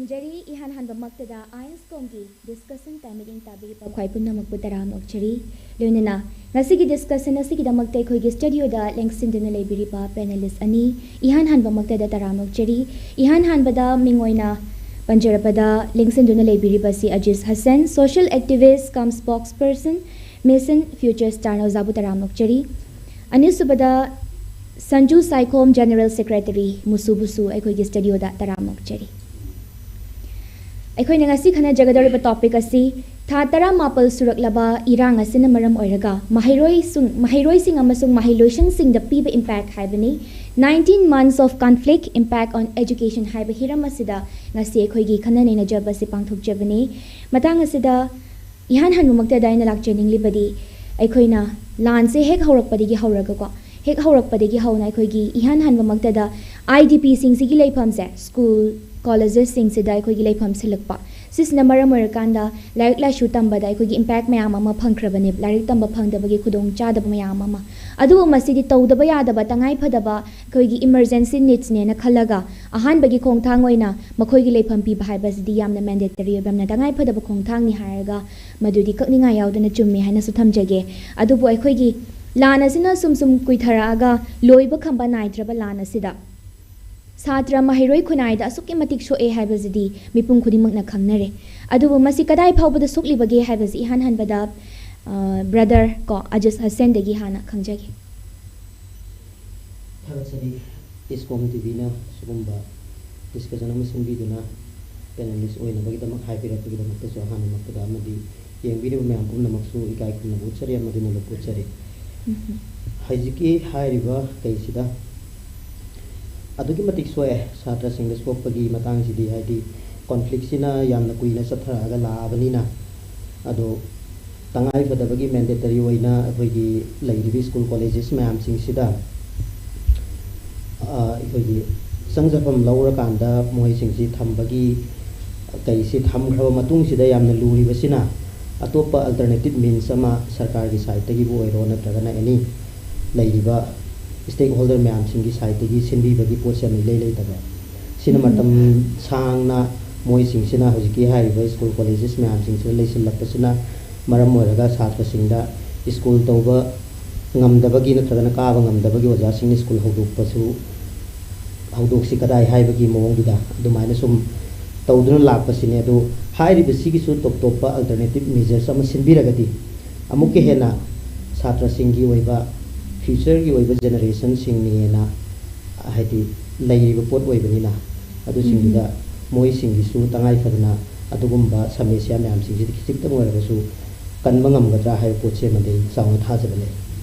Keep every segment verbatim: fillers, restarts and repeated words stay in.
ꯖꯔꯤ ꯏꯍꯥꯟ ꯍꯥꯟꯕꯃꯛꯇꯗ ꯑꯥꯏꯟꯁꯀꯣꯝꯒꯤ discussion time ꯃꯤꯠꯌꯦꯡ ꯇꯥꯕꯤꯔꯤꯕ ꯈ꯭ꯋꯥꯏ ꯄꯨꯝꯅꯃꯛꯄꯨ ꯇꯔꯥꯝꯅ ꯑꯣꯛꯆꯔꯤ꯫ ꯂꯣꯏꯅꯅ ꯉꯁꯤꯒꯤ ꯗꯤꯁꯀꯁꯟ ꯑꯁꯤꯒꯤꯗꯃꯛꯇ ꯑꯩꯈꯣꯏꯒꯤ ꯁ꯭ꯇꯨꯗꯤꯑꯣꯗ ꯂꯦꯡꯁꯤꯟꯗꯨꯅ ꯂꯩꯕꯤꯔꯤꯕ ꯄꯦꯅꯦꯂꯤꯁ ꯑꯅꯤ ꯏꯍꯥꯟ ꯍꯥꯟꯕꯃꯛꯇꯗ ꯇꯔꯥꯝꯅ ꯑꯣꯛꯆꯔꯤ꯫ ꯏꯍꯥꯟ ꯍꯥꯟꯕꯗ ꯃꯤꯡ ꯑꯣꯏꯅ ꯄꯟꯖꯔꯕꯗ ꯂꯦꯡꯁꯤꯟꯗꯨꯅ ꯂꯩꯕꯤꯔꯤꯕꯁꯤ ꯑꯖꯤꯁ Hasan, social activist cum spokesperson, Mission Future Star ꯅ ꯑꯣꯖꯥꯕꯨ ꯇꯔꯥꯝꯅ ꯑꯣꯛꯆꯔꯤ꯫ ꯑꯅꯤꯁꯨꯕꯗ ꯁꯟꯖꯨ ꯁꯥꯏꯈꯣꯝ, ꯖꯦꯅꯔꯦꯜ ꯁꯦꯀ꯭ꯔꯦꯇꯔꯤ, ꯃꯨꯁꯨꯕꯨꯁꯨ ꯑꯩꯈꯣꯏꯒꯤ ꯁ꯭ꯇꯨꯗꯤꯑꯣꯗ ꯇꯔꯥꯝꯅ ꯑꯣꯛꯆꯔꯤ꯫ ꯑꯩꯈꯣꯏꯅ ꯉꯁꯤ ꯈꯟꯅꯖꯒꯗꯧꯔꯤꯕ ꯇꯣꯄꯤꯛ ꯑꯁꯤ ꯊꯥ ꯇꯔꯥꯃꯥꯄꯜ ꯁꯨꯔꯛꯂꯕ ꯏꯔꯥꯡ ꯑꯁꯤꯅ ꯃꯔꯝ ꯑꯣꯏꯔꯒ ꯃꯍꯩꯔꯣꯏꯁꯤꯡ, ꯃꯍꯩꯔꯣꯏꯁꯤꯡ ꯑꯃꯁꯨꯡ ꯃꯍꯩꯂꯣꯏꯁꯪꯁꯤꯡꯗ ꯄꯤꯕ ꯏꯝꯄꯦꯛ ꯍꯥꯏꯕꯅꯤ꯫ Nineteen months of conflict impact on education ꯍꯥꯏꯕ ꯍꯤꯔꯝ ꯑꯁꯤꯗ ꯉꯁꯤ ꯑꯩꯈꯣꯏꯒꯤ ꯈꯟꯅ ꯅꯩꯅꯖꯕ ꯑꯁꯤ ꯄꯥꯡꯊꯣꯛꯆꯕꯅꯤ꯫ ꯃꯇꯥꯡ ꯑꯁꯤꯗ ꯏꯍꯥꯟ ꯍꯥꯟꯕꯃꯛꯇꯗ ꯑꯩꯅ ꯂꯥꯛꯆꯅꯤꯡꯂꯤꯕꯗꯤ ꯑꯩꯈꯣꯏꯅ ꯂꯥꯟꯁꯦ ꯍꯦꯛ ꯍꯧꯔꯛꯄꯗꯒꯤ ꯍꯧꯔꯒꯀꯣ, ꯍꯦꯛ ꯍꯧꯔꯛꯄꯗꯒꯤ ꯍꯧꯅ ꯑꯩꯈꯣꯏꯒꯤ ꯏꯍꯥꯟ ꯍꯥꯟꯕꯃꯛꯇꯗ ꯑꯥꯏ ꯗꯤ ꯄꯤꯁꯤꯡꯁꯤꯒꯤ ꯂꯩꯐꯝꯁꯦ, ꯁ꯭ꯀꯨꯜ, ꯀꯣꯂꯦꯖꯦꯁꯁꯤꯡꯁꯤꯗ ꯑꯩꯈꯣꯏꯒꯤ ꯂꯩꯐꯝ ꯁꯤꯜꯂꯛꯄ, ꯁꯤꯁꯤꯅ ꯃꯔꯝ ꯑꯣꯏꯔꯀꯥꯟꯗ ꯂꯥꯏꯔꯤꯛ ꯂꯥꯏꯁꯨ ꯇꯝꯕꯗ ꯑꯩꯈꯣꯏꯒꯤ ꯏꯝꯄꯦꯛ ꯃꯌꯥꯝ ꯑꯃ ꯐꯪꯈ꯭ꯔꯕꯅꯦ, ꯂꯥꯏꯔꯤꯛ ꯇꯝꯕ ꯐꯪꯗꯕꯒꯤ ꯈꯨꯗꯣꯡꯆꯥꯗꯕ ꯃꯌꯥꯝ ꯑꯃ꯫ ꯑꯗꯨꯕꯨ ꯃꯁꯤꯗꯤ ꯇꯧꯗꯕ ꯌꯥꯗꯕ, ꯇꯉꯥꯏ ꯐꯗꯕ ꯑꯩꯈꯣꯏꯒꯤ ꯏꯃꯔꯖꯦꯟꯁꯤ ꯅꯤꯗꯁꯅꯦꯅ ꯈꯜꯂꯒ ꯑꯍꯥꯟꯕꯒꯤ ꯈꯣꯡꯊꯥꯡ ꯑꯣꯏꯅ ꯃꯈꯣꯏꯒꯤ ꯂꯩꯐꯝ ꯄꯤꯕ ꯍꯥꯏꯕꯁꯤꯗꯤ ꯌꯥꯝꯅ ꯃꯦꯟꯗꯦꯇꯔꯤ ꯑꯣꯏꯕ, ꯌꯥꯝꯅ ꯇꯉꯥꯏ ꯐꯗꯕ ꯈꯣꯡꯊꯥꯡꯅꯤ ꯍꯥꯏꯔꯒ ꯃꯗꯨꯗꯤ ꯀꯛꯅꯤꯡꯉꯥꯏ ꯌꯥꯎꯗꯅ ꯆꯨꯝꯃꯤ ꯍꯥꯏꯅꯁꯨ ꯊꯝꯖꯒꯦ꯫ ꯑꯗꯨꯕꯨ ꯑꯩꯈꯣꯏꯒꯤ ꯂꯥꯟ ꯑꯁꯤꯅ ꯁꯨꯝ ꯁꯨꯝ ꯀꯨꯏꯊꯔꯛꯑꯒ ꯂꯣꯏꯕ ꯈꯝꯕ ꯅꯥꯏꯗ꯭ꯔꯕ ꯂꯥꯟ ꯑꯁꯤꯗ ꯁꯥꯇ꯭ꯔ ꯃꯍꯩꯔꯣꯏ ꯈꯨꯟꯅꯥꯏꯗ ꯑꯁꯨꯛꯀꯤ ꯃꯇꯤꯛ ꯁꯣꯛꯑꯦ ꯍꯥꯏꯕꯁꯤꯗꯤ ꯃꯤꯄꯨꯝ ꯈꯨꯗꯤꯡꯃꯛꯅ ꯈꯪꯅꯔꯦ꯫ ꯑꯗꯨꯕꯨ ꯃꯁꯤ ꯀꯗꯥꯏ ꯐꯥꯎꯕꯗ ꯁꯣꯛꯂꯤꯕꯒꯦ ꯍꯥꯏꯕꯁꯤ ꯏꯍꯥꯟ ꯍꯥꯟꯕꯗ, ꯑ, ꯕ꯭ꯔꯗꯔ ꯀꯣ, ꯑꯖꯤꯁ ꯍꯁꯦꯟꯗꯒꯤ ꯍꯥꯟꯅ ꯈꯪꯖꯒꯦ꯫ ꯊꯥꯒꯠꯆꯔꯤ, ꯏꯁꯀꯣꯝ ꯇꯤ ꯚꯤꯅ ꯁꯤꯒꯨꯝꯕ ꯗꯤꯁꯀꯁꯟ ꯑꯃ ꯁꯤꯟꯕꯤꯗꯨꯅ ꯄꯦꯅꯦꯂꯤꯁ ꯑꯣꯏꯅꯕꯒꯤꯗꯃꯛ ꯍꯥꯏꯕꯤꯔꯛꯄꯒꯤꯗꯃꯛꯇꯁꯨ ꯑꯍꯥꯟꯕꯃꯛꯇꯗ, ꯑꯃꯗꯤ ꯌꯦꯡꯕꯤꯔꯤꯕ ꯃꯌꯥꯝ ꯄꯨꯝꯅꯃꯛꯁꯨ ꯏꯀꯥꯏ ꯈꯨꯝꯅꯕ ꯎꯠꯆꯔꯤ ꯑꯃꯗꯤ ꯅꯣꯂꯨꯛꯄ ꯎꯠꯆꯔꯤ꯫ ꯎꯝ꯫ ꯍꯧꯖꯤꯛꯀꯤ ꯍꯥꯏꯔꯤꯕ ꯀꯩꯁꯤꯗ ꯑꯗꯨꯛꯀꯤ ꯃꯇꯤꯛ ꯁꯣꯛꯑꯦ ꯁꯥꯇ꯭ꯔꯁꯤꯡꯗ ꯁꯣꯛꯄꯒꯤ ꯃꯇꯥꯡꯁꯤꯗꯤ, ꯍꯥꯏꯗꯤ ꯀꯣꯟꯐ꯭ꯂꯤꯛꯁꯤꯅ ꯌꯥꯝꯅ ꯀꯨꯏꯅ ꯆꯠꯊꯔꯛꯑꯒ ꯂꯥꯛꯑꯕꯅꯤꯅ꯫ ꯑꯗꯣ ꯇꯉꯥꯏ ꯐꯗꯕꯒꯤ ꯃꯦꯟꯗꯦꯇꯔꯤ ꯑꯣꯏꯅ ꯑꯩꯈꯣꯏꯒꯤ ꯂꯩꯔꯤꯕ ꯁ꯭ꯀꯨꯜ ꯀꯣꯂꯦꯖꯦꯁ ꯃꯌꯥꯝꯁꯤꯡꯁꯤꯗ, ꯑ, ꯑꯩꯈꯣꯏꯒꯤ ꯆꯪꯖꯐꯝ ꯂꯧꯔꯀꯥꯟꯗ ꯃꯣꯏꯁꯤꯡꯁꯤ ꯊꯝꯕꯒꯤ ꯀꯩꯁꯤ ꯊꯝꯈ꯭ꯔꯕ ꯃꯇꯨꯡꯁꯤꯗ ꯌꯥꯝꯅ ꯂꯨꯔꯤꯕꯁꯤꯅ ꯑꯇꯣꯞꯄ ꯑꯜꯇꯔꯅꯦꯇꯤꯞ ꯃꯤꯟꯁ ꯑꯃ ꯁꯔꯀꯥꯔꯒꯤ ꯁꯥꯏꯠꯇꯒꯤꯕꯨ ꯑꯣꯏꯔꯣ ꯅꯠꯇ꯭ꯔꯒꯅ ꯑꯦꯅꯤ ꯂꯩꯔꯤꯕ ꯁ꯭ꯇꯦꯛ ꯍꯣꯜꯗꯔ ꯃꯌꯥꯝꯁꯤꯡꯒꯤ ꯁꯥꯏꯠꯇꯒꯤ ꯁꯤꯟꯕꯤꯕꯒꯤ ꯄꯣꯠꯁꯦ ꯑꯃ ꯏꯂꯩ ꯂꯩꯇꯕ꯫ ꯁꯤꯅ ꯎꯝ꯫ ꯃꯇꯝ ꯁꯥꯡꯅ ꯃꯣꯏꯁꯤꯡꯁꯤꯅ ꯍꯧꯖꯤꯛꯀꯤ ꯍꯥꯏꯔꯤꯕ ꯁ꯭ꯀꯨꯜ ꯀꯣꯂꯦꯖꯦꯁ ꯃꯌꯥꯝꯁꯤꯡꯁꯤꯗ ꯂꯩꯁꯤꯜꯂꯛꯄꯁꯤꯅ ꯃꯔꯝ ꯑꯣꯏꯔꯒ ꯁꯥꯇ꯭ꯔꯁꯤꯡꯗ ꯁ꯭ꯀꯨꯜ ꯇꯧꯕ ꯉꯝꯗꯕꯒꯤ ꯅꯠꯇ꯭ꯔꯒꯅ ꯀꯥꯕ ꯉꯝꯗꯕꯒꯤ ꯑꯣꯖꯥꯁꯤꯡꯅ ꯁ꯭ꯀꯨꯜ ꯍꯧꯗꯣꯛꯄꯁꯨ, ꯍꯧꯗꯣꯛꯁꯤ ꯀꯗꯥꯏ ꯍꯥꯏꯕꯒꯤ ꯃꯑꯣꯡꯗꯨꯗ ꯑꯗꯨꯃꯥꯏꯅ ꯁꯨꯝ ꯇꯧꯗꯨꯅ ꯂꯥꯛꯄꯁꯤꯅꯦ꯫ ꯑꯗꯨ ꯍꯥꯏꯔꯤꯕꯁꯤꯒꯤꯁꯨ ꯇꯣꯞ ꯇꯣꯞꯄ ꯑꯜꯇꯔꯅꯦꯇꯤꯞ ꯃꯦꯖꯔꯁ ꯑꯃ ꯁꯤꯟꯕꯤꯔꯒꯗꯤ ꯑꯃꯨꯛꯀ ꯍꯦꯟꯅ ꯁꯥꯇ꯭ꯔꯁꯤꯡꯒꯤ ꯑꯣꯏꯕ ꯐ꯭ꯌꯨꯆꯔꯒꯤ ꯑꯣꯏꯕ ꯖꯦꯅꯦꯔꯦꯁꯟꯁꯤꯡꯅꯦꯅ, ꯍꯥꯏꯗꯤ, ꯂꯩꯔꯤꯕ ꯄꯣꯠ ꯑꯣꯏꯕꯅꯤꯅ, ꯑꯗꯨꯁꯤꯡꯗꯨꯗ ꯃꯣꯏꯁꯤꯡꯒꯤꯁꯨ ꯇꯉꯥꯏ ꯐꯗꯅ ꯑꯗꯨꯒꯨꯝꯕ ꯁꯃꯁ꯭ꯌꯥ ꯃꯌꯥꯝꯁꯤꯡꯁꯤꯗ ꯈꯤꯖꯤꯛꯇꯪ ꯑꯣꯏꯔꯒꯁꯨ ꯀꯟꯕ ꯉꯝꯒꯗ꯭ꯔꯥ ꯍꯥꯏꯕ ꯄꯣꯠꯁꯤꯃꯗꯤ ꯑꯩ ꯆꯥꯎꯅ ꯊꯥꯖꯕ ꯂꯩ꯫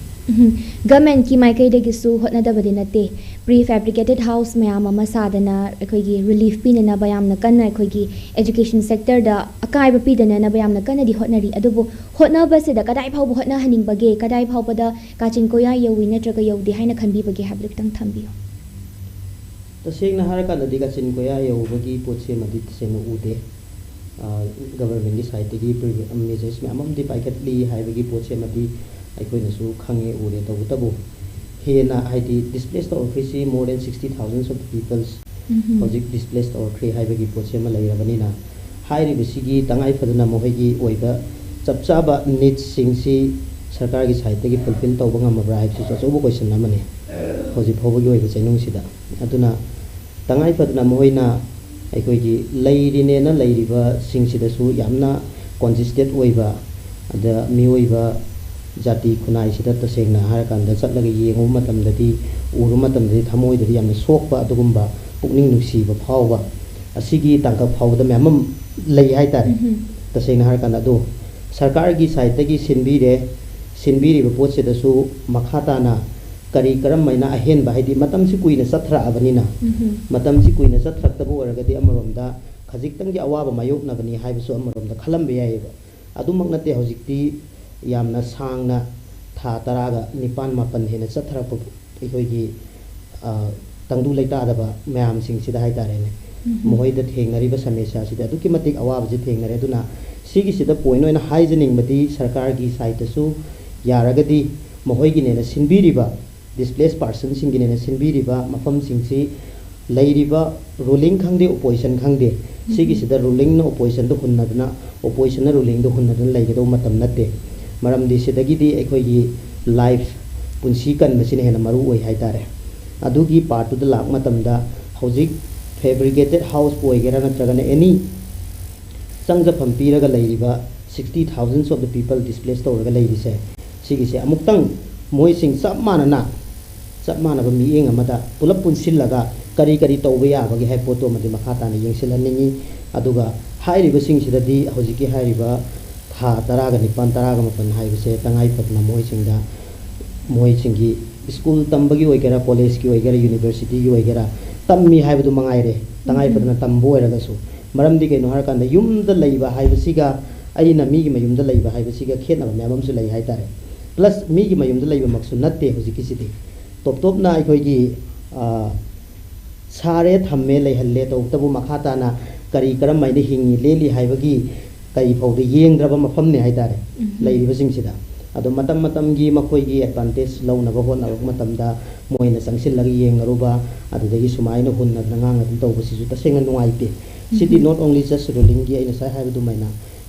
ꯎꯝ, ꯒꯃꯦꯟꯀꯤ ꯃꯥꯏꯀꯩꯗꯒꯤꯁꯨ ꯍꯣꯠꯅꯗꯕꯗꯤ ꯅꯠꯇꯦ꯫ ꯄ꯭ꯔꯤ ꯐꯦꯕ꯭ꯔꯤꯀꯦꯇꯦꯠ ꯍꯥꯎꯁ ꯃꯌꯥꯝ ꯑꯃ ꯁꯥꯗꯅ ꯑꯩꯈꯣꯏꯒꯤ ꯔꯤꯂꯤꯐ ꯄꯤꯅꯅꯕ ꯌꯥꯝꯅ ꯀꯟꯅ, ꯑꯩꯈꯣꯏꯒꯤ ꯑꯦꯖꯨꯀꯦꯁꯟ ꯁꯦꯛꯇꯔꯗ ꯑꯀꯥꯏꯕ ꯄꯤꯗꯅꯅꯕ ꯌꯥꯝꯅ ꯀꯟꯅꯗꯤ ꯍꯣꯠꯅꯔꯤ꯫ ꯑꯗꯨꯕꯨ ꯍꯣꯠꯅꯕꯁꯤꯗ ꯀꯗꯥꯏ ꯐꯥꯎꯕ ꯍꯣꯠꯅꯍꯟꯅꯤꯡꯕꯒꯦ, ꯀꯗꯥꯏ ꯐꯥꯎꯕꯗ ꯀꯥꯆꯤꯟ ꯀꯣꯌꯥ ꯌꯧꯏ ꯅꯠꯇ꯭ꯔꯒ ꯌꯧꯗꯦ ꯍꯥꯏꯅ ꯈꯟꯕꯤꯕꯒꯦ ꯍꯥꯏꯕꯗꯨ ꯈꯤꯇꯪ ꯊꯝꯕꯤꯌꯨ꯫ ꯇꯁꯦꯡꯅ ꯍꯥꯏꯔꯀꯥꯟꯗꯗꯤ ꯀꯥꯆꯤꯟ ꯀꯣꯌꯥ ꯌꯧꯕꯒꯤ ꯄꯣꯠꯁꯤꯃꯗꯤ ꯇꯁꯦꯡꯅ ꯎꯗꯦ꯫ ꯒꯚꯔꯟꯃꯦꯟꯒꯤ ꯁꯥꯏꯠꯇꯒꯤ ꯃꯦꯖꯔꯁ ꯃꯌꯥꯝ ꯑꯃꯗꯤ ꯄꯥꯏꯈꯠꯂꯤ ꯍꯥꯏꯕꯒꯤ ꯄꯣꯠꯁꯤꯃꯗꯤ ꯑꯩꯈꯣꯏꯅꯁꯨ ꯈꯪꯉꯦ, ꯎꯔꯦ꯫ ꯇꯧꯕꯇꯕꯨ ꯍꯦꯟꯅ, ꯍꯥꯏꯗꯤ, displace ꯇꯧꯔꯛꯈ꯭ꯔꯤꯁꯤ more than sixty thousands of peoples ꯍꯧꯖꯤꯛ ꯗꯤꯁꯄ꯭ꯂꯦꯁ ꯇꯧꯔꯛꯈ꯭ꯔꯦ ꯍꯥꯏꯕꯒꯤ ꯄꯣꯠꯁꯤ ꯑꯃ ꯂꯩꯔꯕꯅꯤꯅ, ꯍꯥꯏꯔꯤꯕꯁꯤꯒꯤ ꯇꯉꯥꯏ ꯐꯗꯅ ꯃꯈꯣꯏꯒꯤ ꯑꯣꯏꯕ ꯆꯞ ꯆꯥꯕ ꯅꯤꯗꯁꯁꯤꯡꯁꯤ ꯁꯔꯀꯥꯔꯒꯤ ꯁꯥꯏꯠꯇꯒꯤ ꯐꯨꯜꯐꯤꯜ ꯇꯧꯕ ꯉꯝꯃꯕ꯭ꯔꯥ ꯍꯥꯏꯕꯁꯤꯁꯨ ꯑꯆꯧꯕ ꯀꯣꯏꯁꯟ ꯑꯃꯅꯤ ꯍꯧꯖꯤꯛ ꯐꯥꯎꯕꯒꯤ ꯑꯣꯏꯕ ꯆꯩꯅꯨꯡꯁꯤꯗ꯫ ꯑꯗꯨꯅ ꯇꯉꯥꯏ ꯐꯗꯅ ꯃꯈꯣꯏꯅ ꯑꯩꯈꯣꯏꯒꯤ ꯂꯩꯔꯤꯅꯦꯅ ꯂꯩꯔꯤꯕꯁꯤꯡꯁꯤꯗꯁꯨ ꯌꯥꯝꯅ ꯀꯣꯟꯖꯤꯁꯇꯦꯠ ꯑꯣꯏꯕ, ꯑꯗ ꯃꯤꯑꯣꯏꯕ ꯖꯥꯇꯤ ꯈꯨꯟꯅꯥꯏꯁꯤꯗ ꯇꯁꯦꯡꯅ ꯍꯥꯏꯔꯀꯥꯟꯗ ꯆꯠꯂꯒ ꯌꯦꯡꯉꯨꯕ ꯃꯇꯝꯗꯗꯤ, ꯎꯔꯨꯕ ꯃꯇꯝꯗꯗꯤ ꯊꯃꯣꯏꯗꯗꯤ ꯌꯥꯝꯅ ꯁꯣꯛꯄ, ꯑꯗꯨꯒꯨꯝꯕ ꯄꯨꯛꯅꯤꯡ ꯅꯨꯡꯁꯤꯕ ꯐꯥꯎꯕ, ꯑꯁꯤꯒꯤ ꯇꯥꯡꯀꯛ ꯐꯥꯎꯕꯗ ꯃꯌꯥꯝ ꯑꯃ ꯂꯩ ꯍꯥꯏꯇꯥꯔꯦ꯫ ꯇꯁꯦꯡꯅ ꯍꯥꯏꯔꯀꯥꯟꯗ, ꯑꯗꯣ ꯁꯔꯀꯥꯔꯒꯤ ꯁꯥꯏꯠꯇꯒꯤ ꯁꯤꯟꯕꯤꯔꯦ, ꯁꯤꯟꯕꯤꯔꯤꯕ ꯄꯣꯠꯁꯤꯗꯁꯨ ꯃꯈꯥ ꯇꯥꯅ ꯀꯔꯤ ꯀꯔꯝꯃꯥꯏꯅ ꯑꯍꯦꯟꯕ, ꯍꯥꯏꯗꯤ, ꯃꯇꯝꯁꯤ ꯀꯨꯏꯅ ꯆꯠꯊꯔꯛꯑꯕꯅꯤꯅ, ꯃꯇꯝꯁꯤ ꯀꯨꯏꯅ ꯆꯠꯊꯔꯛꯇꯕ ꯑꯣꯏꯔꯒꯗꯤ ꯑꯃꯔꯣꯝꯗ ꯈꯖꯤꯛꯇꯪꯗꯤ ꯑꯋꯥꯕ ꯃꯥꯌꯣꯛꯅꯒꯅꯤ ꯍꯥꯏꯕꯁꯨ ꯑꯃꯔꯣꯝꯗ ꯈꯜꯂꯝꯕ ꯌꯥꯏꯑꯕ꯫ ꯑꯗꯨꯃꯛ ꯅꯠꯇꯦ, ꯍꯧꯖꯤꯛꯇꯤ ꯌꯥꯝꯅ ꯁꯥꯡꯅ ꯊꯥ ꯇꯔꯥꯒ ꯅꯤꯄꯥꯟ ꯃꯥꯄꯟ ꯍꯦꯟꯅ ꯆꯠꯊꯔꯛꯄ ꯑꯩꯈꯣꯏꯒꯤ, ꯑ, ꯇꯪꯗꯨ ꯂꯩꯇꯥꯗꯕ ꯃꯌꯥꯝꯁꯤꯡꯁꯤꯗ ꯍꯥꯏꯇꯥꯔꯦꯅꯦ, ꯃꯈꯣꯏꯗ ꯊꯦꯡꯅꯔꯤꯕ ꯁꯃꯁ꯭ꯌꯥꯁꯤꯗꯤ ꯑꯗꯨꯛꯀꯤ ꯃꯇꯤꯛ ꯑꯋꯥꯕꯁꯤ ꯊꯦꯡꯅꯔꯦ꯫ ꯑꯗꯨꯅ ꯁꯤꯒꯤꯁꯤꯗ ꯄꯣꯏꯟ ꯑꯣꯏꯅ ꯍꯥꯏꯖꯅꯤꯡꯕꯗꯤ, ꯁꯔꯀꯥꯔꯒꯤ ꯁꯥꯏꯠꯇꯁꯨ ꯌꯥꯔꯒꯗꯤ ꯃꯈꯣꯏꯒꯤꯅꯦꯅ ꯁꯤꯟꯕꯤꯔꯤꯕ, ꯗꯤꯁꯄ꯭ꯂꯦꯁ ꯄꯥꯔꯁꯟꯁꯤꯡꯒꯤꯅꯦꯅ ꯁꯤꯟꯕꯤꯔꯤꯕ ꯃꯐꯝꯁꯤꯡꯁꯤ ꯂꯩꯔꯤꯕ ꯔꯨꯂꯤꯡ ꯈꯪꯗꯦ, ꯑꯣꯄꯣꯖꯤꯁꯟ ꯈꯪꯗꯦ, ꯁꯤꯒꯤꯁꯤꯗ ꯔꯨꯂꯤꯡꯅ ꯑꯣꯄꯣꯖꯤꯁꯟꯗ ꯍꯨꯟꯅꯗꯅ, ꯑꯣꯄꯣꯖꯤꯁꯟꯅ ꯔꯨꯂꯤꯡꯗ ꯍꯨꯟꯅꯗꯅ ꯂꯩꯒꯗꯧꯕ ꯃꯇꯝ ꯅꯠꯇꯦ꯫ ꯃꯔꯝꯗꯤ ꯁꯤꯗꯒꯤꯗꯤ ꯑꯩꯈꯣꯏꯒꯤ ꯂꯥꯏꯐ, ꯄꯨꯟꯁꯤ ꯀꯟꯕꯁꯤꯅ ꯍꯦꯟꯅ ꯃꯔꯨ ꯑꯣꯏ ꯍꯥꯏꯇꯥꯔꯦ꯫ ꯑꯗꯨꯒꯤ ꯄꯥꯔꯠꯇꯨꯗ ꯂꯥꯛꯄ ꯃꯇꯝꯗ ꯍꯧꯖꯤꯛ ꯐꯦꯕ꯭ꯔꯤꯀꯦꯇꯦꯠ ꯍꯥꯎꯁꯄꯨ ꯑꯣꯏꯒꯦꯔꯥ ꯅꯠꯇ꯭ꯔꯒꯅ ꯑꯦꯅꯤ ꯆꯪꯖꯐꯝ ꯄꯤꯔꯒ ꯂꯩꯔꯤꯕ sixty thousands of the people displace ꯇꯧꯔꯒ ꯂꯩꯔꯤꯁꯦ, ꯁꯤꯒꯤꯁꯦ ꯑꯃꯨꯛꯇꯪ ꯃꯣꯏꯁꯤꯡ ꯆꯞ ꯃꯥꯟꯅꯅ, ꯆꯞ ꯃꯥꯟꯅꯕ ꯃꯤꯠꯌꯦꯡ ꯑꯃꯗ ꯄꯨꯂꯞ ꯄꯨꯟꯁꯤꯜꯂꯒ ꯀꯔꯤ ꯀꯔꯤ ꯇꯧꯕ ꯌꯥꯕꯒꯦ ꯍꯥꯏꯕ ꯄꯣꯠꯇꯨ ꯑꯃꯗꯤ ꯃꯈꯥ ꯇꯥꯅ ꯌꯦꯡꯁꯤꯜꯍꯟꯅꯤꯡꯉꯤ꯫ ꯑꯗꯨꯒ ꯍꯥꯏꯔꯤꯕꯁꯤꯡꯁꯤꯗꯗꯤ ꯍꯧꯖꯤꯛꯀꯤ ꯍꯥꯏꯔꯤꯕ ꯊꯥ ꯇꯔꯥꯒ ꯅꯤꯄꯥꯟ, ꯇꯔꯥꯒ ꯃꯥꯄꯟ ꯍꯥꯏꯕꯁꯦ ꯇꯉꯥꯏ ꯐꯗꯅ ꯃꯣꯏꯁꯤꯡꯗ, ꯃꯣꯏꯁꯤꯡꯒꯤ ꯁ꯭ꯀꯨꯜ ꯇꯝꯕꯒꯤ ꯑꯣꯏꯒꯦꯔꯥ, ꯀꯣꯂꯦꯖꯀꯤ ꯑꯣꯏꯒꯦꯔꯥ, ꯌꯨꯅꯤꯚꯔꯁꯤꯇꯤꯒꯤ ꯑꯣꯏꯒꯦꯔꯥ, ꯇꯝꯃꯤ ꯍꯥꯏꯕꯗꯨ ꯃꯉꯥꯏꯔꯦ, ꯇꯉꯥꯏ ꯐꯗꯅ ꯇꯝꯕ ꯑꯣꯏꯔꯒꯁꯨ꯫ ꯃꯔꯝꯗꯤ ꯀꯩꯅꯣ ꯍꯥꯏꯔꯀꯥꯟꯗ ꯌꯨꯝꯗ ꯂꯩꯕ ꯍꯥꯏꯕꯁꯤꯒ ꯑꯩꯅ ꯃꯤꯒꯤ ꯃꯌꯨꯝꯗ ꯂꯩꯕ ꯍꯥꯏꯕꯁꯤꯒ ꯈꯦꯠꯅꯕ ꯃꯌꯥꯝ ꯑꯃꯁꯨ ꯂꯩ ꯍꯥꯏꯇꯥꯔꯦ꯫ ꯄ꯭ꯂꯁ ꯃꯤꯒꯤ ꯃꯌꯨꯝꯗ ꯂꯩꯕꯃꯛꯁꯨ ꯅꯠꯇꯦ ꯍꯧꯖꯤꯛꯀꯤꯁꯤꯗꯤ꯫ ꯇꯣꯞ ꯇꯣꯞꯅ ꯑꯩꯈꯣꯏꯒꯤ, ꯑ, ꯁꯥꯔꯦ, ꯊꯝꯃꯦ, ꯂꯩꯍꯜꯂꯦ, ꯇꯧꯕꯇꯕꯨ ꯃꯈꯥ ꯇꯥꯅ ꯀꯔꯤ ꯀꯔꯝ ꯍꯥꯏꯅ ꯍꯤꯡꯉꯤ, ꯂꯦꯜꯂꯤ ꯍꯥꯏꯕꯒꯤ ꯀꯔꯤ ꯐꯥꯎꯗ ꯌꯦꯡꯗ꯭ꯔꯕ ꯃꯐꯝꯅꯦ ꯍꯥꯏꯇꯥꯔꯦ ꯂꯩꯔꯤꯕꯁꯤꯡꯁꯤꯗ꯫ ꯑꯗꯣ ꯃꯇꯝ ꯃꯇꯝꯒꯤ ꯃꯈꯣꯏꯒꯤ ꯑꯦꯗꯚꯥꯟꯇꯦꯖ ꯂꯧꯅꯕ ꯍꯣꯠꯅꯔꯛꯄ ꯃꯇꯝꯗ ꯃꯣꯏꯅ ꯆꯪꯁꯤꯜꯂꯒ ꯌꯦꯡꯅꯔꯨꯕ, ꯑꯗꯨꯗꯒꯤ ꯁꯨꯃꯥꯏꯅ ꯍꯨꯟꯅꯗꯅ ꯉꯥꯡꯅꯗꯅ ꯇꯧꯕꯁꯤꯁꯨ ꯇꯁꯦꯡꯅ ꯅꯨꯡꯉꯥꯏꯇꯦ꯫ ꯁꯤꯗꯤ not only just ꯔꯨꯂꯤꯡꯒꯤ, ꯑꯩꯅ ꯉꯁꯥꯏ ꯍꯥꯏꯕ ꯑꯗꯨꯃꯥꯏꯅ,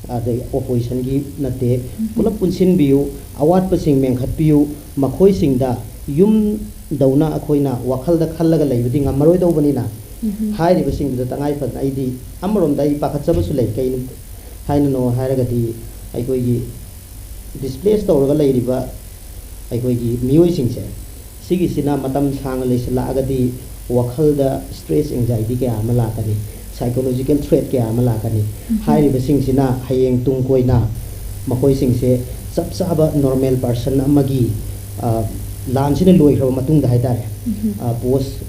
ꯑꯗꯩ ꯑꯣꯄꯣꯖꯤꯁꯟꯒꯤ ꯅꯠꯇꯦ, ꯄꯨꯂꯞ ꯄꯨꯟꯁꯤꯟꯕꯤꯌꯨ, ꯑꯋꯥꯠꯄꯁꯤꯡ ꯃꯦꯟꯈꯠꯄꯤꯌꯨ, ꯃꯈꯣꯏꯁꯤꯡꯗ ꯌꯨꯝꯗꯧꯅ ꯑꯩꯈꯣꯏꯅ ꯋꯥꯈꯜꯗ ꯈꯜꯂꯒ ꯂꯩꯕꯗꯤ ꯉꯝꯃꯔꯣꯏꯗꯧꯕꯅꯤꯅ, ꯍꯥꯏꯔꯤꯕꯁꯤꯡꯗꯨꯗ ꯇꯉꯥꯏ ꯐꯗꯅ ꯑꯩꯗꯤ ꯑꯃꯔꯣꯝꯗ ꯑꯩ ꯄꯥꯈꯠꯆꯕꯁꯨ ꯂꯩ꯫ ꯀꯩꯅꯣ ꯍꯥꯏꯅꯅꯣ ꯍꯥꯏꯔꯒꯗꯤ ꯑꯩꯈꯣꯏꯒꯤ ꯗꯤꯁꯄ꯭ꯂꯦꯁ ꯇꯧꯔꯒ ꯂꯩꯔꯤꯕ ꯑꯩꯈꯣꯏꯒꯤ ꯃꯤꯑꯣꯏꯁꯤꯡꯁꯦ, ꯁꯤꯒꯤꯁꯤꯅ ꯃꯇꯝ ꯁꯥꯡꯅ ꯂꯩꯁꯤꯜꯂꯛꯑꯒꯗꯤ ꯋꯥꯈꯜꯗ ꯁ꯭ꯇ꯭ꯔꯦꯁ, ꯑꯦꯡꯖꯥꯏꯇꯤ ꯀꯌꯥ ꯑꯃ ꯂꯥꯛꯀꯅꯤ, ꯁꯥꯏꯀꯣꯂꯣꯖꯤꯀꯦꯜ ꯊ꯭ꯔꯦꯠ ꯀꯌꯥ ꯑꯃ ꯂꯥꯛꯀꯅꯤ꯫ ꯍꯥꯏꯔꯤꯕꯁꯤꯡꯁꯤꯅ ꯍꯌꯦꯡ ꯇꯨꯡ ꯀꯣꯏꯅ ꯃꯈꯣꯏꯁꯤꯡꯁꯦ ꯆꯞ ꯆꯥꯕ ꯅꯣꯔꯃꯦꯜ ꯄꯥꯔꯁꯟ ꯑꯃꯒꯤ, ꯑ, ꯂꯥꯟꯁꯤꯅ ꯂꯣꯏꯈ꯭ꯔꯕ ꯃꯇꯨꯡꯗ ꯍꯥꯏꯇꯥꯔꯦ, ꯑ, ꯄꯣꯁ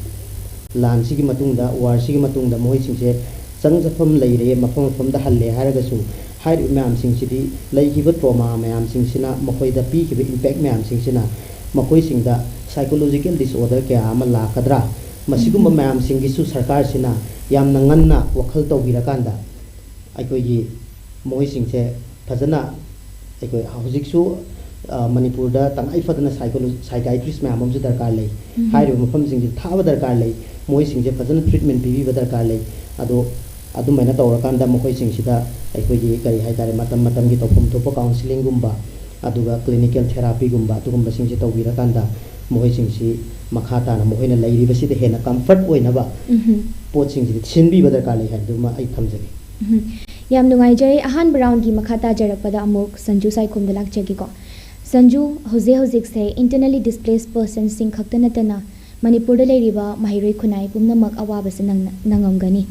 ꯂꯥꯟꯁꯤꯒꯤ ꯃꯇꯨꯡꯗ, ꯋꯥꯔꯁꯤꯒꯤ ꯃꯇꯨꯡꯗ ꯃꯈꯣꯏꯁꯤꯡꯁꯦ ꯆꯪꯖꯐꯝ ꯂꯩꯔꯦ, ꯃꯐꯝ ꯃꯐꯝꯗ ꯍꯜꯂꯦ ꯍꯥꯏꯔꯒꯁꯨ, ꯍꯥꯏꯔꯤꯕ ꯃꯌꯥꯝꯁꯤꯡꯁꯤꯗꯤ, ꯂꯩꯈꯤꯕ ꯇ꯭ꯔꯣꯃꯥ ꯃꯌꯥꯝꯁꯤꯡꯁꯤꯅ, ꯃꯈꯣꯏꯗ ꯄꯤꯈꯤꯕ ꯏꯝꯄꯦꯛ ꯃꯌꯥꯝꯁꯤꯡꯁꯤꯅ ꯃꯈꯣꯏꯁꯤꯡꯗ ꯁꯥꯏꯀꯣꯂꯣꯖꯤꯀꯦꯜ ꯗꯤꯁꯑꯣꯔꯗꯔ ꯀꯌꯥ ꯑꯃ ꯂꯥꯛꯀꯗ꯭ꯔꯥ? ꯃꯁꯤꯒꯨꯝꯕ ꯃꯌꯥꯝꯁꯤꯡꯒꯤꯁꯨ ꯁꯔꯀꯥꯔꯁꯤꯅ ꯌꯥꯝꯅ ꯉꯟꯅ ꯋꯥꯈꯜ ꯇꯧꯕꯤꯔꯀꯥꯟꯗ, ꯑꯩꯈꯣꯏꯒꯤ ꯃꯈꯣꯏꯁꯤꯡꯁꯦ ꯐꯖꯅ, ꯑꯩꯈꯣꯏ ꯍꯧꯖꯤꯛꯁꯨ ꯑ, ꯃꯅꯤꯄꯨꯔꯗ ꯇꯉꯥꯏ ꯐꯗꯅ psycholo- psychiatrist ꯃꯌꯥꯝ ꯑꯃꯁꯨ ꯗꯔꯀꯥꯔ ꯂꯩ꯫ ꯍꯥꯏꯔꯤꯕ ꯃꯐꯝꯁꯤꯡꯁꯤꯗ ꯊꯥꯕ ꯗꯔꯀꯥꯔ ꯂꯩ꯫ ꯃꯈꯣꯏꯁꯤꯡꯁꯦ ꯐꯖꯅ treatment ꯄꯤꯕꯤꯕ ꯗꯔꯀꯥꯔ ꯂꯩ꯫ ꯑꯗꯣ ꯑꯗꯨꯃꯥꯏꯅ ꯇꯧꯔꯀꯥꯟꯗ ꯃꯈꯣꯏꯁꯤꯡꯁꯤꯗ ꯑꯩꯈꯣꯏꯒꯤ ꯀꯔꯤ ꯍꯥꯏꯇꯥꯔꯦ, ꯃꯇꯝ ꯃꯇꯝꯒꯤ ꯇꯧꯐꯝ ꯊꯣꯛꯄ counselling ꯒꯨꯝꯕ, ꯑꯗꯨꯒ clinical therapy ꯒꯨꯝꯕ ꯑꯗꯨꯒꯨꯝꯕꯁꯤꯡꯁꯦ ꯇꯧꯕꯤꯔꯀꯥꯟꯗ ꯃꯈꯣꯏꯁꯤꯡꯁꯤ ꯃꯈꯥ ꯇꯥꯅ ꯃꯈꯣꯏꯅ ꯂꯩꯔꯤꯕꯁꯤꯗ ꯍꯦꯟꯅ comfort ꯑꯣꯏꯅꯕ ꯎꯝꯍꯨꯝ꯫ ꯄꯣꯠꯁꯤꯡꯁꯤꯗꯤ ꯁꯤꯟꯕꯤꯕ ꯗꯔꯀꯥꯔ ꯂꯩ ꯍꯥꯏꯕꯗꯨꯃ ꯑꯩ ꯊꯝꯖꯒꯦ꯫ ꯎꯝꯍꯨꯝ꯫ ꯌꯥꯝ ꯅꯨꯡꯉꯥꯏꯖꯔꯦ꯫ ꯑꯍꯥꯟꯕ round ꯀꯤ ꯃꯈꯥ ꯇꯥꯖꯔꯛꯄꯗ ꯑꯃꯨꯛ ꯁꯟꯖꯨ ꯁꯥꯏꯈꯣꯝꯗ ꯂꯥꯛꯆꯒꯦꯀꯣ꯫ ꯁꯟꯖꯨ, ꯍꯧꯖꯤꯛ ꯍꯧꯖꯤꯛꯁꯦ internally displaced person ꯁꯤꯡ ꯈꯛꯇ ꯅꯠꯇꯅ ꯃꯅꯤꯄꯨꯔꯗ ꯂꯩꯔꯤꯕ ꯃꯍꯩꯔꯣꯏ ꯈꯨꯟꯅꯥꯏ ꯄꯨꯝꯅꯃꯛ ꯑꯋꯥꯕꯁꯦ ꯅꯪ-, ꯅꯪꯉꯝꯒꯅꯤ꯫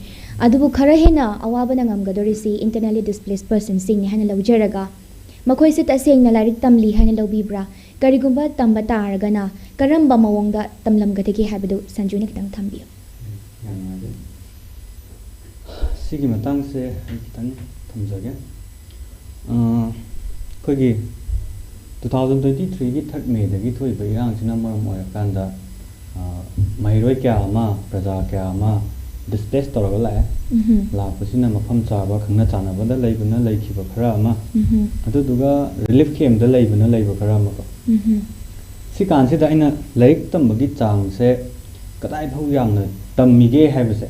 ꯑꯗꯨꯕꯨ ꯈꯔ ꯍꯦꯟꯅ ꯑꯋꯥꯕ ꯅꯪꯉꯝꯒꯗꯧꯔꯤꯁꯤ internally displaced person ꯁꯤꯡꯅꯤ ꯍꯥꯏꯅ ꯂꯧꯖꯔꯒ, ꯃꯈꯣꯏꯁꯦ ꯇꯁꯦꯡꯅ ꯂꯥꯏꯔꯤꯛ ꯇꯝꯂꯤ ꯍꯥꯏꯅ ꯂꯧꯕꯤꯕ꯭ꯔꯥ? ꯀꯔꯤꯒꯨꯝꯕ ꯇꯝꯕ ꯇꯥꯔꯒꯅ ꯀꯔꯝꯕ ꯃꯑꯣꯡꯗ ꯇꯝꯂꯝꯒꯗꯒꯦ ꯍꯥꯏꯕꯗꯨ ꯁꯟꯖꯨꯅ ꯈꯤꯇꯪ ꯊꯝꯕꯤꯌꯨ꯫ ꯌꯥꯝ ꯅꯨꯡꯉꯥꯏꯖꯩ꯫ ꯁꯤꯒꯤ ꯃꯇꯥꯡꯁꯦ ꯑꯩ ꯈꯤꯇꯪ ꯊꯝꯖꯒꯦ꯫ ꯑ, ꯑꯩꯈꯣꯏꯒꯤ two thousand twenty three ꯒꯤ third May ꯗꯒꯤ ꯊꯣꯛꯏꯕ ꯏꯔꯥꯡꯁꯤꯅ ꯃꯔꯝ ꯑꯣꯏꯔꯀꯥꯟꯗ, ꯑ, ꯃꯍꯩꯔꯣꯏ ꯀꯌꯥ ꯑꯃ, ꯄ꯭ꯔꯖꯥ ꯀꯌꯥ ꯑꯃ displace ꯇꯧꯔꯒ ꯂꯥꯛꯑꯦ꯫ ꯎꯝꯍꯨꯝ꯫ ꯂꯥꯛꯄꯁꯤꯅ ꯃꯐꯝ ꯆꯥꯕ, ꯈꯪꯅ ꯆꯥꯟꯅꯕꯗ ꯂꯩꯕꯅ ꯂꯩꯈꯤꯕ ꯈꯔ ꯑꯃ, ꯎꯝꯍꯨꯝ꯫ ꯑꯗꯨꯗꯨꯒ relief camp ꯗ ꯂꯩꯕꯅ ꯂꯩꯕ ꯈꯔ ꯑꯃꯀꯣ꯫ ꯎꯝꯍꯨꯝ꯫ ꯁꯤ ꯀꯥꯟꯁꯤꯗ ꯑꯩꯅ ꯂꯥꯏꯔꯤꯛ ꯇꯝꯕꯒꯤ ꯆꯥꯡꯁꯦ ꯀꯗꯥꯏ ꯐꯥꯎ ꯌꯥꯝꯅ ꯇꯝꯃꯤꯒꯦ ꯍꯥꯏꯕꯁꯦ,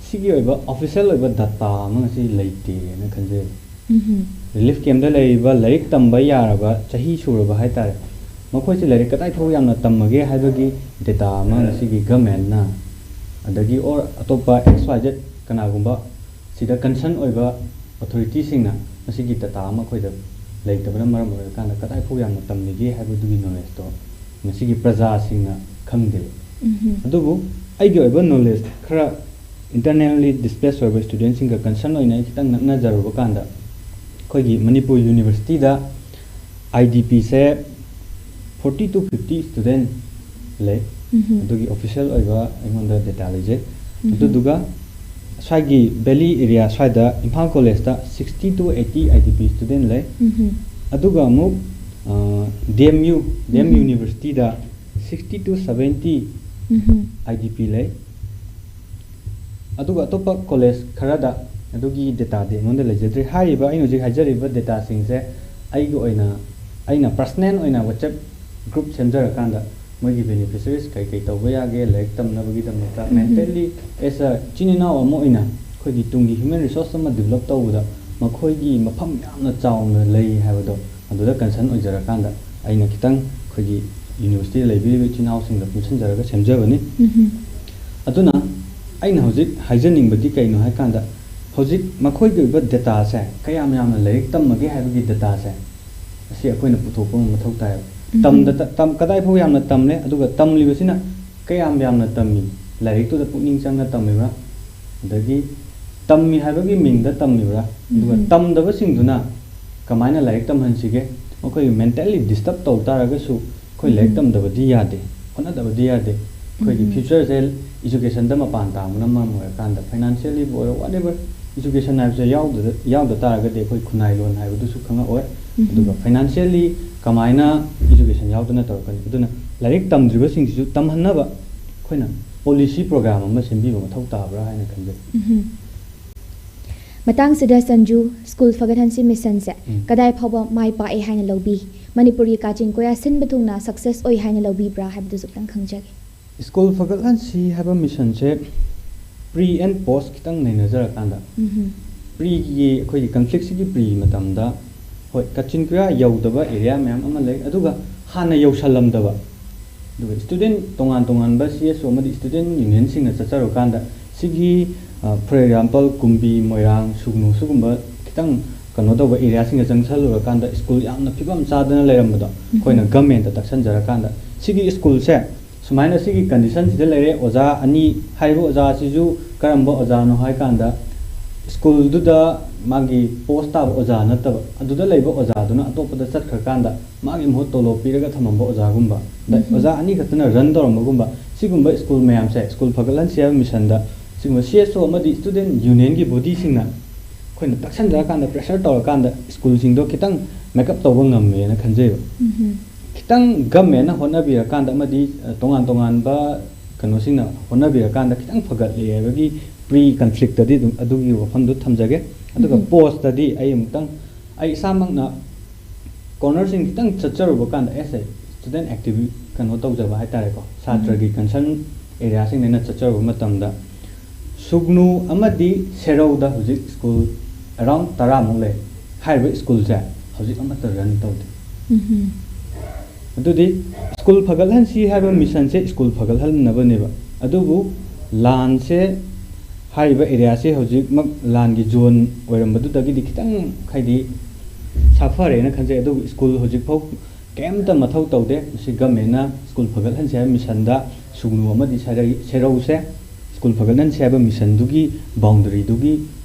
ꯁꯤꯒꯤ ꯑꯣꯏꯕ official ꯑꯣꯏꯕ data ꯑꯃ ꯉꯁꯤ ꯂꯩꯇꯦꯅ ꯈꯟꯖꯩ꯫ ꯎꯝꯍꯨꯝ꯫ Relief camp ꯗ ꯂꯩꯔꯤꯕ ꯂꯥꯏꯔꯤꯛ ꯇꯝꯕ ꯌꯥꯔꯕ ꯆꯍꯤ ꯁꯨꯔꯕ ꯍꯥꯏ ꯇꯥꯔꯦ, ꯃꯈꯣꯏꯁꯤ ꯂꯥꯏꯔꯤꯛ ꯀꯗꯥꯏ ꯐꯥꯎ ꯌꯥꯝꯅ ꯇꯝꯃꯒꯦ ꯍꯥꯏꯕꯒꯤ data ꯑꯃ ꯉꯁꯤꯒꯤ government ꯅ, ꯑꯗꯒꯤ or ꯑꯇꯣꯞꯄ X Y Z ꯀꯅꯥꯒꯨꯝꯕ ꯁꯤꯗ concern ꯑꯣꯏꯕ authority ꯁꯤꯡꯅ ꯃꯁꯤꯒꯤ data ꯑꯃ ꯑꯩꯈꯣꯏꯗ ꯂꯩꯇꯕꯅ ꯃꯔꯝ ꯑꯣꯏꯔꯀꯥꯟꯗ ꯀꯗꯥꯏ ꯐꯥꯎ ꯌꯥꯝꯅ ꯇꯝꯂꯤꯒꯦ ꯍꯥꯏꯕꯗꯨꯒꯤ knowledge ꯇꯣ ꯉꯁꯤꯒꯤ ꯄ꯭ꯔꯖꯥꯁꯤꯡꯅ ꯈꯪꯗꯦꯕ꯫ ꯎꯝꯍꯨꯝ꯫ ꯑꯗꯨꯕꯨ ꯑꯩꯒꯤ ꯑꯣꯏꯕ knowledge ꯈꯔ internally displaced ꯑꯣꯏꯕ student ꯁꯤꯡꯒ concern ꯑꯣꯏꯅ ꯑꯩ ꯈꯤꯇꯪ ꯅꯛꯅꯖꯔꯨꯕ ꯀꯥꯟꯗ, ꯑꯩꯈꯣꯏꯒꯤ Manipur university the I D P say forty to fifty student ꯂꯩ꯫ ꯎꯝꯍꯨꯝ꯫ ꯑꯗꯨꯒꯤ official ꯑꯣꯏꯕ ꯑꯩꯉꯣꯟꯗ data ꯂꯩꯖꯩ꯫ ꯎꯝꯍꯨꯝ꯫ ꯑꯗꯨꯗꯨꯒ ꯁ꯭ꯋꯥꯏꯒꯤ valley area ꯁ꯭ꯋꯥꯏꯗ ꯏꯝꯐꯥꯜ college ꯇ sixty to eighty I D P student ꯂꯩ꯫ ꯎꯝꯍꯨꯝ꯫ ꯑꯗꯨꯒ ꯑꯃꯨꯛ, ꯑ, D M U, D M mm-hmm. University the sixty to seventy mm-hmm. I D P ꯂꯩ꯫ ꯑꯗꯨꯒ ꯑꯇꯣꯞꯄ college ꯈꯔꯗ ꯑꯗꯨꯒꯤ data ꯗꯤ ꯑꯩꯉꯣꯟꯗ ꯂꯩꯖꯗ꯭ꯔꯤ꯫ ꯍꯥꯏꯔꯤꯕ ꯑꯩꯅ ꯍꯧꯖꯤꯛ ꯍꯥꯏꯖꯔꯤꯕ data ꯁꯤꯡꯁꯦ ꯑꯩꯒꯤ ꯑꯣꯏꯅ ꯑꯩꯅ ꯄꯔꯁꯅꯦꯜ ꯑꯣꯏꯅ ꯋꯥꯆꯦꯞ ꯒ꯭ꯔꯨꯞ ꯁꯦꯝꯖꯔꯀꯥꯟꯗ ꯃꯣꯏꯒꯤ ꯕꯦꯅꯤꯐꯤꯁꯔꯤꯁ ꯀꯩ ꯀꯩ ꯇꯧꯕ ꯌꯥꯒꯦ ꯂꯥꯏꯔꯤꯛ ꯇꯝꯅꯕꯒꯤꯗꯃꯛꯇ, ꯃꯦꯟꯇꯦꯜꯂꯤ ꯑꯦꯁ ꯑ ꯏꯆꯤꯟ ꯏꯅꯥꯎ ꯑꯃ ꯑꯣꯏꯅ ꯑꯩꯈꯣꯏꯒꯤ ꯇꯨꯡꯒꯤ ꯍ꯭ꯌꯨꯃꯦꯟ ꯔꯤꯁꯣꯔꯁ ꯑꯃ ꯗꯤꯕꯂꯞ ꯇꯧꯕꯗ ꯃꯈꯣꯏꯒꯤ ꯃꯐꯝ ꯌꯥꯝꯅ ꯆꯥꯎꯅ ꯂꯩ ꯍꯥꯏꯕꯗꯣ ꯑꯗꯨꯗ ꯀꯟꯁꯔꯟ ꯑꯣꯏꯖꯔꯀꯥꯟꯗ ꯑꯩꯅ ꯈꯤꯇꯪ ꯑꯩꯈꯣꯏꯒꯤ ꯌꯨꯅꯤꯚꯔꯁꯤꯇꯤꯗ ꯂꯩꯕꯤꯔꯤꯕ ꯏꯆꯤꯟ ꯏꯅꯥꯎꯁꯤꯡꯗ ꯄꯨꯟꯁꯤꯟꯖꯔꯒ ꯁꯦꯝꯖꯕꯅꯤ꯫ ꯑꯗꯨꯅ ꯑꯩꯅ ꯍꯧꯖꯤꯛ ꯍꯥꯏꯖꯅꯤꯡꯕꯗꯤ ꯀꯩꯅꯣ ꯍꯥꯏ ꯀꯥꯟꯗ, ꯍꯧꯖꯤꯛ ꯃꯈꯣꯏꯒꯤ ꯑꯣꯏꯕ ꯗꯦꯇꯥꯁꯦ, ꯀꯌꯥꯝ ꯌꯥꯝꯅ ꯂꯥꯏꯔꯤꯛ ꯇꯝꯃꯒꯦ ꯍꯥꯏꯕꯒꯤ ꯗꯦꯇꯥꯁꯦ, ꯑꯁꯤ ꯑꯩꯈꯣꯏꯅ ꯄꯨꯊꯣꯛꯄ ꯑꯃ ꯃꯊꯧ ꯇꯥꯏꯌꯦꯕ꯫ ꯎꯝ꯫ ꯇꯝꯗ ꯇ-, ꯇꯝ-, ꯀꯗꯥꯏ ꯐꯥꯎ ꯌꯥꯝꯅ ꯇꯝꯂꯦ, ꯑꯗꯨꯒ ꯇꯝꯂꯤꯕꯁꯤꯅ ꯀꯌꯥꯝ ꯌꯥꯝꯅ ꯇꯝꯃꯤ, ꯂꯥꯏꯔꯤꯛꯇꯨꯗ ꯄꯨꯛꯅꯤꯡ ꯆꯪꯅ ꯇꯝꯃꯤꯕ꯭ꯔꯥ, ꯑꯗꯒꯤ ꯇꯝꯃꯤ ꯍꯥꯏꯕꯒꯤ ꯃꯤꯡꯗ ꯇꯝꯃꯤꯕ꯭ꯔꯥ, ꯑꯗꯨꯒ ꯎꯝ꯫ ꯇꯝꯗꯕꯁꯤꯡꯗꯨꯅ ꯀꯃꯥꯏꯅ ꯂꯥꯏꯔꯤꯛ ꯇꯝꯍꯟꯁꯤꯒꯦ? ꯃꯈꯣꯏꯒꯤ ꯃꯦꯟꯇꯦꯜꯂꯤ ꯗꯤꯁꯇꯔꯕ ꯇꯧ ꯇꯥꯔꯒꯁꯨ ꯑꯩꯈꯣꯏ ꯂꯥꯏꯔꯤꯛ ꯎꯝ꯫ ꯇꯝꯗꯕꯗꯤ ꯌꯥꯗꯦ, ꯍꯣꯠꯅꯗꯕꯗꯤ ꯌꯥꯗꯦ꯫ ꯑꯩꯈꯣꯏꯒꯤ ꯎꯝ꯫ ꯐ꯭ꯌꯨꯆꯔꯁꯦ ꯏꯖꯨꯀꯦꯁꯟꯗ ꯃꯄꯥꯟ ꯇꯥꯡꯕꯅ ꯃꯔꯝ ꯑꯣꯏꯔꯀꯥꯟꯗ, ꯐꯥꯏꯅꯥꯟꯁꯤꯌꯦꯜꯂꯤꯕꯨ ꯑꯣꯏꯔꯣ, ꯋꯥꯠ ꯑꯦꯚꯔ, ꯏꯖꯨꯀꯦꯁꯟ ꯍꯥꯏꯕꯁꯦ ꯌꯥꯎꯗ-, ꯌꯥꯎꯗ ꯇꯥꯔꯒꯗꯤ ꯑꯩꯈꯣꯏ ꯈꯨꯟꯅꯥꯏ ꯂꯣꯟ ꯍꯥꯏꯕꯗꯨꯁꯨ ꯈꯪꯉꯛꯑꯣꯏ꯫ ꯎꯝ꯫ ꯑꯗꯨꯒ ꯐꯥꯏꯅꯥꯟꯁꯤꯌꯦꯜꯂꯤ ꯀꯃꯥꯏꯅ ꯏꯖꯨꯀꯦꯁꯟ ꯌꯥꯎꯗꯅ ꯇꯧꯔꯛꯀꯅꯤ? ꯑꯗꯨꯅ ꯂꯥꯏꯔꯤꯛ ꯇꯝꯗ꯭ꯔꯤꯕꯁꯤꯡꯁꯤꯁꯨ ꯇꯝꯍꯟꯅꯕ ꯑꯩꯈꯣꯏꯅ ꯄꯣꯂꯤꯁꯤ ꯄ꯭ꯔꯣꯒ꯭ꯔꯥꯝ ꯑꯃ ꯁꯦꯝꯕꯤꯕ ꯃꯊꯧ ꯇꯥꯕ꯭ꯔꯥ ꯍꯥꯏꯅ ꯈꯟꯖꯩ꯫ ꯎꯝ꯫ ꯃꯇꯥꯡꯁꯤꯗ ꯁꯟꯖꯨ, ꯁ꯭ꯀꯨꯜ ꯐꯒꯠꯍꯟꯁꯤ ꯃꯤꯁꯟꯁꯦ ꯎꯝ꯫ ꯀꯗꯥꯏ ꯐꯥꯎꯕ ꯃꯥꯏ ꯄꯥꯛꯑꯦ ꯍꯥꯏꯅ ꯂꯧꯕꯤ? ꯃꯅꯤꯄꯨꯔꯒꯤ ꯀꯥꯆꯤꯟ ꯀꯣꯌꯥ ꯁꯤꯟꯕ ꯊꯨꯡꯅ ꯁꯛꯁꯦꯁ ꯑꯣꯏ ꯍꯥꯏꯅ ꯂꯧꯕꯤꯕ꯭ꯔꯥ ꯍꯥꯏꯕꯗꯨꯁꯨ ꯈꯤꯇꯪ ꯈꯪꯖꯒꯦ꯫ ꯁ꯭ꯀꯨꯜ ꯐꯒꯠꯍꯟꯁꯤ ꯍꯥꯏꯕ ꯃꯤꯁꯟꯁꯦ ꯄ꯭ꯔꯤ ꯑꯦꯟ ꯄꯣꯁ ꯈꯤꯇꯪ ꯅꯩꯅꯖꯔꯀꯥꯟꯗ, ꯎꯝꯍꯨꯝ꯫ ꯄ꯭ꯔꯤꯒꯤ, ꯑꯩꯈꯣꯏꯒꯤ ꯀꯟꯐ꯭ꯂꯤꯛꯁꯤꯒꯤ ꯄ꯭ꯔꯤ ꯃꯇꯝꯗ, ꯍꯣꯏ, ꯀꯥꯆꯤꯟ ꯀꯣꯌꯥ ꯌꯧꯗꯕ ꯑꯦꯔꯤꯌꯥ ꯃꯌꯥꯝ ꯑꯃ ꯂꯩ, ꯑꯗꯨꯒ ꯍꯥꯟꯅ ꯌꯧꯁꯜꯂꯝꯗꯕ, ꯑꯗꯨꯒ ꯁ꯭ꯇꯨꯗꯦꯟ ꯇꯣꯉꯥꯟ ꯇꯣꯉꯥꯟꯕ ꯁꯤ ꯑꯦꯁ ꯑꯣ ꯑꯃꯗꯤ ꯁ꯭ꯇꯨꯗꯦꯟ ꯌꯨꯅꯤꯌꯟꯁꯤꯡꯅ ꯆꯠꯆꯔꯨꯀꯥꯟꯗ, ꯁꯤꯒꯤ, ꯑ, for example, ꯀꯨꯝꯕꯤ, ꯃꯣꯏꯔꯥꯡ, ꯁꯨꯒꯅꯨ, ꯁꯤꯒꯨꯝꯕ ꯈꯤꯇꯪ ꯀꯩꯅꯣ ꯇꯧꯕ ꯑꯦꯔꯤꯌꯥꯁꯤꯡꯗ ꯆꯪꯁꯜꯂꯨꯔꯀꯥꯟꯗ ꯁ꯭ꯀꯨꯜ ꯌꯥꯝꯅ ꯐꯤꯕꯝ ꯆꯥꯗꯅ ꯂꯩꯔꯝꯕꯗꯣ, ꯑꯩꯈꯣꯏꯅ ꯎꯝ꯫ ꯒꯃꯦꯟꯗ ꯇꯛꯁꯟꯖꯔꯀꯥꯟꯗ, ꯁꯤꯒꯤ ꯁ꯭ꯀꯨꯜꯁꯦ ꯁꯨꯃꯥꯏꯅ ꯁꯤꯒꯤ ꯀꯟꯗꯤꯁꯟꯁꯤꯗ ꯂꯩꯔꯦ, ꯑꯣꯖꯥ ꯑꯅꯤ, ꯍꯥꯏꯔꯤꯕ ꯑꯣꯖꯥꯁꯤꯁꯨ ꯀꯔꯝꯕ ꯑꯣꯖꯥꯅꯣ ꯍꯥꯏ ꯀꯥꯟꯗ, ꯁ꯭ꯀꯨꯜꯗꯨꯗ ꯃꯥꯒꯤ ꯄꯣꯁ ꯇꯥꯕ ꯑꯣꯖꯥ ꯅꯠꯇꯕ, ꯑꯗꯨꯗ ꯂꯩꯕ ꯑꯣꯖꯥꯗꯨꯅ ꯑꯇꯣꯞꯄꯗ ꯆꯠꯈ꯭ꯔꯀꯥꯟꯗ ꯃꯥꯒꯤ ꯃꯍꯨꯠ ꯇꯣꯂꯣꯞ ꯄꯤꯔꯒ ꯊꯝꯃꯝꯕ ꯑꯣꯖꯥꯒꯨꯝꯕ, ꯑꯗ ꯎꯝ꯫ ꯑꯣꯖꯥ ꯑꯅꯤ ꯈꯛꯇꯅ ꯔꯟ ꯇꯧꯔꯝꯕꯒꯨꯝꯕ, ꯁꯤꯒꯨꯝꯕ ꯁ꯭ꯀꯨꯜ ꯃꯌꯥꯝꯁꯦ, ꯁ꯭ꯀꯨꯜ ꯐꯒꯠꯍꯟꯁꯤ ꯍꯥꯏꯕ ꯃꯤꯁꯟꯗ ꯁꯤꯒꯨꯝꯕ ꯁꯤ ꯑꯦꯁ ꯑꯣ ꯑꯃꯗꯤ ꯁ꯭ꯇꯨꯗꯦꯟ ꯌꯨꯅꯤꯌꯟꯒꯤ ꯕꯣꯗꯤꯁꯤꯡꯅ ꯑꯩꯈꯣꯏꯅ ꯇꯛꯁꯟꯖꯔꯀꯥꯟꯗ, ꯄ꯭ꯔꯦꯁꯔ ꯇꯧꯔꯀꯥꯟꯗ ꯁ꯭ꯀꯨꯜꯁꯤꯡꯗꯣ ꯈꯤꯇꯪ ꯃꯦꯀꯞ ꯇꯧꯕ ꯉꯝꯃꯦꯅ ꯈꯟꯖꯩꯕ꯫ ꯎꯝꯍꯨꯝ꯫ ꯈꯤꯇꯪ ꯒꯃꯦꯟꯅ ꯍꯣꯠꯅꯕꯤꯔꯀꯥꯟꯗ ꯑꯃꯗꯤ, ꯑ, ꯇꯣꯉꯥꯟ ꯇꯣꯉꯥꯟꯕ ꯀꯩꯅꯣꯁꯤꯡꯅ ꯍꯣꯠꯅꯕꯤꯔꯀꯥꯟꯗ ꯈꯤꯇꯪ ꯐꯒꯠꯂꯦ ꯍꯥꯏꯕꯒꯤ ꯄ꯭ꯔꯤ ꯀꯟꯐ꯭ꯂꯤꯛꯇꯗꯤ ꯑꯗꯨꯝ ꯑꯗꯨꯒꯤ ꯋꯥꯐꯝꯗꯨ ꯊꯝꯖꯒꯦ꯫ ꯑꯗꯨꯒ ꯎꯝꯍꯨꯝ꯫ ꯄꯣꯁꯇꯗꯤ ꯑꯩ ꯑꯃꯨꯛꯇꯪ, ꯑꯩ ꯏꯁꯥꯃꯛꯅ ꯀꯣꯔꯅꯔꯁꯤꯡ ꯈꯤꯇꯪ ꯆꯠꯆꯔꯨꯕ ꯀꯥꯟꯗ, ꯑꯦꯁ ꯑꯦ ꯁ꯭ꯇꯨꯗꯦꯟ ꯑꯦꯛꯇꯤꯚꯤ ꯀꯩꯅꯣ ꯇꯧꯖꯕ ꯍꯥꯏꯇꯥꯔꯦꯀꯣ, ꯁꯥꯇ꯭ꯔꯒꯤ ꯀꯟꯁꯔꯟ ꯑꯦꯔꯤꯌꯥꯁꯤꯡꯗ ꯑꯩꯅ ꯆꯠꯆꯔꯨꯕ ꯃꯇꯝꯗ, ꯁꯨꯒꯅꯨ ꯑꯃꯗꯤ ꯁꯦꯔꯧꯗ ꯍꯧꯖꯤꯛ ꯁ꯭ꯀꯨꯜ ꯑꯦꯔꯥꯎꯟ ꯇꯔꯥꯃꯨꯛ ꯂꯩ꯫ ꯍꯥꯏꯔꯤꯕ ꯁ꯭ꯀꯨꯜꯁꯦ ꯍꯧꯖꯤꯛ ꯑꯃꯠꯇ ꯔꯟ ꯇꯧꯗꯦ꯫ ꯑꯗꯨꯗꯤ ꯁ꯭ꯀꯨꯜ ꯐꯒꯠꯍꯟꯁꯤ ꯍꯥꯏꯕ ꯃꯤꯁꯟꯁꯦ ꯁ꯭ꯀꯨꯜ ꯐꯒꯠꯍꯟꯅꯕꯅꯦꯕ꯫ ꯑꯗꯨꯕꯨ ꯂꯥꯟꯁꯦ, ꯍꯥꯏꯔꯤꯕ ꯑꯦꯔꯤꯌꯥꯁꯦ ꯍꯧꯖꯤꯛꯃꯛ ꯂꯥꯟꯒꯤ ꯖꯣꯟ ꯑꯣꯏꯔꯝꯕꯗꯨꯗꯒꯤꯗꯤ ꯈꯤꯇꯪ, ꯍꯥꯏꯗꯤ, ꯁꯥꯐꯔꯦꯅ ꯈꯟꯖꯩ꯫ ꯑꯗꯨꯕꯨ ꯁ꯭ꯀꯨꯜ ꯍꯧꯖꯤꯛꯐꯥꯎ ꯀꯩꯝꯇ ꯃꯊꯧ ꯇꯧꯗꯦ꯫ ꯃꯁꯤ ꯒꯃꯦꯟꯅ ꯁ꯭ꯀꯨꯜ ꯐꯒꯠꯍꯟꯁꯤ ꯍꯥꯏꯕ ꯃꯤꯁꯟꯗ ꯁꯨꯒꯅꯨ ꯑꯃꯗꯤ ꯁꯦꯔꯩ-, ꯁꯦꯔꯧꯁꯦ ꯁ꯭ꯀꯨꯜ ꯐꯒꯠꯍꯟꯁꯤ ꯍꯥꯏꯕ ꯃꯤꯁꯟꯗꯨꯒꯤ ꯕꯥꯎꯟꯗꯔꯤꯗꯨꯒꯤ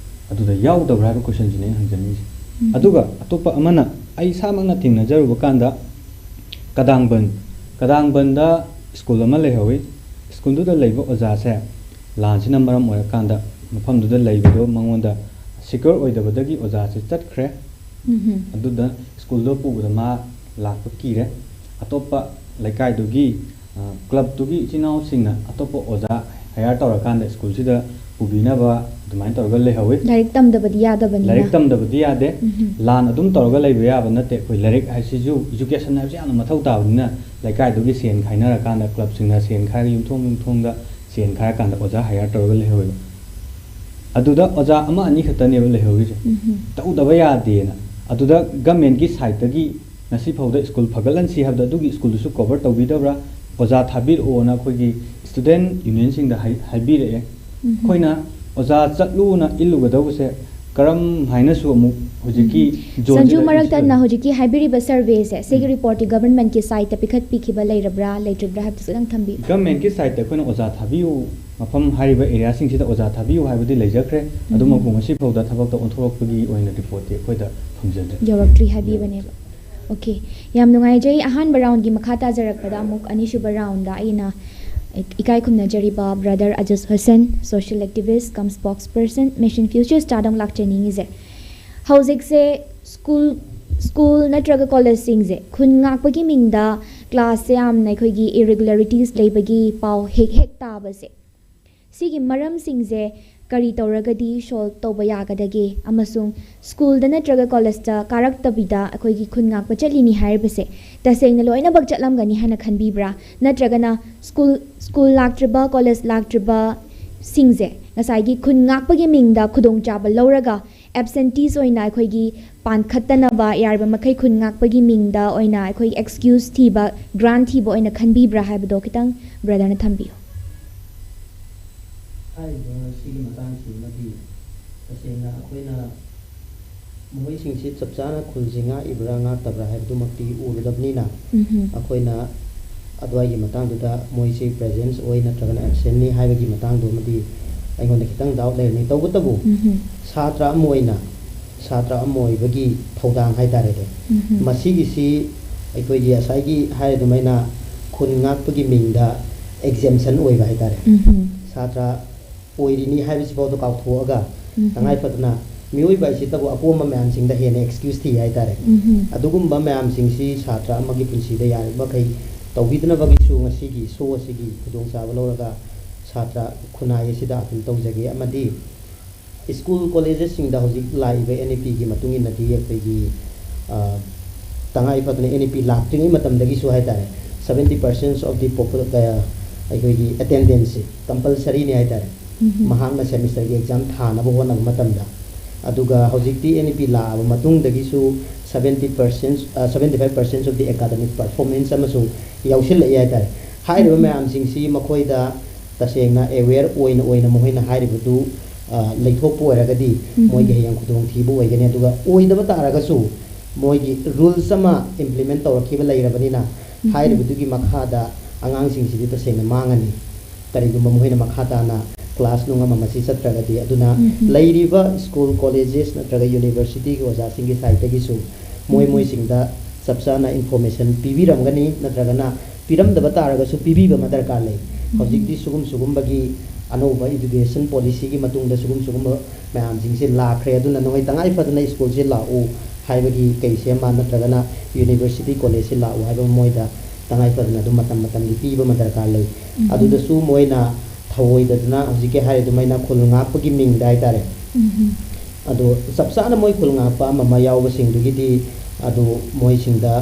ꯑꯗꯨꯗ ꯌꯥꯎꯗꯕ꯭ꯔꯥ ꯍꯥꯏꯕ ꯀꯣꯏꯁꯟꯁꯤꯅꯦ ꯑꯩꯅ ꯍꯪꯖꯅꯤꯡꯉꯤꯁꯦ꯫ ꯎꯝ꯫ ꯑꯗꯨꯒ ꯑꯇꯣꯞꯄ ꯑꯃꯅ, ꯑꯩ ꯏꯁꯥꯃꯛꯅ ꯊꯦꯡꯅꯖꯔꯨꯕ ꯀꯥꯟꯗ, ꯀꯗꯥꯡꯕꯟ, ꯀꯗꯥꯡꯕꯟꯗ ꯁ꯭ꯀꯨꯜ ꯑꯃ ꯂꯩꯍꯧꯋꯤ꯫ ꯁ꯭ꯀꯨꯜꯗꯨꯗ ꯂꯩꯕ ꯑꯣꯖꯥꯁꯦ ꯂꯥꯟꯁꯤꯅ ꯃꯔꯝ ꯑꯣꯏꯔꯀꯥꯟꯗ ꯃꯐꯝꯗꯨꯗ ꯂꯩꯕꯗꯣ ꯃꯉꯣꯟꯗ ꯁꯤꯀ꯭ꯌꯣꯔ ꯑꯣꯏꯗꯕꯗꯒꯤ ꯑꯣꯖꯥꯁꯦ ꯆꯠꯈ꯭ꯔꯦ꯫ ꯎꯝꯍꯨꯝ꯫ ꯑꯗꯨꯗ ꯁ꯭ꯀꯨꯜꯗꯣ ꯄꯨꯕꯗ ꯃꯥ ꯂꯥꯛꯄ ꯀꯤꯔꯦ꯫ ꯑꯇꯣꯞꯄ ꯂꯩꯀꯥꯏꯗꯨꯒꯤ, ꯑ, ꯀ꯭ꯂꯕꯇꯨꯒꯤ ꯏꯆꯤꯟ ꯏꯅꯥꯎꯁꯤꯡꯅ ꯑꯇꯣꯞꯄ ꯑꯣꯖꯥ ꯍꯥꯌꯔ ꯇꯧꯔꯀꯥꯟꯗ ꯁ꯭ꯀꯨꯜꯁꯤꯗ ꯄꯨꯕꯤꯅꯕ ꯑꯗꯨꯃꯥꯏꯅ ꯇꯧꯔꯒ ꯂꯩꯍꯧꯋꯤ꯫ ꯂꯥꯏꯔꯤꯛ ꯇꯝꯗꯕꯗꯤ ꯌꯥꯗꯕꯅꯤꯅ꯫ ꯂꯥꯏꯔꯤꯛ ꯇꯝꯗꯕꯗꯤ ꯌꯥꯗꯦ꯫ ꯎꯝꯍꯨꯝ꯫ ꯂꯥꯟ ꯑꯗꯨꯝ ꯇꯧꯔꯒ ꯂꯩꯕ ꯌꯥꯕ ꯅꯠꯇꯦ꯫ ꯑꯩꯈꯣꯏ ꯂꯥꯏꯔꯤꯛ ꯍꯥꯏꯁꯤꯁꯨ, ꯏꯖꯨꯀꯦꯁꯟ ꯍꯥꯏꯕꯁꯤ ꯌꯥꯝꯅ ꯃꯊꯧ ꯇꯥꯕꯅꯤꯅ, ꯂꯩꯀꯥꯏꯗꯨꯒꯤ ꯁꯦꯟ ꯈꯥꯏꯅꯔꯀꯥꯟꯗ, ꯀ꯭ꯂꯕꯁꯤꯡꯅ ꯁꯦꯟ ꯈꯥꯏꯔꯒ, ꯌꯨꯝꯊꯣꯡ ꯌꯨꯝꯊꯣꯡꯗ ꯁꯦꯟ ꯈꯥꯏꯔꯀꯥꯟꯗ ꯑꯣꯖꯥ ꯍꯥꯌꯔ ꯇꯧꯔꯒ ꯂꯩꯍꯧꯋꯦꯕ꯫ ꯑꯗꯨꯗ ꯑꯣꯖꯥ ꯑꯃ ꯑꯅꯤ ꯈꯛꯇꯅꯦꯕ ꯂꯩꯍꯧꯔꯤꯁꯦ꯫ ꯎꯝꯍꯨꯝ꯫ ꯇꯧꯗꯕ ꯌꯥꯗꯦꯅ꯫ ꯑꯗꯨꯗ ꯒꯃꯦꯟꯒꯤ ꯁꯥꯏꯠꯇꯒꯤ ꯉꯁꯤ ꯐꯥꯎꯗ ꯁ꯭ꯀꯨꯜ ꯐꯒꯠꯍꯟꯁꯤ ꯍꯥꯏꯕꯗ ꯑꯗꯨꯒꯤ ꯁ꯭ꯀꯨꯜꯗꯨꯁꯨ ꯀꯣꯚꯔ ꯇꯧꯕꯤꯗꯕ꯭ꯔꯥ? ꯑꯣꯖꯥ ꯊꯥꯕꯤꯔꯛꯑꯣꯅ ꯑꯩꯈꯣꯏꯒꯤ ꯁ꯭ꯇꯨꯗꯦꯟ ꯌꯨꯅꯤꯌꯟꯁꯤꯡꯗ ꯍꯥꯏ-, ꯍꯥꯏꯕꯤꯔꯛꯑꯦ꯫ ꯎꯝꯍꯨꯝ꯫ ꯑꯩꯈꯣꯏꯅ ꯑꯣꯖꯥ ꯆꯠꯂꯨꯅ ꯏꯜꯂꯨꯒꯗꯧꯕꯁꯦ ꯀꯔꯝ ꯍꯥꯏꯅꯁꯨ ꯑꯃꯨꯛ ꯍꯧꯖꯤꯛꯀꯤ ꯎꯝ꯫ ꯖꯣꯟꯁꯤꯗ ꯁꯟꯖꯨ, ꯃꯔꯛ ꯏꯟꯁꯤꯜꯂꯦ꯫ ꯊꯠꯅ ꯍꯧꯖꯤꯛꯀꯤ ꯍꯥꯏꯕꯤꯔꯤꯕ ꯁꯔꯚꯦꯁꯦ, ꯁꯤꯒꯤ ꯎꯝ꯫ ꯔꯤꯄꯣꯔꯠꯇꯤ ꯒꯚꯔꯟꯃꯦꯟꯠꯀꯤ ꯁꯥꯏꯠꯇ ꯄꯤꯈꯠꯄꯤꯈꯤꯕ ꯂꯩꯔꯕ꯭ꯔꯥ, ꯂꯩꯇ꯭ꯔꯤꯕ꯭ꯔꯥ ꯍꯥꯏꯕꯗꯨꯁꯨ ꯈꯤꯇꯪ ꯊꯝꯕꯤꯌꯨ꯫ ꯒꯚꯔꯟꯃꯦꯟꯠꯀꯤ ꯁꯥꯏꯠꯇ ꯑꯩꯈꯣꯏꯅ ꯑꯣꯖꯥ ꯊꯥꯕꯤꯌꯨ, ꯃꯐꯝ ꯍꯥꯏꯔꯤꯕ ꯑꯦꯔꯤꯌꯥꯁꯤꯡꯁꯤꯗ ꯑꯣꯖꯥ ꯊꯥꯕꯤꯌꯨ ꯍꯥꯏꯕꯗꯤ ꯂꯩꯖꯈ꯭ꯔꯦ, ꯎꯝ꯫ ꯑꯗꯨꯃꯛꯄꯨ ꯉꯁꯤ ꯐꯥꯎꯗ ꯊꯕꯛꯇ ꯑꯣꯟꯊꯣꯔꯛꯄꯒꯤ ꯑꯣꯏꯅ ꯔꯤꯄꯣꯔꯠꯇꯤ ꯑꯩꯈꯣꯏꯗ ꯐꯪꯖꯗ꯭ꯔꯤ꯫ ꯌꯧꯔꯛꯇ꯭ꯔꯤ ꯍꯥꯏꯕꯤꯕꯅꯦꯕ꯫ ꯑꯣꯀꯦ, ꯌꯥꯝ ꯅꯨꯡꯉꯥꯏꯖꯩ꯫ ꯑꯍꯥꯟꯕ ꯔꯥꯎꯟꯒꯤ ꯃꯈꯥ ꯇꯥꯖꯔꯛꯄꯗ ꯑꯃꯨꯛ ꯑꯅꯤꯁꯨꯕ ꯔꯥꯎꯟꯗ ꯑꯩꯅ ꯏꯀꯥꯏ ꯈꯨꯝꯅꯖꯔꯤꯕ ꯕ꯭ꯔꯗꯔ ꯑꯖꯁ ꯍꯨꯁꯦꯟ, ꯁꯣꯁꯤꯌꯦꯜ ꯑꯦꯛꯇꯤꯚꯤꯁ ꯀꯝ ꯁ꯭ꯄꯣꯛꯁ ꯄꯔꯁꯟ, ꯃꯤꯁꯟ ꯐ꯭ꯌꯨꯆꯔ ꯁ꯭ꯇꯥꯔꯗ ꯑꯃꯨꯛ ꯂꯥꯛꯆꯅꯤꯡꯉꯤꯁꯦ꯫ ꯍꯧꯖꯤꯛꯁꯦ ꯁ꯭ꯀꯨꯜ, ꯁ꯭ꯀꯨꯜ ꯅꯠꯇ꯭ꯔꯒ ꯀꯣꯂꯦꯖꯁꯤꯡꯁꯦ ꯈꯨꯟ ꯉꯥꯛꯄꯒꯤ ꯃꯤꯡꯗ ꯀ꯭ꯂꯥꯁꯁꯦ ꯌꯥꯝꯅ ꯑꯩꯈꯣꯏꯒꯤ ꯏꯔꯤꯒꯨꯂꯔꯤꯇꯤꯁ ꯂꯩꯕꯒꯤ ꯄꯥꯎ ꯍꯦꯛ ꯍꯦꯛ ꯇꯥꯕꯁꯦ, ꯁꯤꯒꯤ ꯃꯔꯝꯁꯤꯡꯁꯦ ꯀꯔꯤ ꯇꯧꯔꯒꯗꯤ ꯁꯣꯜꯕ ꯇꯧꯕ ꯌꯥꯒꯗꯒꯦ? ꯑꯃꯁꯨꯡ ꯁ꯭ꯀꯨꯜꯗ ꯅꯠꯇ꯭ꯔꯒ ꯀꯣꯂꯦꯖꯇ ꯀꯥꯔꯛꯇꯕꯤꯗ ꯑꯩꯈꯣꯏꯒꯤ ꯈꯨꯟ ꯉꯥꯛꯄ ꯆꯠꯂꯤꯅꯤ ꯍꯥꯏꯔꯤꯕꯁꯦ ꯇꯁꯦꯡꯅ ꯂꯣꯏꯅꯃꯛ ꯆꯠꯂꯝꯒꯅꯤ ꯍꯥꯏꯅ ꯈꯟꯕꯤꯕ꯭ꯔꯥ? ꯅꯠꯇ꯭ꯔꯒꯅ ꯁ꯭ꯀꯨꯜ ꯁ꯭ꯀꯨꯜ ꯂꯥꯛꯇ꯭ꯔꯤꯕ, ꯀꯣꯂꯦꯖ ꯂꯥꯛꯇ꯭ꯔꯤꯕꯁꯤꯡꯁꯦ ꯉꯁꯥꯏꯒꯤ ꯈꯨꯟ ꯉꯥꯛꯄꯒꯤ ꯃꯤꯡꯗ ꯈꯨꯗꯣꯡꯆꯥꯕ ꯂꯧꯔꯒ ꯑꯦꯞꯁꯦꯟꯇꯤꯁ ꯑꯣꯏꯅ ꯑꯩꯈꯣꯏꯒꯤ ꯄꯥꯟꯈꯠꯇꯅꯕ ꯌꯥꯔꯤꯕ ꯃꯈꯩ ꯈꯨꯟ ꯉꯥꯛꯄꯒꯤ ꯃꯤꯡꯗ ꯑꯣꯏꯅ ꯑꯩꯈꯣꯏ ꯑꯦꯛꯁꯀ꯭ꯌꯨꯁ ꯊꯤꯕ, ꯒ꯭ꯔꯥꯟ ꯊꯤꯕ ꯑꯣꯏꯅ ꯈꯟꯕꯤꯕ꯭ꯔꯥ ꯍꯥꯏꯕꯗꯣ ꯈꯤꯇꯪ ꯕ꯭ꯔꯗꯔꯅ ꯊꯝꯕꯤꯌꯨ꯫ ꯍꯥꯏꯔꯤꯕ ꯁꯤꯒꯤ ꯃꯇꯥꯡꯁꯤꯃꯗꯤ ꯇꯁꯦꯡꯅ ꯑꯩꯈꯣꯏꯅ ꯃꯈꯣꯏꯁꯤꯡꯁꯤ ꯆꯞ ꯆꯥꯅ ꯈꯨꯜꯁꯤ ꯉꯥꯛꯏꯕ꯭ꯔꯥ ꯉꯥꯛꯇꯕ꯭ꯔꯥ ꯍꯥꯏꯕꯗꯨꯃꯛꯇꯤ ꯎꯔꯨꯗꯕꯅꯤꯅ, ꯎꯝꯍꯨꯝ꯫ ꯑꯩꯈꯣꯏꯅ ꯑꯗꯨꯋꯥꯏꯒꯤ ꯃꯇꯥꯡꯗꯨꯗ ꯃꯣꯏꯁꯤ ꯄ꯭ꯔꯦꯖꯦꯟꯁ ꯑꯣꯏ ꯅꯠꯇ꯭ꯔꯒꯅ ꯑꯦꯕꯁꯦꯟꯅꯤ ꯍꯥꯏꯕꯒꯤ ꯃꯇꯥꯡꯗꯨꯃꯗꯤ ꯑꯩꯉꯣꯟꯗ ꯈꯤꯇꯪ ꯗꯥꯎꯠ ꯂꯩꯔꯝꯃꯤ꯫ ꯇꯧꯕꯇꯕꯨ ꯎꯝꯍꯨꯝ꯫ ꯁꯥꯇ꯭ꯔ ꯑꯃ ꯑꯣꯏꯅ, ꯁꯥꯇ꯭ꯔ ꯑꯃ ꯑꯣꯏꯕꯒꯤ ꯊꯧꯗꯥꯡ ꯍꯥꯏꯇꯥꯔꯦꯅꯦ, ꯎꯝꯍꯨꯝ꯫ ꯃꯁꯤꯒꯤꯁꯤ ꯑꯩꯈꯣꯏꯒꯤ ꯉꯁꯥꯏꯒꯤ ꯍꯥꯏꯔꯤꯗꯨꯃꯥꯏꯅ ꯈꯨꯟ ꯉꯥꯛꯄꯒꯤ ꯃꯤꯡꯗ ꯑꯦꯛꯖꯦꯝꯁꯟ ꯑꯣꯏꯕ ꯍꯥꯏꯇꯥꯔꯦ꯫ ꯎꯝꯍꯨꯝ꯫ ꯁꯥꯇ꯭ꯔ ꯑꯣꯏꯔꯤꯅꯤ ꯍꯥꯏꯕꯁꯤꯐꯥꯎꯗ ꯀꯥꯎꯊꯣꯛꯑꯒ, ꯎꯝꯍꯨꯝ꯫ ꯇꯉꯥꯏ ꯐꯗꯅ ꯃꯤꯑꯣꯏꯕ ꯍꯥꯏꯁꯤꯇꯕꯨ ꯑꯄꯣꯝꯕ ꯃꯌꯥꯝꯁꯤꯡꯗ ꯍꯦꯟꯅ ꯑꯦꯛꯁꯀ꯭ꯌꯨꯁ ꯊꯤ ꯍꯥꯏꯇꯥꯔꯦ꯫ ꯎꯝꯍꯨꯝ꯫ ꯑꯗꯨꯒꯨꯝꯕ ꯃꯌꯥꯝꯁꯤꯡꯁꯤ ꯁꯥꯇ꯭ꯔ ꯑꯃꯒꯤ ꯄꯨꯟꯁꯤꯗ ꯌꯥꯔꯤꯕ ꯃꯈꯩ ꯇꯧꯕꯤꯗꯅꯕꯒꯤꯁꯨ ꯉꯁꯤꯒꯤ ꯁꯣ ꯑꯁꯤꯒꯤ ꯈꯨꯗꯣꯡꯆꯥꯕ ꯂꯧꯔꯒ ꯁꯥꯇ꯭ꯔ ꯈꯨꯟꯅꯥꯏ ꯑꯁꯤꯗ ꯑꯄꯤꯜ ꯇꯧꯖꯒꯦ꯫ ꯑꯃꯗꯤ ꯁ꯭ꯀꯨꯜ ꯀꯣꯂꯦꯖꯦꯁꯁꯤꯡꯗ ꯍꯧꯖꯤꯛ ꯂꯥꯛꯏꯕ ꯑꯦꯟ ꯏ ꯄꯤꯒꯤ ꯃꯇꯨꯡ ꯏꯟꯅꯗꯤ ꯑꯩꯈꯣꯏꯒꯤ, ꯑ, ꯇꯉꯥꯏ ꯐꯗꯅ ꯑꯦꯟ ꯏ ꯄꯤ ꯂꯥꯛꯇ꯭ꯔꯤꯉꯩ ꯃꯇꯝꯗꯒꯤꯁꯨ ꯍꯥꯏꯇꯥꯔꯦ, seventy percent of the popu-, ꯑ, ꯑꯩꯈꯣꯏꯒꯤ ꯑꯦꯇꯦꯟꯗꯦꯟꯁꯁꯤ ꯀꯝꯄꯜꯁꯔꯤꯅꯤ ꯍꯥꯏꯇꯥꯔꯦ꯫ ꯎꯝꯍꯨꯝ꯫ ꯃꯍꯥꯛꯅ ꯁꯦꯃꯤꯁꯇꯔꯒꯤ ꯑꯦꯛꯖꯥꯝ ꯊꯥꯅꯕ ꯍꯣꯠꯅꯕ ꯃꯇꯝꯗ꯫ ꯑꯗꯨꯒ ꯍꯧꯖꯤꯛꯇꯤ ꯑꯦꯟ ꯏ ꯄꯤ ꯂꯥꯛꯑꯕ ꯃꯇꯨꯡꯗꯒꯤꯁꯨ seventy percent, ꯑ, seventy five percent of the academic performance ꯑꯃꯁꯨ ꯌꯥꯎꯁꯤꯜꯂꯛꯏ ꯍꯥꯏꯇꯥꯔꯦ꯫ ꯍꯥꯏꯔꯤꯕ ꯎꯝꯍꯨꯝ꯫ ꯃꯌꯥꯝꯁꯤꯡꯁꯤ ꯃꯈꯣꯏꯗ ꯇꯁꯦꯡꯅ ꯑꯦꯋꯦꯌꯔ ꯑꯣꯏꯅ ꯑꯣꯏꯅ ꯃꯈꯣꯏꯅ ꯍꯥꯏꯔꯤꯕꯗꯨ, ꯑ, ꯂꯩꯊꯣꯛꯄ ꯑꯣꯏꯔꯒꯗꯤ ꯎꯝꯍꯨꯝ꯫ ꯃꯣꯏꯒꯤ ꯍꯌꯦꯡ ꯈꯨꯗꯣꯡꯊꯤꯕ ꯑꯣꯏꯒꯅꯤ꯫ ꯑꯗꯨꯒ ꯑꯣꯏꯗꯕ ꯇꯥꯔꯒꯁꯨ ꯃꯣꯏꯒꯤ ꯔꯨꯜꯁ ꯑꯃ ꯏꯝꯄ꯭ꯂꯤꯃꯦꯟ ꯇꯧꯔꯛꯈꯤꯕ ꯂꯩꯔꯕꯅꯤꯅ, ꯎꯝꯍꯨꯝ꯫ ꯍꯥꯏꯔꯤꯕꯗꯨꯒꯤ ꯃꯈꯥꯗ ꯑꯉꯥꯡꯁꯤꯡꯁꯤꯗꯤ ꯇꯁꯦꯡꯅ ꯃꯥꯡꯉꯅꯤ꯫ ꯀꯔꯤꯒꯨꯝꯕ ꯃꯈꯣꯏꯅ ꯃꯈꯥ ꯇꯥꯅ ꯀ꯭ꯂꯥꯁ ꯅꯨꯡ ꯑꯃ ꯃꯁꯤ ꯆꯠꯇ꯭ꯔꯒꯗꯤ꯫ ꯑꯗꯨꯅ ꯎꯝꯍꯨꯝ꯫ ꯂꯩꯔꯤꯕ ꯁ꯭ꯀꯨꯜ, ꯀꯣꯂꯦꯖꯦꯁ ꯅꯠꯇ꯭ꯔꯒ ꯌꯨꯅꯤꯚꯔꯁꯤꯇꯤꯒꯤ ꯑꯣꯖꯥꯁꯤꯡꯒꯤ ꯁꯥꯏꯠꯇꯒꯤꯁꯨ ꯃꯣꯏ ꯎꯝꯍꯨꯝ꯫ ꯃꯣꯏꯁꯤꯡꯗ ꯆꯞ ꯆꯥꯅ ꯏꯟꯐꯣꯔꯃꯦꯁꯟ ꯄꯤꯕꯤꯔꯝꯒꯅꯤ, ꯅꯠꯇ꯭ꯔꯒꯅ ꯄꯤꯔꯝꯗꯕ ꯇꯥꯔꯒꯁꯨ ꯄꯤꯕꯤꯕ ꯑꯃ ꯗꯔꯀꯥꯔ ꯂꯩ꯫ ꯎꯝꯍꯨꯝ꯫ ꯍꯧꯖꯤꯛꯇꯤ ꯁꯤꯒꯨꯝ ꯁꯤꯒꯨꯝꯕꯒꯤ ꯑꯅꯧꯕ ꯏꯗꯨꯀꯦꯁꯟ ꯄꯣꯂꯤꯁꯤꯒꯤ ꯃꯇꯨꯡꯗ ꯁꯤꯒꯨꯝ ꯁꯤꯒꯨꯝꯕ ꯃꯌꯥꯝꯁꯤꯡꯁꯦ ꯂꯥꯛꯈ꯭ꯔꯦ꯫ ꯑꯗꯨꯅ ꯅꯈꯣꯏ ꯇꯉꯥꯏ ꯐꯗꯅ ꯁ꯭ꯀꯨꯜꯁꯦ ꯂꯥꯛꯎ ꯍꯥꯏꯕꯒꯤ ꯀꯩꯁꯦ ꯑꯃ, ꯅꯠꯇ꯭ꯔꯒꯅ ꯌꯨꯅꯤꯚꯔꯁꯤꯇꯤ ꯀꯣꯂꯦꯖꯁꯦ ꯂꯥꯛꯎ ꯍꯥꯏꯕ ꯑꯃ ꯃꯣꯏꯗ ꯇꯉꯥꯏ ꯐꯗꯅ ꯑꯗꯨꯝ ꯃꯇꯝ ꯃꯇꯝꯒꯤ ꯄꯤꯕ ꯑꯃ ꯗꯔꯀꯥꯔ ꯂꯩ꯫ ꯎꯝꯍꯨꯝ꯫ ꯑꯗꯨꯗꯁꯨ ꯃꯣꯏꯅ ꯊꯧꯑꯣꯏꯗꯗꯅ ꯍꯧꯖꯤꯛꯀꯤ ꯍꯥꯏꯔꯤꯗꯨꯃꯥꯏꯅ ꯈꯨꯜ ꯉꯥꯛꯄꯒꯤ ꯃꯤꯡꯗ ꯍꯥꯏꯇꯥꯔꯦ꯫ ꯑꯗꯣ ꯆꯞ ꯆꯥꯅ ꯃꯣꯏ ꯈꯨꯜ ꯉꯥꯛꯄ ꯑꯃ ꯑꯃ ꯌꯥꯎꯕꯁꯤꯡꯗꯨꯒꯤꯗꯤ ꯑꯗꯨ ꯃꯣꯏꯁꯤꯡꯗ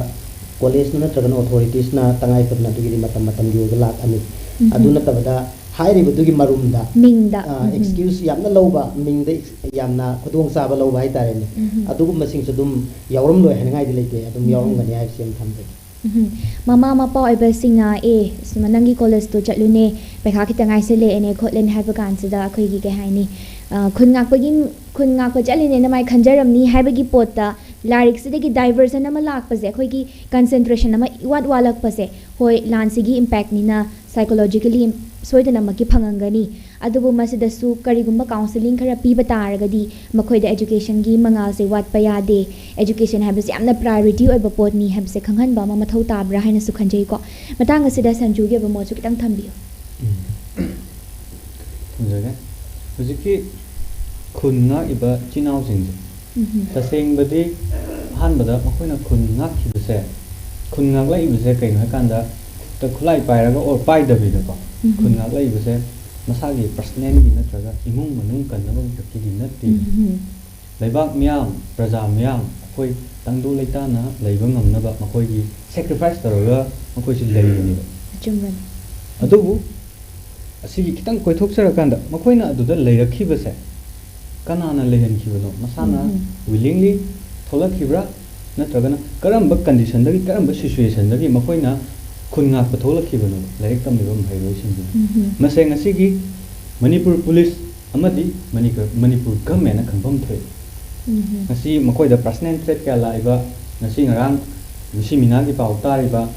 ꯀꯣꯂꯦꯖꯅ ꯅꯠꯇ꯭ꯔꯒꯅ ꯑꯣꯊꯣꯔꯤꯇꯤꯁꯅ ꯇꯉꯥꯏ ꯐꯗꯅ ꯑꯗꯨꯒꯤꯗꯤ ꯃꯇꯝ ꯃꯇꯝꯒꯤ ꯑꯣꯏꯕ ꯂꯥꯛꯑꯅꯤ꯫ ꯑꯗꯨ ꯅꯠꯇꯕꯗ ꯍꯥꯏꯔꯤꯕꯗꯨꯒꯤ ꯃꯔꯨꯝꯗ ꯃꯤꯡꯗ꯫ ꯑꯦꯛꯁꯀ꯭ꯌꯨꯁ ꯌꯥꯝꯅ ꯂꯧꯕ, ꯃꯤꯡꯗ ꯌꯥꯝꯅ ꯈꯨꯗꯣꯡꯆꯥꯕ ꯂꯧꯕ ꯍꯥꯏꯇꯥꯔꯦꯅꯦ꯫ ꯑꯗꯨꯒꯨꯝꯕꯁꯤꯡꯁꯨ ꯑꯗꯨꯝ ꯌꯥꯎꯔꯝꯂꯣꯏ ꯍꯥꯏꯅꯤꯡꯉꯥꯏꯗꯤ ꯂꯩꯇꯦ, ꯑꯗꯨꯝ ꯌꯥꯎꯔꯝꯒꯅꯤ ꯍꯥꯏꯕꯁꯤ ꯑꯃ ꯊꯝꯖꯒꯦ꯫ ꯃꯃꯥ ꯃꯄꯥ ꯑꯣꯏꯕꯁꯤꯡꯅ, "ꯑꯦ, ꯁꯤꯃ ꯅꯪꯒꯤ ꯀꯣꯂꯦꯖꯇꯣ ꯆꯠꯂꯨꯅꯦ, ꯄꯩꯈꯥ ꯈꯤꯇ ꯉꯥꯏꯁꯤꯜꯂꯛꯑꯦꯅꯦ ꯈꯣꯠꯂꯦꯅꯦ" ꯍꯥꯏꯕ ꯀꯥꯟꯁꯤꯗ ꯑꯩꯈꯣꯏꯒꯤ ꯀꯩ ꯍꯥꯏꯅꯤ, ꯑ, ꯈꯨꯟ ꯉꯥꯛꯄꯒꯤ, ꯈꯨꯟ ꯉꯥꯛꯄ ꯆꯠꯂꯤꯅꯦꯅ ꯃꯥꯏ ꯈꯟꯖꯔꯝꯅꯤ ꯍꯥꯏꯕꯒꯤ ꯄꯣꯠꯇ ꯂꯥꯏꯔꯤꯛꯁꯤꯗꯒꯤ ꯗꯥꯏꯚꯔꯁꯟ ꯑꯃ ꯂꯥꯛꯄꯁꯦ, ꯑꯩꯈꯣꯏꯒꯤ ꯀꯟꯁꯦꯟꯇ꯭ꯔꯦꯁꯟ ꯑꯃ ꯏꯋꯥꯠ ꯋꯥꯠꯂꯛꯄꯁꯦ, ꯍꯣꯏ, ꯂꯥꯟꯁꯤꯒꯤ ꯏꯝꯄꯦꯛꯅꯤꯅ ꯁꯥꯏꯀꯣꯂꯣꯖꯤꯀꯦꯂꯤ ꯁꯣꯏꯗꯅꯃꯛꯀꯤ ꯐꯪꯉꯝꯒꯅꯤ꯫ ꯑꯗꯨꯕꯨ ꯃꯁꯤꯗꯁꯨ ꯀꯔꯤꯒꯨꯝꯕ ꯀꯥꯎꯟꯁꯦꯂꯤꯡ ꯈꯔ ꯄꯤꯕ ꯇꯥꯔꯒꯗꯤ ꯃꯈꯣꯏꯗ ꯑꯦꯖꯨꯀꯦꯁꯟꯒꯤ ꯃꯉꯥꯜꯁꯦ ꯋꯥꯠꯄ ꯌꯥꯗꯦ꯫ ꯑꯦꯖꯨꯀꯦꯁꯟ ꯍꯥꯏꯕꯁꯦ ꯌꯥꯝꯅ ꯄ꯭ꯔꯥꯏꯑꯣꯔꯤꯇꯤ ꯑꯣꯏꯕ ꯄꯣꯠꯅꯤ ꯍꯥꯏꯕꯁꯦ ꯈꯪꯍꯟꯕ ꯑꯃ ꯃꯊꯧ ꯇꯥꯕ꯭ꯔꯥ ꯍꯥꯏꯅꯁꯨ ꯈꯟꯖꯩꯀꯣ꯫ ꯃꯇꯥꯡ ꯑꯁꯤꯗ ꯁꯟꯖꯨꯒꯤ ꯑꯣꯏꯕ ꯃꯣꯠꯁꯨ ꯈꯤꯇꯪ ꯊꯝꯕꯤꯌꯨ꯫ ꯊꯝꯖꯒꯦ꯫ ꯍꯧꯖꯤꯛꯀꯤ ꯈꯨꯟ ꯉꯥꯛꯏꯕ ꯏꯆꯤꯟ ꯏꯅꯥꯎꯁꯤꯡꯁꯦ, ꯇꯁꯦꯡꯕꯗꯤ ꯑꯍꯥꯟꯕꯗ ꯃꯈꯣꯏꯅ ꯈꯨꯟ ꯉꯥꯛꯈꯤꯕꯁꯦ, ꯈꯨꯟ ꯉꯥꯛꯂꯛꯏꯕꯁꯦ ꯀꯩꯅꯣ ꯍꯥꯏꯀꯥꯟꯗ, ꯈꯨꯠꯇ ꯈꯨꯠꯂꯥꯏ ꯄꯥꯏꯔꯒ ꯑꯣꯔ ꯄꯥꯏꯗꯕꯤꯗꯀꯣ, ꯈꯨꯟ ꯉꯥꯛꯂꯛꯏꯕꯁꯦ ꯃꯁꯥꯒꯤ ꯄꯔꯁꯅꯦꯜꯒꯤ ꯅꯠꯇ꯭ꯔꯒ ꯏꯃꯨꯡ ꯃꯅꯨꯡ ꯀꯟꯅꯕꯒꯤ ꯈꯛꯀꯤꯗꯤ ꯅꯠꯇꯦ꯫ ꯂꯩꯕꯥꯛ ꯃꯤꯌꯥꯝ, ꯄ꯭ꯔꯖꯥ ꯃꯤꯌꯥꯝ, ꯑꯩꯈꯣꯏ ꯇꯪꯗꯨ ꯂꯩꯇꯥꯅ ꯂꯩꯕ ꯉꯝꯅꯕ ꯃꯈꯣꯏꯒꯤ ꯁꯦꯀ꯭ꯔꯤꯐꯥꯏꯁ ꯇꯧꯔꯒ ꯃꯈꯣꯏꯁꯤ ꯂꯩꯔꯤꯅꯦꯕ꯫ ꯑꯆꯨꯝꯕꯅꯤ꯫ ꯑꯗꯨꯕꯨ ꯑꯁꯤꯒꯤ ꯈꯤꯇꯪ ꯀꯣꯏꯊꯣꯛꯆꯔꯀꯥꯟꯗ ꯃꯈꯣꯏꯅ ꯑꯗꯨꯗ ꯂꯩꯔꯛꯈꯤꯕꯁꯦ ꯀꯅꯥꯅ ꯂꯩꯍꯟꯈꯤꯕꯅꯣ? ꯃꯁꯥꯅ ꯋꯤꯂꯤꯡꯂꯤ ꯊꯣꯛꯂꯛꯈꯤꯕ꯭ꯔꯥ? ꯅꯠꯇ꯭ꯔꯒꯅ ꯀꯔꯝꯕ ꯀꯟꯗꯤꯁꯟꯗꯒꯤ, ꯀꯔꯝꯕ ꯁꯤꯆꯨꯋꯦꯁꯟꯗꯒꯤ ꯃꯈꯣꯏꯅ ꯈꯨꯟ ꯉꯥꯛꯄ ꯊꯣꯛꯂꯛꯈꯤꯕꯅꯣ? ꯂꯥꯏꯔꯤꯛ ꯇꯝꯂꯤꯕ ꯃꯍꯩꯔꯣꯏꯁꯤꯡꯁꯤꯅ꯫ ꯃꯁꯦ ꯉꯁꯤꯒꯤ ꯃꯅꯤꯄꯨꯔ ꯄꯨꯂꯤꯁ ꯑꯃꯗꯤ ꯃꯅꯤꯄꯨꯔ, ꯃꯅꯤꯄꯨꯔ ꯒꯚꯔꯟꯃꯦꯟꯅ ꯈꯪꯐꯝ ꯊꯣꯛꯏ꯫ ꯉꯁꯤ ꯃꯈꯣꯏꯗ ꯄꯔꯁꯅꯦꯜ ꯊ꯭ꯔꯦꯠ ꯀꯌꯥ ꯂꯥꯛꯏꯕ, ꯉꯁꯤ ꯉꯔꯥꯡ ꯃꯤꯁꯤ ꯃꯤꯅꯥꯒꯤ ꯄꯥꯎ ꯇꯥꯔꯤꯕ,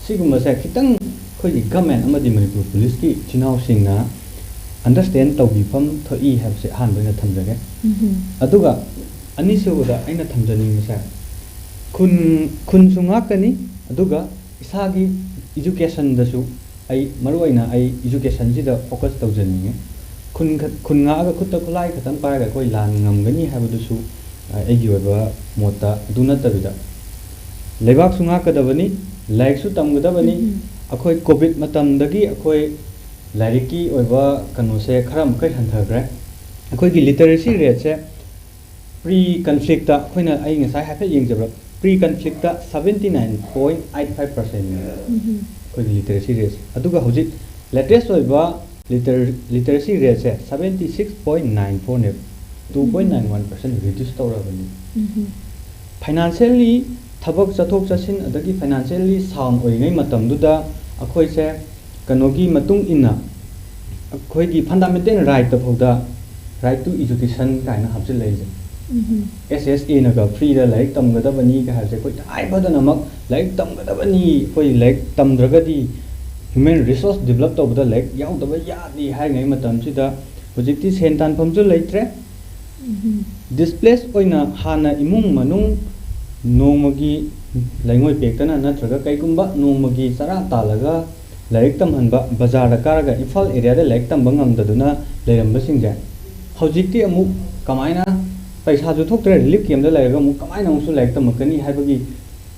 ꯁꯤꯒꯨꯝꯕꯁꯦ ꯈꯤꯇꯪ ꯑꯩꯈꯣꯏꯒꯤ ꯒꯚꯔꯟꯃꯦꯟ ꯑꯃꯗꯤ ꯃꯅꯤꯄꯨꯔ ꯄꯨꯂꯤꯁꯀꯤ ꯏꯆꯤꯟ ꯏꯅꯥꯎꯁꯤꯡꯅ ꯑꯟꯗꯔꯁ꯭ꯇꯦꯟ ꯇꯧꯕꯤꯐꯝ ꯊꯣꯛꯏ ꯍꯥꯏꯕꯁꯦ ꯑꯍꯥꯟꯕ ꯑꯣꯏꯅ ꯊꯝꯖꯒꯦ꯫ ꯑꯗꯨꯒ ꯑꯅꯤꯁꯨꯕꯗ ꯑꯩꯅ ꯊꯝꯖꯅꯤꯡꯕꯁꯦ, ꯈꯨꯟ, ꯈꯨꯟꯁꯨ ꯉꯥꯛꯀꯅꯤ, ꯑꯗꯨꯒ ꯏꯁꯥꯒꯤ ꯏꯖꯨꯀꯦꯁꯟꯗꯁꯨ ꯑꯩ, ꯃꯔꯨꯑꯣꯏꯅ ꯑꯩ ꯏꯖꯨꯀꯦꯁꯟꯁꯤꯗ ꯐꯣꯀꯁ ꯇꯧꯖꯅꯤꯡꯉꯦ꯫ ꯈꯨꯟ ꯈ-, ꯈꯨꯟ ꯉꯥꯛꯑꯒ ꯈꯨꯠꯇ ꯈꯨꯠꯂꯥꯏ ꯈꯛꯇꯪ ꯄꯥꯏꯔꯒ ꯑꯩꯈꯣꯏ ꯂꯥꯟ ꯉꯝꯒꯅꯤ ꯍꯥꯏꯕꯗꯨꯁꯨ, ꯑ, ꯑꯩꯒꯤ ꯑꯣꯏꯕ ꯃꯣꯠꯇ ꯑꯗꯨ ꯅꯠꯇꯕꯤꯗ, ꯂꯩꯕꯥꯛꯁꯨ ꯉꯥꯛꯀꯗꯕꯅꯤ, ꯂꯥꯏꯔꯤꯛꯁꯨ ꯇꯝꯒꯗꯕꯅꯤ꯫ ꯑꯩꯈꯣꯏ ꯀꯣꯚꯤꯗ ꯃꯇꯝꯗꯒꯤ ꯑꯩꯈꯣꯏ ꯂꯥꯏꯔꯤꯛꯀꯤ ꯑꯣꯏꯕ ꯀꯩꯅꯣꯁꯦ ꯈꯔ ꯑꯃꯨꯛꯀ ꯍꯟꯊꯈ꯭ꯔꯦ꯫ ꯑꯩꯈꯣꯏꯒꯤ ꯂꯤꯇꯔꯦꯁꯤ ꯔꯦꯠꯁꯦ ꯄ꯭ꯔꯤ ꯀꯟꯐ꯭ꯂꯤꯛꯇ, ꯑꯩꯈꯣꯏꯅ, ꯑꯩ ꯉꯁꯥꯏ ꯍꯥꯏꯐꯦꯠ ꯌꯦꯡꯖꯕ, pre conflict seventy nine point eight five ꯄꯥꯔꯁꯦꯟꯅꯦꯕ ꯑꯩꯈꯣꯏꯒꯤ ꯂꯤꯇꯔꯦꯁꯤ ꯔꯦꯠꯁꯦ꯫ ꯑꯗꯨꯒ ꯍꯧꯖꯤꯛ ꯂꯦꯇꯦꯁ ꯑꯣꯏꯕ ꯂꯤꯇꯔ ꯂꯤꯇꯔꯦꯁꯤ ꯔꯦꯠꯁꯦ ꯁꯕꯦꯟꯇꯤ ꯁꯤꯛꯁ ꯄꯣꯏꯟ ꯅꯥꯏꯟ ꯐꯣꯔꯅꯦꯕ, two point nine one percent reduce ꯇꯧꯔꯕꯅꯤ꯫ ꯐꯥꯏꯅꯥꯟꯁꯤꯌꯦꯜꯂꯤ ꯊꯕꯛ ꯆꯠꯊꯣꯛ ꯆꯠꯁꯤꯟ ꯑꯗꯒꯤ ꯐꯥꯏꯅꯥꯟꯁꯤꯌꯦꯜꯂꯤ ꯁꯥꯎꯟ ꯑꯣꯏꯔꯤꯉꯩ ꯃꯇꯝꯗꯨꯗ ꯑꯩꯈꯣꯏꯁꯦ ꯀꯩꯅꯣꯒꯤ ꯃꯇꯨꯡ ꯏꯟꯅ ꯑꯩꯈꯣꯏꯒꯤ ꯐꯟꯗꯥꯃꯦꯟꯇꯦꯜ ꯔꯥꯏꯠꯇ ꯐꯥꯎꯗ ꯔꯥꯏꯠ ꯇꯨ ꯏꯖꯨꯀꯦꯁꯟ ꯀꯥꯏꯅ ꯍꯥꯞꯆꯤꯜꯂꯛꯏꯁꯦ꯫ ꯑꯦꯁ ꯑꯦꯁ ꯑꯦꯅꯒ ꯐ꯭ꯔꯤꯗ ꯂꯥꯏꯔꯤꯛ ꯇꯝꯒꯗꯕꯅꯤ ꯀꯥꯏ ꯍꯥꯏꯕꯁꯦ ꯑꯩꯈꯣꯏ ꯇꯉꯥꯏ ꯐꯗꯅꯃꯛ ꯂꯥꯏꯔꯤꯛ ꯇꯝꯒꯗꯕꯅꯤ, ꯑꯩꯈꯣꯏ ꯂꯥꯏꯔꯤꯛ ꯇꯝꯗ꯭ꯔꯒꯗꯤ ꯍ꯭ꯌꯨꯃꯦꯟ ꯔꯤꯁꯣꯔꯁ ꯗꯤꯕꯂꯞ ꯇꯧꯕꯗ ꯂꯥꯏꯔꯤꯛ ꯌꯥꯎꯗꯕ ꯌꯥꯗꯦ ꯍꯥꯏꯔꯤꯉꯩ ꯃꯇꯝꯁꯤꯗ ꯍꯧꯖꯤꯛꯇꯤ ꯁꯦꯟ ꯇꯥꯟꯐꯝꯁꯨ ꯂꯩꯇ꯭ꯔꯦ꯫ ꯗꯤꯁꯄ꯭ꯂꯦꯁ ꯑꯣꯏꯅ ꯍꯥꯟꯅ ꯏꯃꯨꯡ ꯃꯅꯨꯡ ꯅꯣꯡꯃꯒꯤ ꯂꯩꯉꯣꯏ ꯄꯦꯛꯇꯅ ꯅꯠꯇ꯭ꯔꯒ ꯀꯩꯒꯨꯝꯕ ꯅꯣꯡꯃꯒꯤ ꯆꯔꯥ ꯇꯥꯜꯂꯒ ꯂꯥꯏꯔꯤꯛ ꯇꯝꯍꯟꯕ, ꯕꯖꯥꯔꯗ ꯀꯥꯔꯒ ꯏꯝꯐꯥꯜ ꯑꯦꯔꯤꯌꯥꯗ ꯂꯥꯏꯔꯤꯛ ꯇꯝꯕ ꯉꯝꯗꯗꯨꯅ ꯂꯩꯔꯝꯕꯁꯤꯡꯁꯦ ꯍꯧꯖꯤꯛꯇꯤ ꯑꯃꯨꯛ ꯀꯃꯥꯏꯅ, ꯄꯩꯁꯥꯁꯨ ꯊꯣꯛꯇ꯭ꯔꯦ, ꯔꯤꯂꯤꯐ ꯀꯦꯝꯗ ꯂꯩꯔꯒ ꯑꯃꯨꯛ ꯀꯃꯥꯏꯅ ꯑꯃꯨꯛꯁꯨ ꯂꯥꯏꯔꯤꯛ ꯇꯝꯃꯛꯀꯅꯤ ꯍꯥꯏꯕꯒꯤ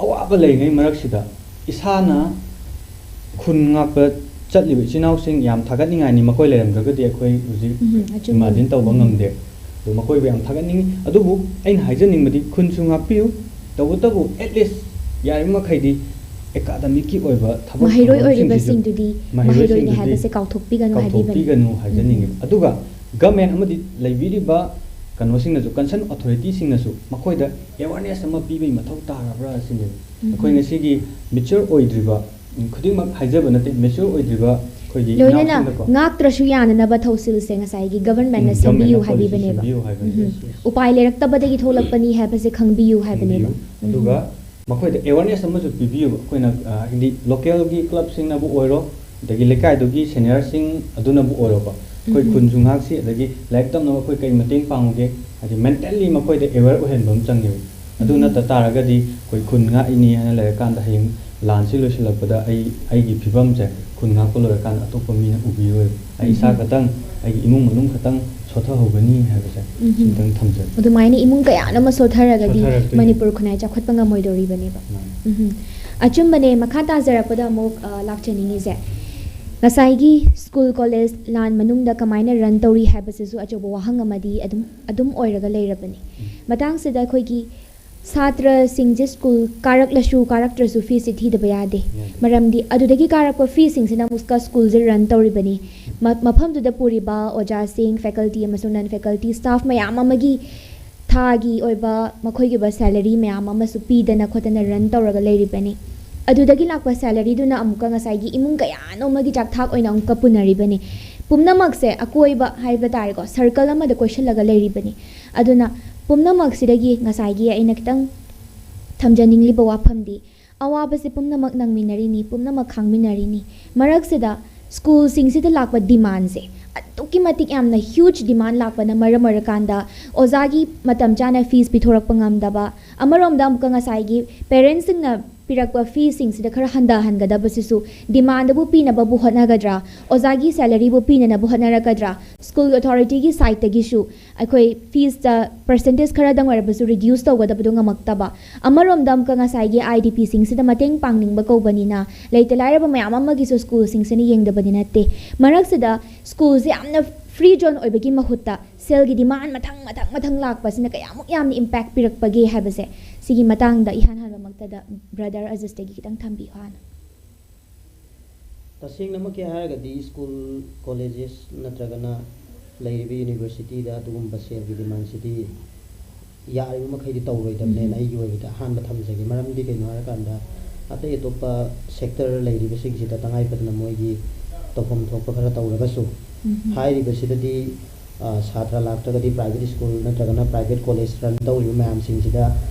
ꯑꯋꯥꯕ ꯂꯩꯔꯤꯉꯩ ꯃꯔꯛꯁꯤꯗ ꯏꯁꯥꯅ ꯈꯨꯟ ꯉꯥꯛꯄ ꯆꯠꯂꯤꯕ ꯏꯆꯤꯟ ꯏꯅꯥꯎꯁꯤꯡ ꯌꯥꯝ ꯊꯥꯒꯠꯅꯤꯡꯉꯥꯏꯅꯤ꯫ ꯃꯈꯣꯏ ꯂꯩꯔꯝꯗ꯭ꯔꯒꯗꯤ ꯑꯩꯈꯣꯏ ꯍꯧꯖꯤꯛ ꯎꯝ, ꯑꯆꯨꯝꯕꯅꯤ꯫ ꯏꯃꯥꯖꯤꯟ ꯇꯧꯕ ꯎꯝ꯫ ꯉꯝꯗꯦ꯫ ꯑꯗꯣ ꯃꯈꯣꯏꯕꯨ ꯌꯥꯝ ꯊꯥꯒꯠꯅꯤꯡꯉꯤ꯫ ꯑꯗꯨꯕꯨ ꯑꯩꯅ ꯍꯥꯏꯖꯅꯤꯡꯕꯗꯤ ꯈꯨꯟꯁꯨ ꯉꯥꯛꯄꯤꯌꯨ, ꯇꯧꯕꯇꯕꯨ at least ꯌꯥꯔꯤꯕꯃꯈꯩꯗꯤ ꯑꯦꯀꯥꯗꯃꯤꯛꯀꯤ ꯑꯣꯏꯕ ꯊꯕꯛ ꯃꯍꯩꯔꯣꯏ ꯊꯧꯔꯝꯁꯤꯡꯁꯤꯁꯨ ꯑꯣꯏꯔꯤꯕꯁꯤꯡꯗꯨꯗꯤ ꯃꯍꯩꯔꯣꯏꯅꯦ ꯃꯍꯩꯔꯣꯏꯁꯤꯡꯗꯨꯗꯤ ꯍꯥꯏꯕꯁꯦ ꯀꯥꯎꯊꯣꯛꯄꯤꯒꯅꯨ ꯍꯥꯏꯕꯤꯕꯅꯤ꯫ ꯀꯥꯎꯊꯣꯛꯄꯤꯒꯅꯨ ꯍꯥꯏꯖꯅꯤꯡꯉꯦꯕ꯫ ꯎꯝ꯫ ꯑꯗꯨꯒ ꯒꯃꯦꯟ ꯑꯃꯗꯤ ꯂꯩꯕꯤꯔꯤꯕ ꯀꯩꯅꯣꯁꯤꯡꯅꯁꯨ, ꯀꯟꯁꯔꯟ ꯑꯣꯊꯣꯔꯤꯇꯤꯁꯤꯡꯅꯁꯨ ꯃꯈꯣꯏꯗ ꯑꯦꯋꯥꯔꯅꯦꯁ ꯑꯃ ꯄꯤꯕꯒꯤ ꯃꯊꯧ ꯇꯥꯔꯕ꯭ꯔꯥ ꯁꯤꯅꯦꯕ꯫ ꯎꯝ꯫ ꯑꯩꯈꯣꯏ ꯉꯁꯤꯒꯤ ꯃꯦꯆ꯭ꯌꯣꯔ ꯑꯣꯏꯗ꯭ꯔꯤꯕ, ꯎꯝ, ꯈꯨꯗꯤꯡꯃꯛ ꯍꯥꯏꯖꯕ ꯅꯠꯇꯦ, ꯃꯦꯆ꯭ꯌꯣꯔ ꯑꯣꯏꯗ꯭ꯔꯤꯕ ꯑꯩꯈꯣꯏꯒꯤ ꯂꯣꯏꯅꯅ ꯏꯅꯥꯎꯁꯤꯡꯗꯀꯣ꯫ ꯉꯥꯛꯇ꯭ꯔꯁꯨ ꯌꯥꯅꯅꯕ ꯊꯧꯁꯤꯜꯁꯦ ꯉꯁꯥꯏꯒꯤ ꯒꯚꯔꯟꯃꯦꯟꯠꯅ ꯎꯝ, ꯁꯦꯝꯕꯤꯌꯨ ꯒꯚꯔꯟꯃꯦꯟꯠꯅ ꯍꯥꯏꯕꯤꯕꯅꯦꯕ꯫ ꯄꯣꯂꯤꯁꯤ ꯁꯦꯝꯕꯤꯌꯨ ꯍꯥꯏꯕꯅꯦ꯫ ꯎꯝ꯫ ꯎꯄꯥꯏ ꯂꯩꯔꯛꯇꯕꯗꯒꯤ ꯊꯣꯛꯂꯛꯄꯅꯤ ꯍꯥꯏꯕꯁꯦ ꯈꯪꯕꯤꯌꯨ ꯍꯥꯏꯕꯅꯦꯕ꯫ ꯈꯪꯕꯤꯌꯨ꯫ ꯑꯗꯨꯒ ꯎꯝ꯫ ꯃꯈꯣꯏꯗ ꯑꯦꯋꯥꯔꯅꯦꯁ ꯑꯃꯁꯨ ꯄꯤꯕꯤꯌꯨꯕ꯫ ꯑꯩꯈꯣꯏꯅ, ꯑ, ꯍꯥꯏꯗꯤ ꯂꯣꯀꯦꯜꯒꯤ ꯀ꯭ꯂꯕꯁꯤꯡꯅꯕꯨ ꯑꯣꯏꯔꯣ, ꯑꯗꯒꯤ ꯂꯩꯀꯥꯏꯗꯨꯒꯤ ꯁꯦꯅꯤꯌꯔꯁꯤꯡ ꯑꯗꯨꯅꯕꯨ ꯑꯣꯏꯔꯣꯀꯣ, ꯑꯩꯈꯣꯏ ꯎꯝ꯫ ꯈꯨꯟꯁꯨ ꯉꯥꯛꯁꯤ, ꯑꯗꯒꯤ ꯂꯥꯏꯔꯤꯛ ꯇꯝꯅꯕ ꯑꯩꯈꯣꯏ ꯀꯩ ꯃꯇꯦꯡ ꯄꯥꯡꯉꯨꯒꯦ, ꯍꯥꯏꯗꯤ ꯃꯦꯟꯇꯦꯜꯂꯤ ꯃꯈꯣꯏꯗ ꯑꯦꯋꯦꯌꯔ ꯑꯣꯏꯍꯟꯕ ꯑꯃ ꯆꯪꯉꯦꯕ꯫ ꯑꯗꯨ ꯎꯝ꯫ ꯅꯠꯇ ꯇꯥꯔꯒꯗꯤ ꯑꯩꯈꯣꯏ ꯈꯨꯟ ꯉꯥꯛꯏꯅꯤ ꯍꯥꯏꯅ ꯂꯩꯔꯀꯥꯟꯗ ꯍꯌꯦꯡ ꯂꯥꯟꯁꯤ ꯂꯣꯏꯁꯤꯜꯂꯛꯄꯗ ꯑꯩ, ꯑꯩꯒꯤ ꯐꯤꯕꯝꯁꯦ ꯈꯨꯟ ꯉꯥꯛꯄ ꯂꯣꯏꯔꯀꯥꯟꯗ ꯑꯇꯣꯞꯄ ꯃꯤꯅ ꯎꯕꯤꯔꯣꯏꯕ꯫ ꯑꯩ ꯏꯁꯥ ꯎꯝ꯫ ꯈꯛꯇꯪ, ꯑꯩꯒꯤ ꯏꯃꯨꯡ ꯃꯅꯨꯡ ꯈꯛꯇꯪ ꯁꯣꯠꯊꯍꯧꯒꯅꯤ ꯍꯥꯏꯕꯁꯦ ꯎꯝ꯫ ꯁꯤꯝꯇꯪ ꯊꯝꯖꯒꯦ꯫ ꯑꯗꯨꯃꯥꯏꯅ ꯏꯃꯨꯡ ꯀꯌꯥ ꯑꯃ ꯁꯣꯠꯊꯔꯒꯗꯤ ꯁꯣꯠꯊꯔꯛꯇꯣꯏꯅꯤ꯫ ꯃꯅꯤꯄꯨꯔ ꯈꯨꯟꯅꯥꯏ ꯆꯥꯎꯈꯠꯄ ꯉꯝꯃꯣꯏꯗꯧꯔꯤꯕꯅꯦꯕ꯫ ꯃꯥꯅꯤ꯫ ꯎꯝ꯫ ꯑꯆꯨꯝꯕꯅꯦ꯫ ꯃꯈꯥ ꯇꯥꯖꯔꯛꯄꯗ ꯑꯃꯨꯛ, ꯑ, ꯂꯥꯛꯆꯅꯤꯡꯉꯤꯁꯦ, ꯉꯁꯥꯏꯒꯤ ꯁ꯭ꯀꯨꯜ ꯀꯣꯂꯦꯖ ꯂꯥꯟ ꯃꯅꯨꯡꯗ ꯀꯃꯥꯏꯅ ꯔꯟ ꯇꯧꯔꯤ ꯍꯥꯏꯕꯁꯤꯁꯨ ꯑꯆꯧꯕ ꯋꯥꯍꯪ ꯑꯃꯗꯤ ꯑꯗꯨꯝ ꯑꯗꯨꯝ ꯑꯣꯏꯔꯒ ꯂꯩꯔꯕꯅꯤ꯫ ꯃꯇꯥꯡꯁꯤꯗ ꯑꯩꯈꯣꯏꯒꯤ ꯁꯥꯇ꯭ꯔꯁꯤꯡꯁꯦ ꯁ꯭ꯀꯨꯜ ꯀꯥꯔꯛꯂꯁꯨ ꯀꯥꯔꯛꯇ꯭ꯔꯁꯨ ꯐꯤꯁꯤ ꯊꯤꯗꯕ ꯌꯥꯗꯦ꯫ ꯌꯥꯗꯦ꯫ ꯃꯔꯝꯗꯤ ꯑꯗꯨꯗꯒꯤ ꯀꯥꯔꯛꯄ ꯐꯤꯁꯤꯡꯁꯤꯅ ꯑꯃꯨꯛꯀ ꯁ꯭ꯀꯨꯜꯁꯦ ꯔꯟ ꯇꯧꯔꯤꯕꯅꯤ꯫ ꯃ- ꯃꯐꯝꯗꯨꯗ ꯄꯨꯔꯤꯕ ꯑꯣꯖꯥꯁꯤꯡ, ꯐꯦꯀꯜꯇꯤ ꯑꯃꯁꯨꯡ ꯅꯟ ꯐꯦꯀꯜꯇꯤ ꯁ꯭ꯇꯥꯐ ꯃꯌꯥꯝ ꯑꯃꯒꯤ ꯊꯥꯒꯤ ꯑꯣꯏꯕ ꯃꯈꯣꯏꯒꯤ ꯑꯣꯏꯕ ꯁꯦꯂꯔꯤ ꯃꯌꯥꯝ ꯑꯃꯁꯨ ꯄꯤꯗꯅ ꯈꯣꯠꯇꯅ ꯔꯟ ꯇꯧꯔꯒ ꯂꯩꯔꯤꯕꯅꯤ꯫ ꯑꯗꯨꯗꯒꯤ ꯂꯥꯛꯄ ꯁꯦꯂꯔꯤꯗꯨꯅ ꯑꯃꯨꯛꯀ ꯉꯁꯥꯏꯒꯤ ꯏꯃꯨꯡ ꯀꯌꯥꯅꯣ ꯑꯃꯒꯤ ꯆꯥꯛꯊꯥꯛ ꯑꯣꯏꯅ ꯑꯃꯨꯛꯀ ꯄꯨꯅꯔꯤꯕꯅꯤ꯫ ꯄꯨꯝꯅꯃꯛꯁꯦ ꯑꯀꯣꯏꯕ ꯍꯥꯏꯕ ꯇꯥꯔꯦꯀꯣ, ꯁꯔꯀꯜ ꯑꯃꯗ ꯀꯣꯏꯁꯤꯜꯂꯒ ꯂꯩꯔꯤꯕꯅꯤ꯫ ꯑꯗꯨꯅ ꯄꯨꯝꯅꯃꯛꯁꯤꯗꯒꯤ ꯉꯁꯥꯏꯒꯤ ꯑꯩꯅ ꯈꯤꯇꯪ ꯊꯝꯖꯅꯤꯡꯂꯤꯕ ꯋꯥꯐꯝꯗꯤ, ꯑꯋꯥꯕꯁꯦ ꯄꯨꯝꯅꯃꯛ ꯅꯪꯃꯤꯟꯅꯔꯤꯅꯤ, ꯄꯨꯝꯅꯃꯛ ꯈꯥꯡꯃꯤꯟꯅꯔꯤꯅꯤ꯫ ꯃꯔꯛꯁꯤꯗ ꯁ꯭ꯀꯨꯜꯁꯤꯡꯁꯤꯗ ꯂꯥꯛꯄ ꯗꯤꯃꯥꯟꯁꯦ ꯑꯗꯨꯛꯀꯤ ꯃꯇꯤꯛ ꯌꯥꯝꯅ ꯍ꯭ꯌꯨꯖ ꯗꯤꯃꯥꯟ ꯂꯥꯛꯄꯅ ꯃꯔꯝ ꯑꯣꯏꯔꯀꯥꯟꯗ ꯑꯣꯖꯥꯒꯤ ꯃꯇꯝ ꯆꯥꯅ ꯐꯤꯁ ꯄꯤꯊꯣꯔꯛꯄ ꯉꯝꯗꯕ, ꯑꯃꯔꯣꯝꯗ ꯑꯃꯨꯛꯀ ꯉꯁꯥꯏꯒꯤ ꯄꯦꯔꯦꯟꯁꯁꯤꯡꯅ ꯄꯤꯔꯛꯄ ꯐꯤꯁꯤꯡꯁꯤꯗ ꯈꯔ ꯍꯟꯊꯍꯟꯒꯗꯕꯁꯤꯁꯨ ꯗꯤꯃꯥꯟꯗꯕꯨ ꯄꯤꯅꯕꯕꯨ ꯍꯣꯠꯅꯒꯗ꯭ꯔꯥ, ꯑꯣꯖꯥꯒꯤ ꯁꯦꯂꯔꯤꯕꯨ ꯄꯤꯅꯅꯕ ꯍꯣꯠꯅꯔꯛꯀꯗ꯭ꯔꯥ, ꯁ꯭ꯀꯨꯜ ꯑꯣꯊꯣꯔꯤꯇꯤꯒꯤ ꯁꯥꯏꯠꯇꯒꯤꯁꯨ ꯑꯩꯈꯣꯏ ꯐꯤꯁꯇ ꯄꯔꯁꯦꯟꯇꯦꯖ ꯈꯔꯗꯪ ꯑꯣꯏꯔꯕꯁꯨ ꯔꯤꯗ꯭ꯌꯨꯁ ꯇꯧꯒꯗꯕꯗꯨ ꯉꯝꯃꯛꯇꯕ, ꯑꯃꯔꯣꯝꯗ ꯑꯃꯨꯛꯀ ꯉꯁꯥꯏꯒꯤ ꯑꯥꯏ ꯗꯤ ꯄꯤꯁꯤꯡꯁꯤꯗ ꯃꯇꯦꯡ ꯄꯥꯡꯅꯤꯡꯕ ꯀꯧꯕꯅꯤꯅ ꯂꯩꯇ ꯂꯥꯏꯔꯕ ꯃꯌꯥꯝ ꯑꯃꯒꯤꯁꯨ ꯁ꯭ꯀꯨꯜꯁꯤꯡꯁꯤꯅ ꯌꯦꯡꯗꯕꯗꯤ ꯅꯠꯇꯦ꯫ ꯃꯔꯛꯁꯤꯗ ꯁ꯭ꯀꯨꯜꯁꯦ ꯌꯥꯝꯅ ꯐ꯭ꯔꯤ ꯖꯣꯟ ꯑꯣꯏꯕꯒꯤ ꯃꯍꯨꯠꯇ ꯁꯦꯜꯒꯤ ꯗꯤꯃꯥꯟ ꯃꯊꯪ ꯃꯊꯪ ꯃꯊꯪ ꯂꯥꯛꯄꯁꯤꯅ ꯀꯌꯥꯃꯨꯛ ꯌꯥꯝꯅ ꯏꯝꯄꯦꯛ ꯄꯤꯔꯛꯄꯒꯦ ꯍꯥꯏꯕꯁꯦ ꯁꯤꯒꯤ ꯃꯇꯥꯡꯗ ꯏꯍꯥꯟ ꯍꯥꯟꯕꯃꯛꯇꯗ ꯕ꯭ꯔꯗꯔ ꯑꯖꯤꯁꯇꯒꯤ ꯈꯤꯇꯪ ꯊꯝꯕꯤꯌꯨ ꯍꯥꯟꯅ꯫ ꯇꯁꯦꯡꯅꯃꯛꯀꯤ ꯍꯥꯏꯔꯒꯗꯤ ꯁ꯭ꯀꯨꯜ, ꯀꯣꯂꯦꯖꯦꯁ ꯅꯠꯇ꯭ꯔꯒꯅ ꯂꯩꯔꯤꯕ ꯌꯨꯅꯤꯚꯔꯁꯤꯇꯤꯗ ꯑꯗꯨꯒꯨꯝꯕ ꯁꯦꯜꯒꯤ ꯗꯤꯃꯥꯟꯁꯤꯗꯤ ꯌꯥꯔꯤꯕ ꯃꯈꯩꯗꯤ ꯇꯧꯔꯣꯏꯗꯕꯅꯦꯅ ꯎꯝ꯫ ꯑꯩꯒꯤ ꯑꯣꯏꯕꯗ ꯑꯍꯥꯟꯕ ꯊꯝꯖꯒꯦ꯫ ꯃꯔꯝꯗꯤ ꯀꯩꯅꯣ ꯍꯥꯏꯔꯀꯥꯟꯗ ꯑꯇꯩ ꯑꯇꯣꯞꯄ ꯁꯦꯛꯇꯔ ꯂꯩꯔꯤꯕꯁꯤꯡꯁꯤꯗ ꯇꯉꯥꯏ ꯐꯗꯅ ꯃꯣꯏꯒꯤ ꯇꯧꯐꯝ ꯊꯣꯛꯄ ꯈꯔ ꯇꯧꯔꯒꯁꯨ ꯎꯝ꯫ ꯍꯥꯏꯔꯤꯕꯁꯤꯗꯗꯤ ꯑ, ꯁꯥꯇ꯭ꯔ ꯂꯥꯛꯇ꯭ꯔꯒꯗꯤ ꯄ꯭ꯔꯥꯏꯚꯦꯠ ꯁ꯭ꯀꯨꯜ ꯅꯠꯇ꯭ꯔꯒꯅ ꯄ꯭ꯔꯥꯏꯚꯦꯠ ꯀꯣꯂꯦꯖ ꯔꯟ ꯇꯧꯔꯤꯕ ꯃꯌꯥꯝꯁꯤꯡꯁꯤꯗ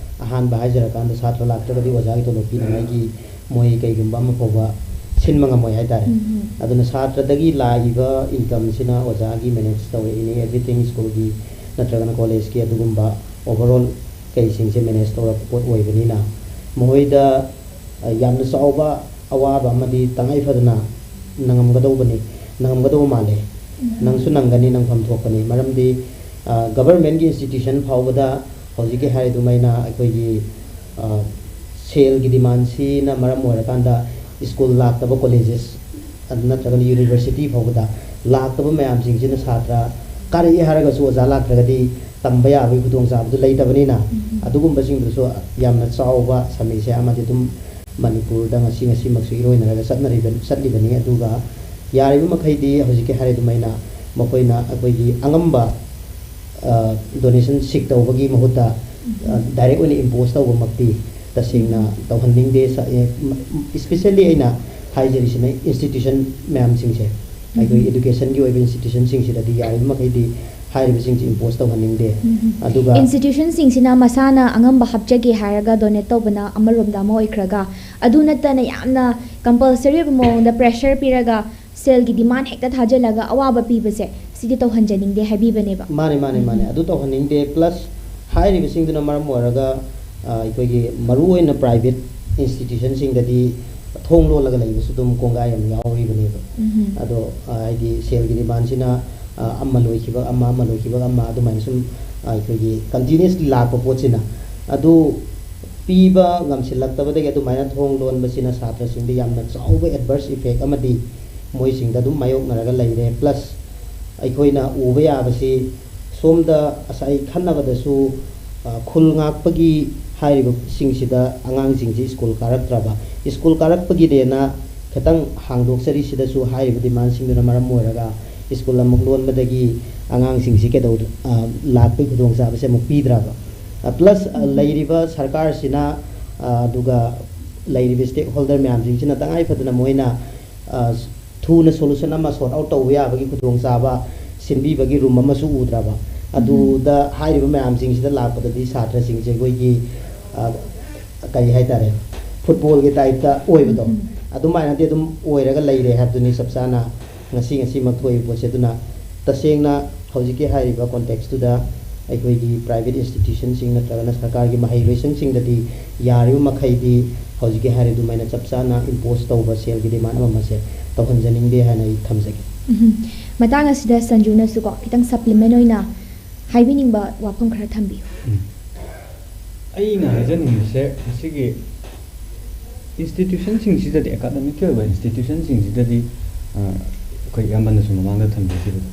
ꯑꯍꯥꯟꯕ ꯍꯥꯏꯖꯔꯀꯥꯟꯗ ꯁꯥꯇ꯭ꯔ ꯂꯥꯛꯇ꯭ꯔꯒꯗꯤ ꯑꯣꯖꯥꯒꯤ ꯇꯣꯂꯣꯞ ꯄꯤꯅꯉꯥꯏꯒꯤ ꯃꯣꯏ ꯀꯩꯒꯨꯝꯕ ꯑꯃ ꯐꯥꯎꯕ ꯁꯤꯟꯕ ꯉꯝꯃꯣꯏ ꯍꯥꯏꯇꯥꯔꯦ꯫ ꯎꯝ꯫ ꯑꯗꯨꯅ ꯁꯥꯇ꯭ꯔꯗꯒꯤ ꯂꯥꯛꯏꯕ ꯏꯟꯀꯝꯁꯤꯅ ꯑꯣꯖꯥꯒꯤ ꯃꯦꯅꯦꯖ ꯇꯧꯔꯛꯏꯅꯤ, ꯑꯦꯚ꯭ꯔꯤꯊꯤꯡ ꯁ꯭ꯀꯨꯜꯒꯤ ꯅꯠꯇ꯭ꯔꯒꯅ ꯀꯣꯂꯦꯖꯀꯤ ꯑꯗꯨꯒꯨꯝꯕ ꯑꯣꯚꯔꯑꯣꯜ ꯀꯩꯁꯤꯡꯁꯦ ꯃꯦꯅꯦꯖ ꯇꯧꯔꯛꯄ ꯄꯣꯠ ꯑꯣꯏꯕꯅꯤꯅ ꯃꯈꯣꯏꯗ, ꯑ, ꯌꯥꯝꯅ ꯆꯥꯎꯕ ꯑꯋꯥꯕ ꯑꯃꯗꯤ ꯇꯉꯥꯏ ꯐꯗꯅ ꯅꯪꯉꯝꯒꯗꯧꯕꯅꯤ, ꯅꯪꯉꯝꯒꯗꯧꯕ ꯃꯥꯜꯂꯦ꯫ ꯎꯝ꯫ ꯅꯪꯁꯨ ꯅꯪꯒꯅꯤ, ꯅꯪꯐꯝ ꯊꯣꯛꯄꯅꯤ꯫ ꯃꯔꯝꯗꯤ, ꯑ, ꯒꯚꯔꯟꯃꯦꯟꯠꯀꯤ ꯏꯟꯁꯇꯤꯇ꯭ꯌꯨꯁꯟ ꯐꯥꯎꯕꯗ ꯍꯧꯖꯤꯛꯀꯤ ꯍꯥꯏꯔꯤꯗꯨꯃꯥꯏꯅ ꯑꯩꯈꯣꯏꯒꯤ, ꯑ, ꯁꯦꯜꯒꯤ ꯗꯤꯃꯥꯟꯁꯤꯅ ꯃꯔꯝ ꯑꯣꯏꯔꯀꯥꯟꯗ ꯁ꯭ꯀꯨꯜ ꯂꯥꯛꯇꯕ ꯀꯣꯂꯦꯖꯦꯁ ꯅꯠꯇ꯭ꯔꯒꯅ university ꯐꯥꯎꯕꯗ ꯂꯥꯛꯇꯕ ꯃꯌꯥꯝꯁꯤꯡꯁꯤꯅ ꯁꯥꯇ꯭ꯔ ꯀꯥꯔꯛꯑꯦ ꯍꯥꯏꯔꯒꯁꯨ ꯑꯣꯖꯥ ꯂꯥꯛꯇ꯭ꯔꯒꯗꯤ ꯇꯝꯕ ꯌꯥꯕꯒꯤ ꯈꯨꯗꯣꯡꯆꯥꯕꯗꯨ ꯂꯩꯇꯕꯅꯤꯅ, ꯑꯗꯨꯒꯨꯝꯕꯁꯤꯡꯗꯨꯁꯨ ꯌꯥꯝꯅ ꯆꯥꯎꯕ ꯁꯃꯁ꯭ꯌꯥ ꯑꯃꯗꯤ ꯑꯗꯨꯝ ꯃꯅꯤꯄꯨꯔꯗ ꯉꯁꯤ ꯉꯁꯤꯃꯛꯁꯨ ꯏꯔꯣꯏꯅꯔꯒ ꯆꯠꯅꯔꯤꯕ, ꯆꯠꯂꯤꯕꯅꯤ꯫ ꯑꯗꯨꯒ ꯌꯥꯔꯤꯕ ꯃꯈꯩꯗꯤ ꯍꯧꯖꯤꯛꯀꯤ ꯍꯥꯏꯔꯤꯗꯨꯃꯥꯏꯅ ꯃꯈꯣꯏꯅ ꯑꯩꯈꯣꯏꯒꯤ ꯑꯉꯝꯕ ꯗꯣꯅꯦꯁꯟ ꯁꯤꯛ ꯇꯧꯕꯒꯤ ꯃꯍꯨꯠꯇ ꯗꯥꯏꯔꯦꯛ ꯑꯣꯏꯅ ꯏꯝꯄꯣꯁ ꯇꯧꯕꯃꯛꯇꯤ ꯇꯁꯦꯡꯅ ꯇꯧꯍꯟꯅꯤꯡꯗꯦ꯫ ꯏꯁꯄꯤꯁꯦꯜꯂꯤ ꯑꯩꯅ ꯍꯥꯏꯖꯔꯤꯁꯤꯅ ꯏꯟꯁꯇꯤꯇ꯭ꯌꯨꯁꯟ ꯃꯌꯥꯝꯁꯤꯡꯁꯦ, ꯑꯩꯈꯣꯏ ꯎꯝ꯫ ꯏꯗꯨꯀꯦꯁꯟꯒꯤ ꯑꯣꯏꯕ ꯏꯟꯁꯇꯤꯇ꯭ꯌꯨꯁꯟꯁꯤꯡꯁꯤꯗꯗꯤ ꯌꯥꯔꯤꯕ ꯃꯈꯩꯗꯤ ꯍꯥꯏꯔꯤꯕꯁꯤꯡꯁꯤ ꯏꯝꯄꯣꯁ ꯇꯧꯍꯟꯅꯤꯡꯗꯦ꯫ ꯎꯝ꯫ ꯑꯗꯨꯒ ꯏꯟꯁꯇꯤꯇ꯭ꯌꯨꯁꯟꯁꯤꯡꯁꯤꯅ ꯃꯁꯥꯅ ꯑꯉꯝꯕ ꯍꯥꯞꯆꯒꯦ ꯍꯥꯏꯔꯒ ꯗꯣꯅꯦꯠ ꯇꯧꯕꯅ ꯑꯃꯔꯣꯝꯗ ꯑꯃ ꯑꯣꯏꯈ꯭ꯔꯒ, ꯑꯗꯨ ꯅꯠꯇꯅ ꯌꯥꯝꯅ ꯀꯝꯄꯜꯁꯔꯤ ꯑꯣꯏꯕ ꯃꯑꯣꯡꯗ ꯄ꯭ꯔꯦꯁꯔ ꯄꯤꯔꯒ ꯁꯦꯜꯒꯤ ꯗꯤꯃꯥꯟ ꯍꯦꯛꯇ ꯊꯥꯖꯤꯜꯂꯒ ꯑꯋꯥꯕ ꯄꯤꯕꯁꯦ, ꯁꯤꯗꯤ ꯇꯧꯍꯟꯖꯅꯤꯡꯗꯦ ꯍꯥꯏꯕꯤꯕꯅꯦꯕ꯫ ꯃꯥꯅꯦ, ꯃꯥꯅꯦ, ꯃꯥꯅꯦ꯫ ꯎꯝ꯫ ꯑꯗꯨ ꯇꯧꯍꯟꯅꯤꯡꯗꯦ꯫ ꯄ꯭ꯂꯁ ꯍꯥꯏꯔꯤꯕꯁꯤꯡꯗꯨꯅ ꯃꯔꯝ ꯑꯣꯏꯔꯒ, ꯑ, ꯑꯩꯈꯣꯏꯒꯤ ꯃꯔꯨꯑꯣꯏꯅ ꯄ꯭ꯔꯥꯏꯚꯦꯠ ꯏꯟꯁꯇꯤꯇ꯭ꯌꯨꯁꯟꯁꯤꯡꯗꯗꯤ ꯊꯣꯡ ꯂꯣꯜꯂꯒ ꯂꯩꯕꯁꯨ ꯑꯗꯨꯝ ꯀꯣꯡꯒꯥꯏ ꯑꯃ ꯌꯥꯎꯔꯤꯕꯅꯦꯕ꯫ ꯎꯝ꯫ ꯑꯗꯣ, ꯑ, ꯍꯥꯏꯗꯤ ꯁꯦꯜꯒꯤ ꯗꯤꯃꯥꯟꯁꯤꯅ, ꯑ, ꯑꯃ ꯂꯣꯏꯈꯤꯕ ꯑꯃ, ꯑꯃ ꯂꯣꯏꯈꯤꯕ ꯑꯃ, ꯑꯗꯨꯃꯥꯏꯅ ꯁꯨꯝ, ꯑ, ꯑꯩꯈꯣꯏꯒꯤ ꯀꯟꯇꯤꯅ꯭ꯌꯨꯁꯂꯤ ꯂꯥꯛꯄ ꯄꯣꯠꯁꯤꯅ, ꯑꯗꯨ ꯄꯤꯕ ꯉꯝꯁꯤꯜꯂꯛꯇꯕꯗꯒꯤ ꯑꯗꯨꯃꯥꯏꯅ ꯊꯣꯡ ꯂꯣꯟꯕꯁꯤꯅ ꯁꯥꯇ꯭ꯔꯁꯤꯡꯗ ꯌꯥꯝꯅ ꯆꯥꯎꯕ ꯑꯦꯗꯚꯔꯁ ꯏꯐꯦꯛ ꯑꯃꯗꯤ ꯃꯣꯏꯁꯤꯡꯗ ꯑꯗꯨꯝ ꯃꯥꯌꯣꯛꯅꯔꯒ ꯂꯩꯔꯦ꯫ ꯄ꯭ꯂꯁ ꯑꯩꯈꯣꯏꯅ ꯎꯕ ꯌꯥꯕꯁꯤ, ꯁꯣꯝꯗ ꯉꯁꯥꯏ ꯈꯟꯅꯕꯗꯁꯨ, ꯑ, ꯈꯨꯜ ꯉꯥꯛꯄꯒꯤ ꯍꯥꯏꯔꯤꯕꯁꯤꯡꯁꯤꯗ ꯑꯉꯥꯡꯁꯤꯡꯁꯤ ꯁ꯭ꯀꯨꯜ ꯀꯥꯔꯛꯇ꯭ꯔꯕ, ꯁ꯭ꯀꯨꯜ ꯀꯥꯔꯛꯄꯒꯤꯗꯦꯅ ꯈꯤꯇꯪ ꯍꯥꯡꯗꯣꯛꯆꯔꯤꯁꯤꯗꯁꯨ ꯍꯥꯏꯔꯤꯕ ꯗꯤꯃꯥꯟꯁꯤꯡꯗꯨꯅ ꯃꯔꯝ ꯑꯣꯏꯔꯒ ꯁ꯭ꯀꯨꯜ ꯑꯃꯨꯛ ꯂꯣꯟꯕꯗꯒꯤ ꯑꯉꯥꯡꯁꯤꯡꯁꯤ ꯀꯩꯗꯧ-, ꯑ, ꯂꯥꯛꯄꯒꯤ ꯈꯨꯗꯣꯡꯆꯥꯕꯁꯦ ꯑꯃꯨꯛ ꯄꯤꯗ꯭ꯔꯕ꯫ ꯑ, ꯄ꯭ꯂꯁ, ꯑ, ꯎꯝ꯫ ꯂꯩꯔꯤꯕ ꯁꯔꯀꯥꯔꯁꯤꯅ, ꯑ, ꯑꯗꯨꯒ ꯂꯩꯔꯤꯕ ꯁ꯭ꯇꯦꯛ ꯍꯣꯜꯗꯔ ꯃꯌꯥꯝꯁꯤꯡꯁꯤꯅ ꯇꯉꯥꯏ ꯐꯗꯅ ꯃꯣꯏꯅ, ꯑ, ꯊꯨꯅ ꯁꯣꯂꯨꯁꯟ ꯑꯃ ꯁꯣꯔꯠ ꯑꯥꯎꯠ ꯇꯧꯕ ꯌꯥꯕꯒꯤ ꯈꯨꯗꯣꯡꯆꯥꯕ ꯁꯤꯟꯕꯤꯕꯒꯤ ꯔꯨꯝ ꯑꯃꯁꯨ ꯎꯗ꯭ꯔꯕ꯫ ꯎꯝ꯫ ꯑꯗꯨꯗ ꯍꯥꯏꯔꯤꯕ ꯃꯌꯥꯝꯁꯤꯡꯁꯤꯗ ꯂꯥꯛꯄꯗꯗꯤ ꯁꯥꯇ꯭ꯔꯁꯤꯡꯁꯦ ꯑꯩꯈꯣꯏꯒꯤ, ꯑ, ꯀꯔꯤ ꯍꯥꯏꯇꯥꯔꯦ, ꯐꯨꯠꯕꯣꯜꯒꯤ ꯇꯥꯏꯞꯇ ꯑꯣꯏꯕꯗꯣ, ꯎꯝ꯫ ꯑꯗꯨꯃꯥꯏꯅꯗꯤ ꯑꯗꯨꯝ ꯑꯣꯏꯔꯒ ꯂꯩꯔꯦ ꯍꯥꯏꯕꯗꯨꯅꯤ ꯆꯞ ꯆꯥꯅ ꯉꯁꯤ ꯉꯁꯤꯃꯛ ꯊꯣꯛꯏꯕ ꯄꯣꯠꯁꯦ꯫ ꯑꯗꯨꯅ ꯇꯁꯦꯡꯅ ꯍꯧꯖꯤꯛꯀꯤ ꯍꯥꯏꯔꯤꯕ ꯀꯣꯟꯇꯦꯛꯁꯇꯨꯗ ꯑꯩꯈꯣꯏꯒꯤ ꯄ꯭ꯔꯥꯏꯚꯦꯠ ꯏꯟꯁꯇꯤꯇ꯭ꯌꯨꯁꯟꯁꯤꯡ ꯅꯠꯇ꯭ꯔꯒꯅ ꯁꯔꯀꯥꯔꯒꯤ ꯃꯍꯩꯔꯣꯏꯁꯪꯁꯤꯡꯗꯗꯤ ꯌꯥꯔꯤꯕ ꯃꯈꯩꯗꯤ ꯍꯧꯖꯤꯛꯀꯤ ꯍꯥꯏꯔꯤꯕ ꯑꯗꯨꯃꯥꯏꯅ ꯆꯞ ꯆꯥꯅ ꯏꯝꯄꯣꯁ ꯇꯧꯕ ꯁꯦꯜꯒꯤ ꯗꯤꯃꯥꯟ ꯑꯃ ꯑꯃꯁꯦ ꯇꯧꯍꯟꯖꯅꯤꯡꯗꯦ ꯍꯥꯏꯅ ꯑꯩ ꯊꯝꯖꯒꯦ꯫ ꯎꯝ꯫ ꯃꯇꯥꯡ ꯑꯁꯤꯗ ꯁꯟꯖꯨꯅꯁꯨꯀꯣ ꯈꯤꯇꯪ ꯁꯄ꯭ꯂꯤꯃꯦꯟ ꯑꯣꯏꯅ ꯍꯥꯏꯕꯤꯅꯤꯡꯕ ꯋꯥꯐꯝ ꯈꯔ ꯊꯝꯕꯤꯌꯨ꯫ ꯎꯝ꯫ ꯑꯩꯅ ꯍꯥꯏꯖꯅꯤꯡꯕꯁꯦ ꯃꯁꯤꯒꯤ ꯏꯟꯁꯇꯤꯇ꯭ꯌꯨꯁꯟꯁꯤꯡꯁꯤꯗꯗꯤ, ꯑꯦꯀꯥꯗꯃꯤꯛꯀꯤ ꯑꯣꯏꯕ ꯏꯟꯁꯇꯤꯇ꯭ꯌꯨꯁꯟꯁꯤꯡꯁꯤꯗꯗꯤ, ꯑ, ꯑꯩꯈꯣꯏ ꯏꯌꯥꯝꯕꯅꯁꯨ ꯃꯃꯥꯡꯗ ꯊꯝꯕꯤꯈꯤꯕꯗꯣ,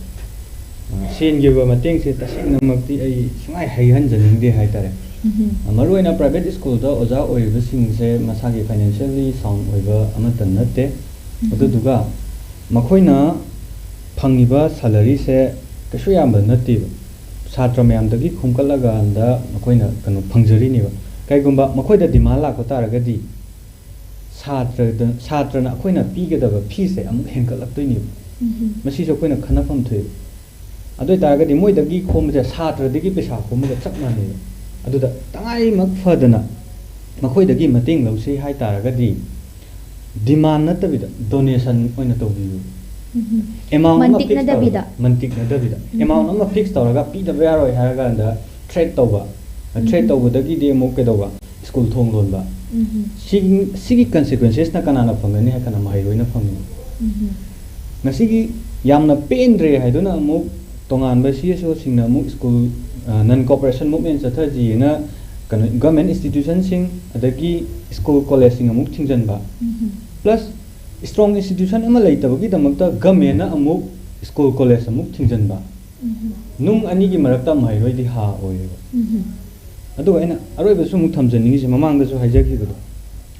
ꯑ, ꯁꯦꯟꯒꯤ ꯑꯣꯏꯕ ꯃꯇꯦꯡꯁꯦ ꯇꯁꯦꯡꯅꯃꯛꯇꯤ ꯑꯩ ꯁꯨꯡꯍꯥꯏ ꯍꯥꯏꯍꯟꯖꯅꯤꯡꯗꯦ ꯍꯥꯏꯇꯥꯔꯦ꯫ ꯎꯝꯍꯨꯝ꯫ ꯑ, ꯃꯔꯨꯑꯣꯏꯅ ꯄ꯭ꯔꯥꯏꯚꯦꯠ ꯁ꯭ꯀꯨꯜꯗ ꯑꯣꯖꯥ ꯑꯣꯏꯔꯤꯕꯁꯤꯡꯁꯦ ꯃꯁꯥꯒꯤ ꯐꯥꯏꯅꯥꯟꯁꯤꯌꯦꯜꯂꯤ ꯁꯥꯎꯟ ꯑꯣꯏꯕ ꯑꯃꯠꯇ ꯅꯠꯇꯦ꯫ ꯎꯝꯍꯨꯝ꯫ ꯑꯗꯨꯗꯨꯒ ꯃꯈꯣꯏꯅ ꯐꯪꯉꯤꯕ ꯁꯦꯂꯔꯤꯁꯦ ꯀꯩꯁꯨ ꯌꯥꯝꯕ ꯅꯠꯇꯦꯕ꯫ ꯁꯥꯇ꯭ꯔ ꯃꯌꯥꯝꯗꯒꯤ ꯈꯣꯝꯀꯠꯂꯀꯥꯟꯗ ꯃꯈꯣꯏꯅ ꯀꯩꯅꯣ ꯐꯪꯖꯔꯤꯅꯦꯕ꯫ ꯀꯩꯒꯨꯝꯕ ꯃꯈꯣꯏꯗ ꯗꯤꯃꯥꯟ ꯂꯥꯛꯄ ꯇꯥꯔꯒꯗꯤ, ꯁꯥꯇ꯭ꯔꯗ, ꯁꯥꯇ꯭ꯔꯅ ꯑꯩꯈꯣꯏꯅ ꯄꯤꯒꯗꯕ ꯐꯤꯁꯦ ꯑꯃꯨꯛ ꯍꯦꯟꯒꯠꯂꯛꯇꯣꯏꯅꯦꯕ꯫ ꯎꯝꯍꯨꯝ꯫ ꯃꯁꯤꯁꯨ ꯑꯩꯈꯣꯏꯅ ꯈꯟꯅꯐꯝ ꯊꯣꯛꯑꯦꯕ꯫ ꯑꯗꯨ ꯑꯣꯏꯇꯥꯔꯒꯗꯤ ꯃꯣꯏꯗꯒꯤ ꯈꯣꯝꯕꯁꯦ ꯁꯥꯇ꯭ꯔꯗꯒꯤ ꯄꯩꯁꯥ ꯈꯣꯝꯕꯒ ꯆꯞ ꯃꯥꯟꯅꯩꯕ꯫ ꯑꯗꯨꯗ ꯇꯉꯥꯏꯃꯛ ꯐꯗꯅ ꯃꯈꯣꯏꯗꯒꯤ ꯃꯇꯦꯡ ꯂꯧꯁꯤ ꯍꯥꯏ ꯇꯥꯔꯒꯗꯤ, ꯗꯤꯃꯥꯟ ꯅꯠꯇꯕꯤꯗ ꯗꯣꯅꯦꯁꯟ ꯑꯣꯏꯅ ꯇꯧꯕꯤꯌꯨ꯫ ꯎꯝꯍꯨꯝ꯫ ꯑꯦꯃꯥꯎꯟ ꯑꯃ ꯐꯤꯛꯁ ꯃꯟꯇꯤꯛꯅꯗꯕꯤꯗ꯫ ꯇꯧꯔꯒ, ꯃꯟꯇꯤꯛꯅꯗꯕꯤꯗ, ꯎꯝꯍꯨꯝ꯫ ꯑꯦꯃꯥꯎꯟ ꯑꯃ ꯐꯤꯛꯁ ꯇꯧꯔꯒ ꯄꯤꯗꯕ ꯌꯥꯔꯣꯏ ꯍꯥꯏꯔ ꯀꯥꯟꯗ ꯊ꯭ꯔꯦꯠ ꯇꯧꯕ, ꯊ꯭ꯔꯦꯠ ꯎꯝꯍꯨꯝ꯫ ꯇꯧꯕꯗꯒꯤꯗꯤ ꯑꯃꯨꯛ ꯀꯩꯗꯧꯕ, ꯁ꯭ꯀꯨꯜ ꯊꯣꯡ ꯂꯣꯟꯕ꯫ ꯎꯝꯍꯨꯝ꯫ ꯁꯤꯒꯤ, ꯁꯤꯒꯤ ꯀꯟꯁꯤꯀ꯭ꯋꯦꯟꯁꯦꯁꯅ ꯀꯅꯥꯅ ꯐꯪꯒꯅꯤ ꯍꯥꯏ ꯀꯥꯟꯗ ꯃꯍꯩꯔꯣꯏꯅ ꯐꯪꯒꯅꯤ꯫ ꯎꯝꯍꯨꯝ꯫ ꯉꯁꯤꯒꯤ ꯌꯥꯝꯅ ꯄꯦꯟꯗ꯭ꯔꯦ ꯍꯥꯏꯗꯨꯅ ꯑꯃꯨꯛ ꯇꯣꯉꯥꯟꯕ ꯁꯤ ꯑꯦꯁ ꯑꯣꯁꯤꯡꯅ ꯑꯃꯨꯛ ꯁ꯭ꯀꯨꯜ, ꯑ, ꯅꯟ ꯀꯣꯑꯣꯄꯔꯦꯁꯟ ꯃꯨꯚꯃꯦꯟ ꯆꯠꯊꯁꯤꯅ ꯀꯩꯅꯣ ꯒꯚꯔꯟꯃꯦꯟ ꯏꯟꯁꯇꯤꯇ꯭ꯌꯨꯁꯟꯁꯤꯡ ꯑꯗꯒꯤ ꯁ꯭ꯀꯨꯜ ꯀꯣꯂꯦꯖꯁꯤꯡ ꯑꯃꯨꯛ ꯊꯤꯡꯖꯤꯟꯕ꯫ ꯎꯝꯍꯨꯝ꯫ ꯄ꯭ꯂꯁ ꯁ꯭ꯇ꯭ꯔꯣꯡ ꯏꯟꯁꯇꯤꯇ꯭ꯌꯨꯁꯟ ꯑꯃ ꯂꯩꯇꯕꯒꯤꯗꯃꯛꯇ ꯒꯚꯔꯟꯃꯦꯟꯅ ꯑꯃꯨꯛ ꯁ꯭ꯀꯨꯜ ꯀꯣꯂꯦꯖ ꯑꯃꯨꯛ ꯊꯤꯡꯖꯤꯟꯕ꯫ ꯎꯝꯍꯨꯝ꯫ ꯅꯨꯡ ꯑꯅꯤꯒꯤ ꯃꯔꯛꯇ ꯃꯍꯩꯔꯣꯏꯗꯤ ꯍꯥ ꯑꯣꯏꯔꯦꯕ꯫ ꯎꯝꯍꯨꯝ꯫ ꯑꯗꯨꯒ ꯑꯩꯅ ꯑꯔꯣꯏꯕꯁꯨ ꯑꯃꯨꯛ ꯊꯝꯖꯅꯤꯡꯉꯤꯁꯦ, ꯃꯃꯥꯡꯗꯁꯨ ꯍꯥꯏꯖꯈꯤꯕꯗꯣ,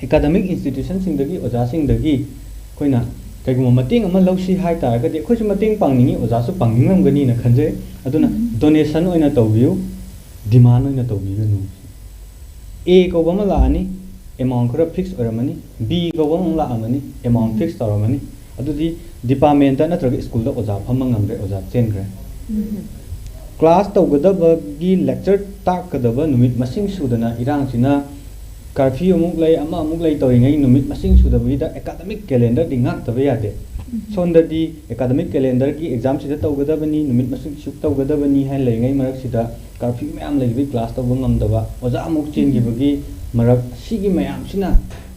ꯑꯦꯀꯥꯗꯃꯤꯛ ꯏꯟꯁꯇꯤꯇ꯭ꯌꯨꯁꯟꯁꯤꯡꯗꯒꯤ, ꯑꯣꯖꯥꯁꯤꯡꯗꯒꯤ ꯑꯩꯈꯣꯏꯅ ꯀꯩꯒꯨꯝꯕ ꯃꯇꯦꯡ ꯑꯃ ꯂꯧꯁꯤ ꯍꯥꯏ ꯇꯥꯔꯒꯗꯤ, ꯑꯩꯈꯣꯏꯁꯨ ꯃꯇꯦꯡ ꯄꯥꯡꯅꯤꯡꯉꯤ, ꯑꯣꯖꯥꯁꯨ ꯄꯥꯡꯅꯤꯡꯉꯝꯒꯅꯤꯅ ꯈꯟꯖꯩ꯫ ꯑꯗꯨꯅ ꯎꯝ꯫ ꯗꯣꯅꯦꯁꯟ ꯑꯣꯏꯅ ꯇꯧꯕꯤꯌꯨ, ꯗꯤꯃꯥꯟ ꯑꯣꯏꯅ ꯇꯧꯕꯤꯒꯅꯨ꯫ ꯑꯦ ꯀꯧꯕ ꯑꯃ ꯂꯥꯛꯑꯅꯤ, ꯑꯦꯃꯥꯎꯟ ꯈꯔ ꯐꯤꯛꯁ ꯑꯣꯏꯔꯝꯃꯅꯤ꯫ ꯕꯤ ꯀꯧꯕ ꯑꯃ ꯂꯥꯛꯑꯝꯃꯅꯤ, ꯑꯦꯃꯥꯎꯟ ꯎꯝ꯫ ꯐꯤꯛꯁ ꯇꯧꯔꯝꯃꯅꯤ꯫ ꯑꯗꯨꯗꯤ ꯗꯤꯄꯥꯔꯠꯃꯦꯟꯇ ꯅꯠꯇ꯭ꯔꯒ ꯁ꯭ꯀꯨꯜꯗ ꯑꯣꯖꯥ ꯐꯝꯕ ꯉꯝꯗ꯭ꯔꯦ, ꯑꯣꯖꯥ ꯆꯦꯟꯈ꯭ꯔꯦ꯫ ꯎꯝ꯫ ꯀ꯭ꯂꯥꯁ ꯇꯧꯒꯗꯕꯒꯤ ꯂꯦꯛꯆꯔ ꯇꯥꯛꯀꯗꯕ ꯅꯨꯃꯤꯠ ꯃꯁꯤꯡ ꯁꯨꯗꯅ, ꯏꯔꯥꯡꯁꯤꯅ ꯀꯥꯔꯐ꯭ꯌꯨ ꯑꯃꯨꯛ ꯂꯩ, ꯑꯃ ꯑꯃꯨꯛ ꯂꯩ ꯇꯧꯔꯤꯉꯩ, ꯅꯨꯃꯤꯠ ꯃꯁꯤꯡ ꯁꯨꯗꯕꯒꯤꯗ ꯑꯦꯀꯥꯗꯃꯤꯛ ꯀꯦꯂꯦꯟꯗꯔꯗꯤ ꯉꯥꯛꯇꯕ ꯌꯥꯗꯦ꯫ ꯎꯝ꯫ ꯁꯣꯝꯗꯗꯤ ꯑꯦꯀꯥꯗꯃꯤꯛ ꯀꯦꯂꯦꯟꯗꯔꯒꯤ ꯑꯦꯛꯖꯥꯝꯁꯤꯗ ꯇꯧꯒꯗꯕꯅꯤ, ꯅꯨꯃꯤꯠ ꯃꯁꯤꯡ ꯁꯨꯛ ꯇꯧꯒꯗꯕꯅꯤ ꯍꯥꯏꯅ ꯂꯩꯔꯤꯉꯩ ꯃꯔꯛꯁꯤꯗ ꯀꯥꯔꯐ꯭ꯌꯨ ꯃꯌꯥꯝ ꯂꯩꯕꯒꯤ ꯀ꯭ꯂꯥꯁ ꯇꯧꯕ ꯉꯝꯗꯕ, ꯑꯣꯖꯥ ꯑꯃꯨꯛ ꯆꯦꯟꯈꯤꯕꯒꯤ ꯃꯔꯛ, ꯁꯤꯒꯤ ꯃꯌꯥꯝꯁꯤꯅ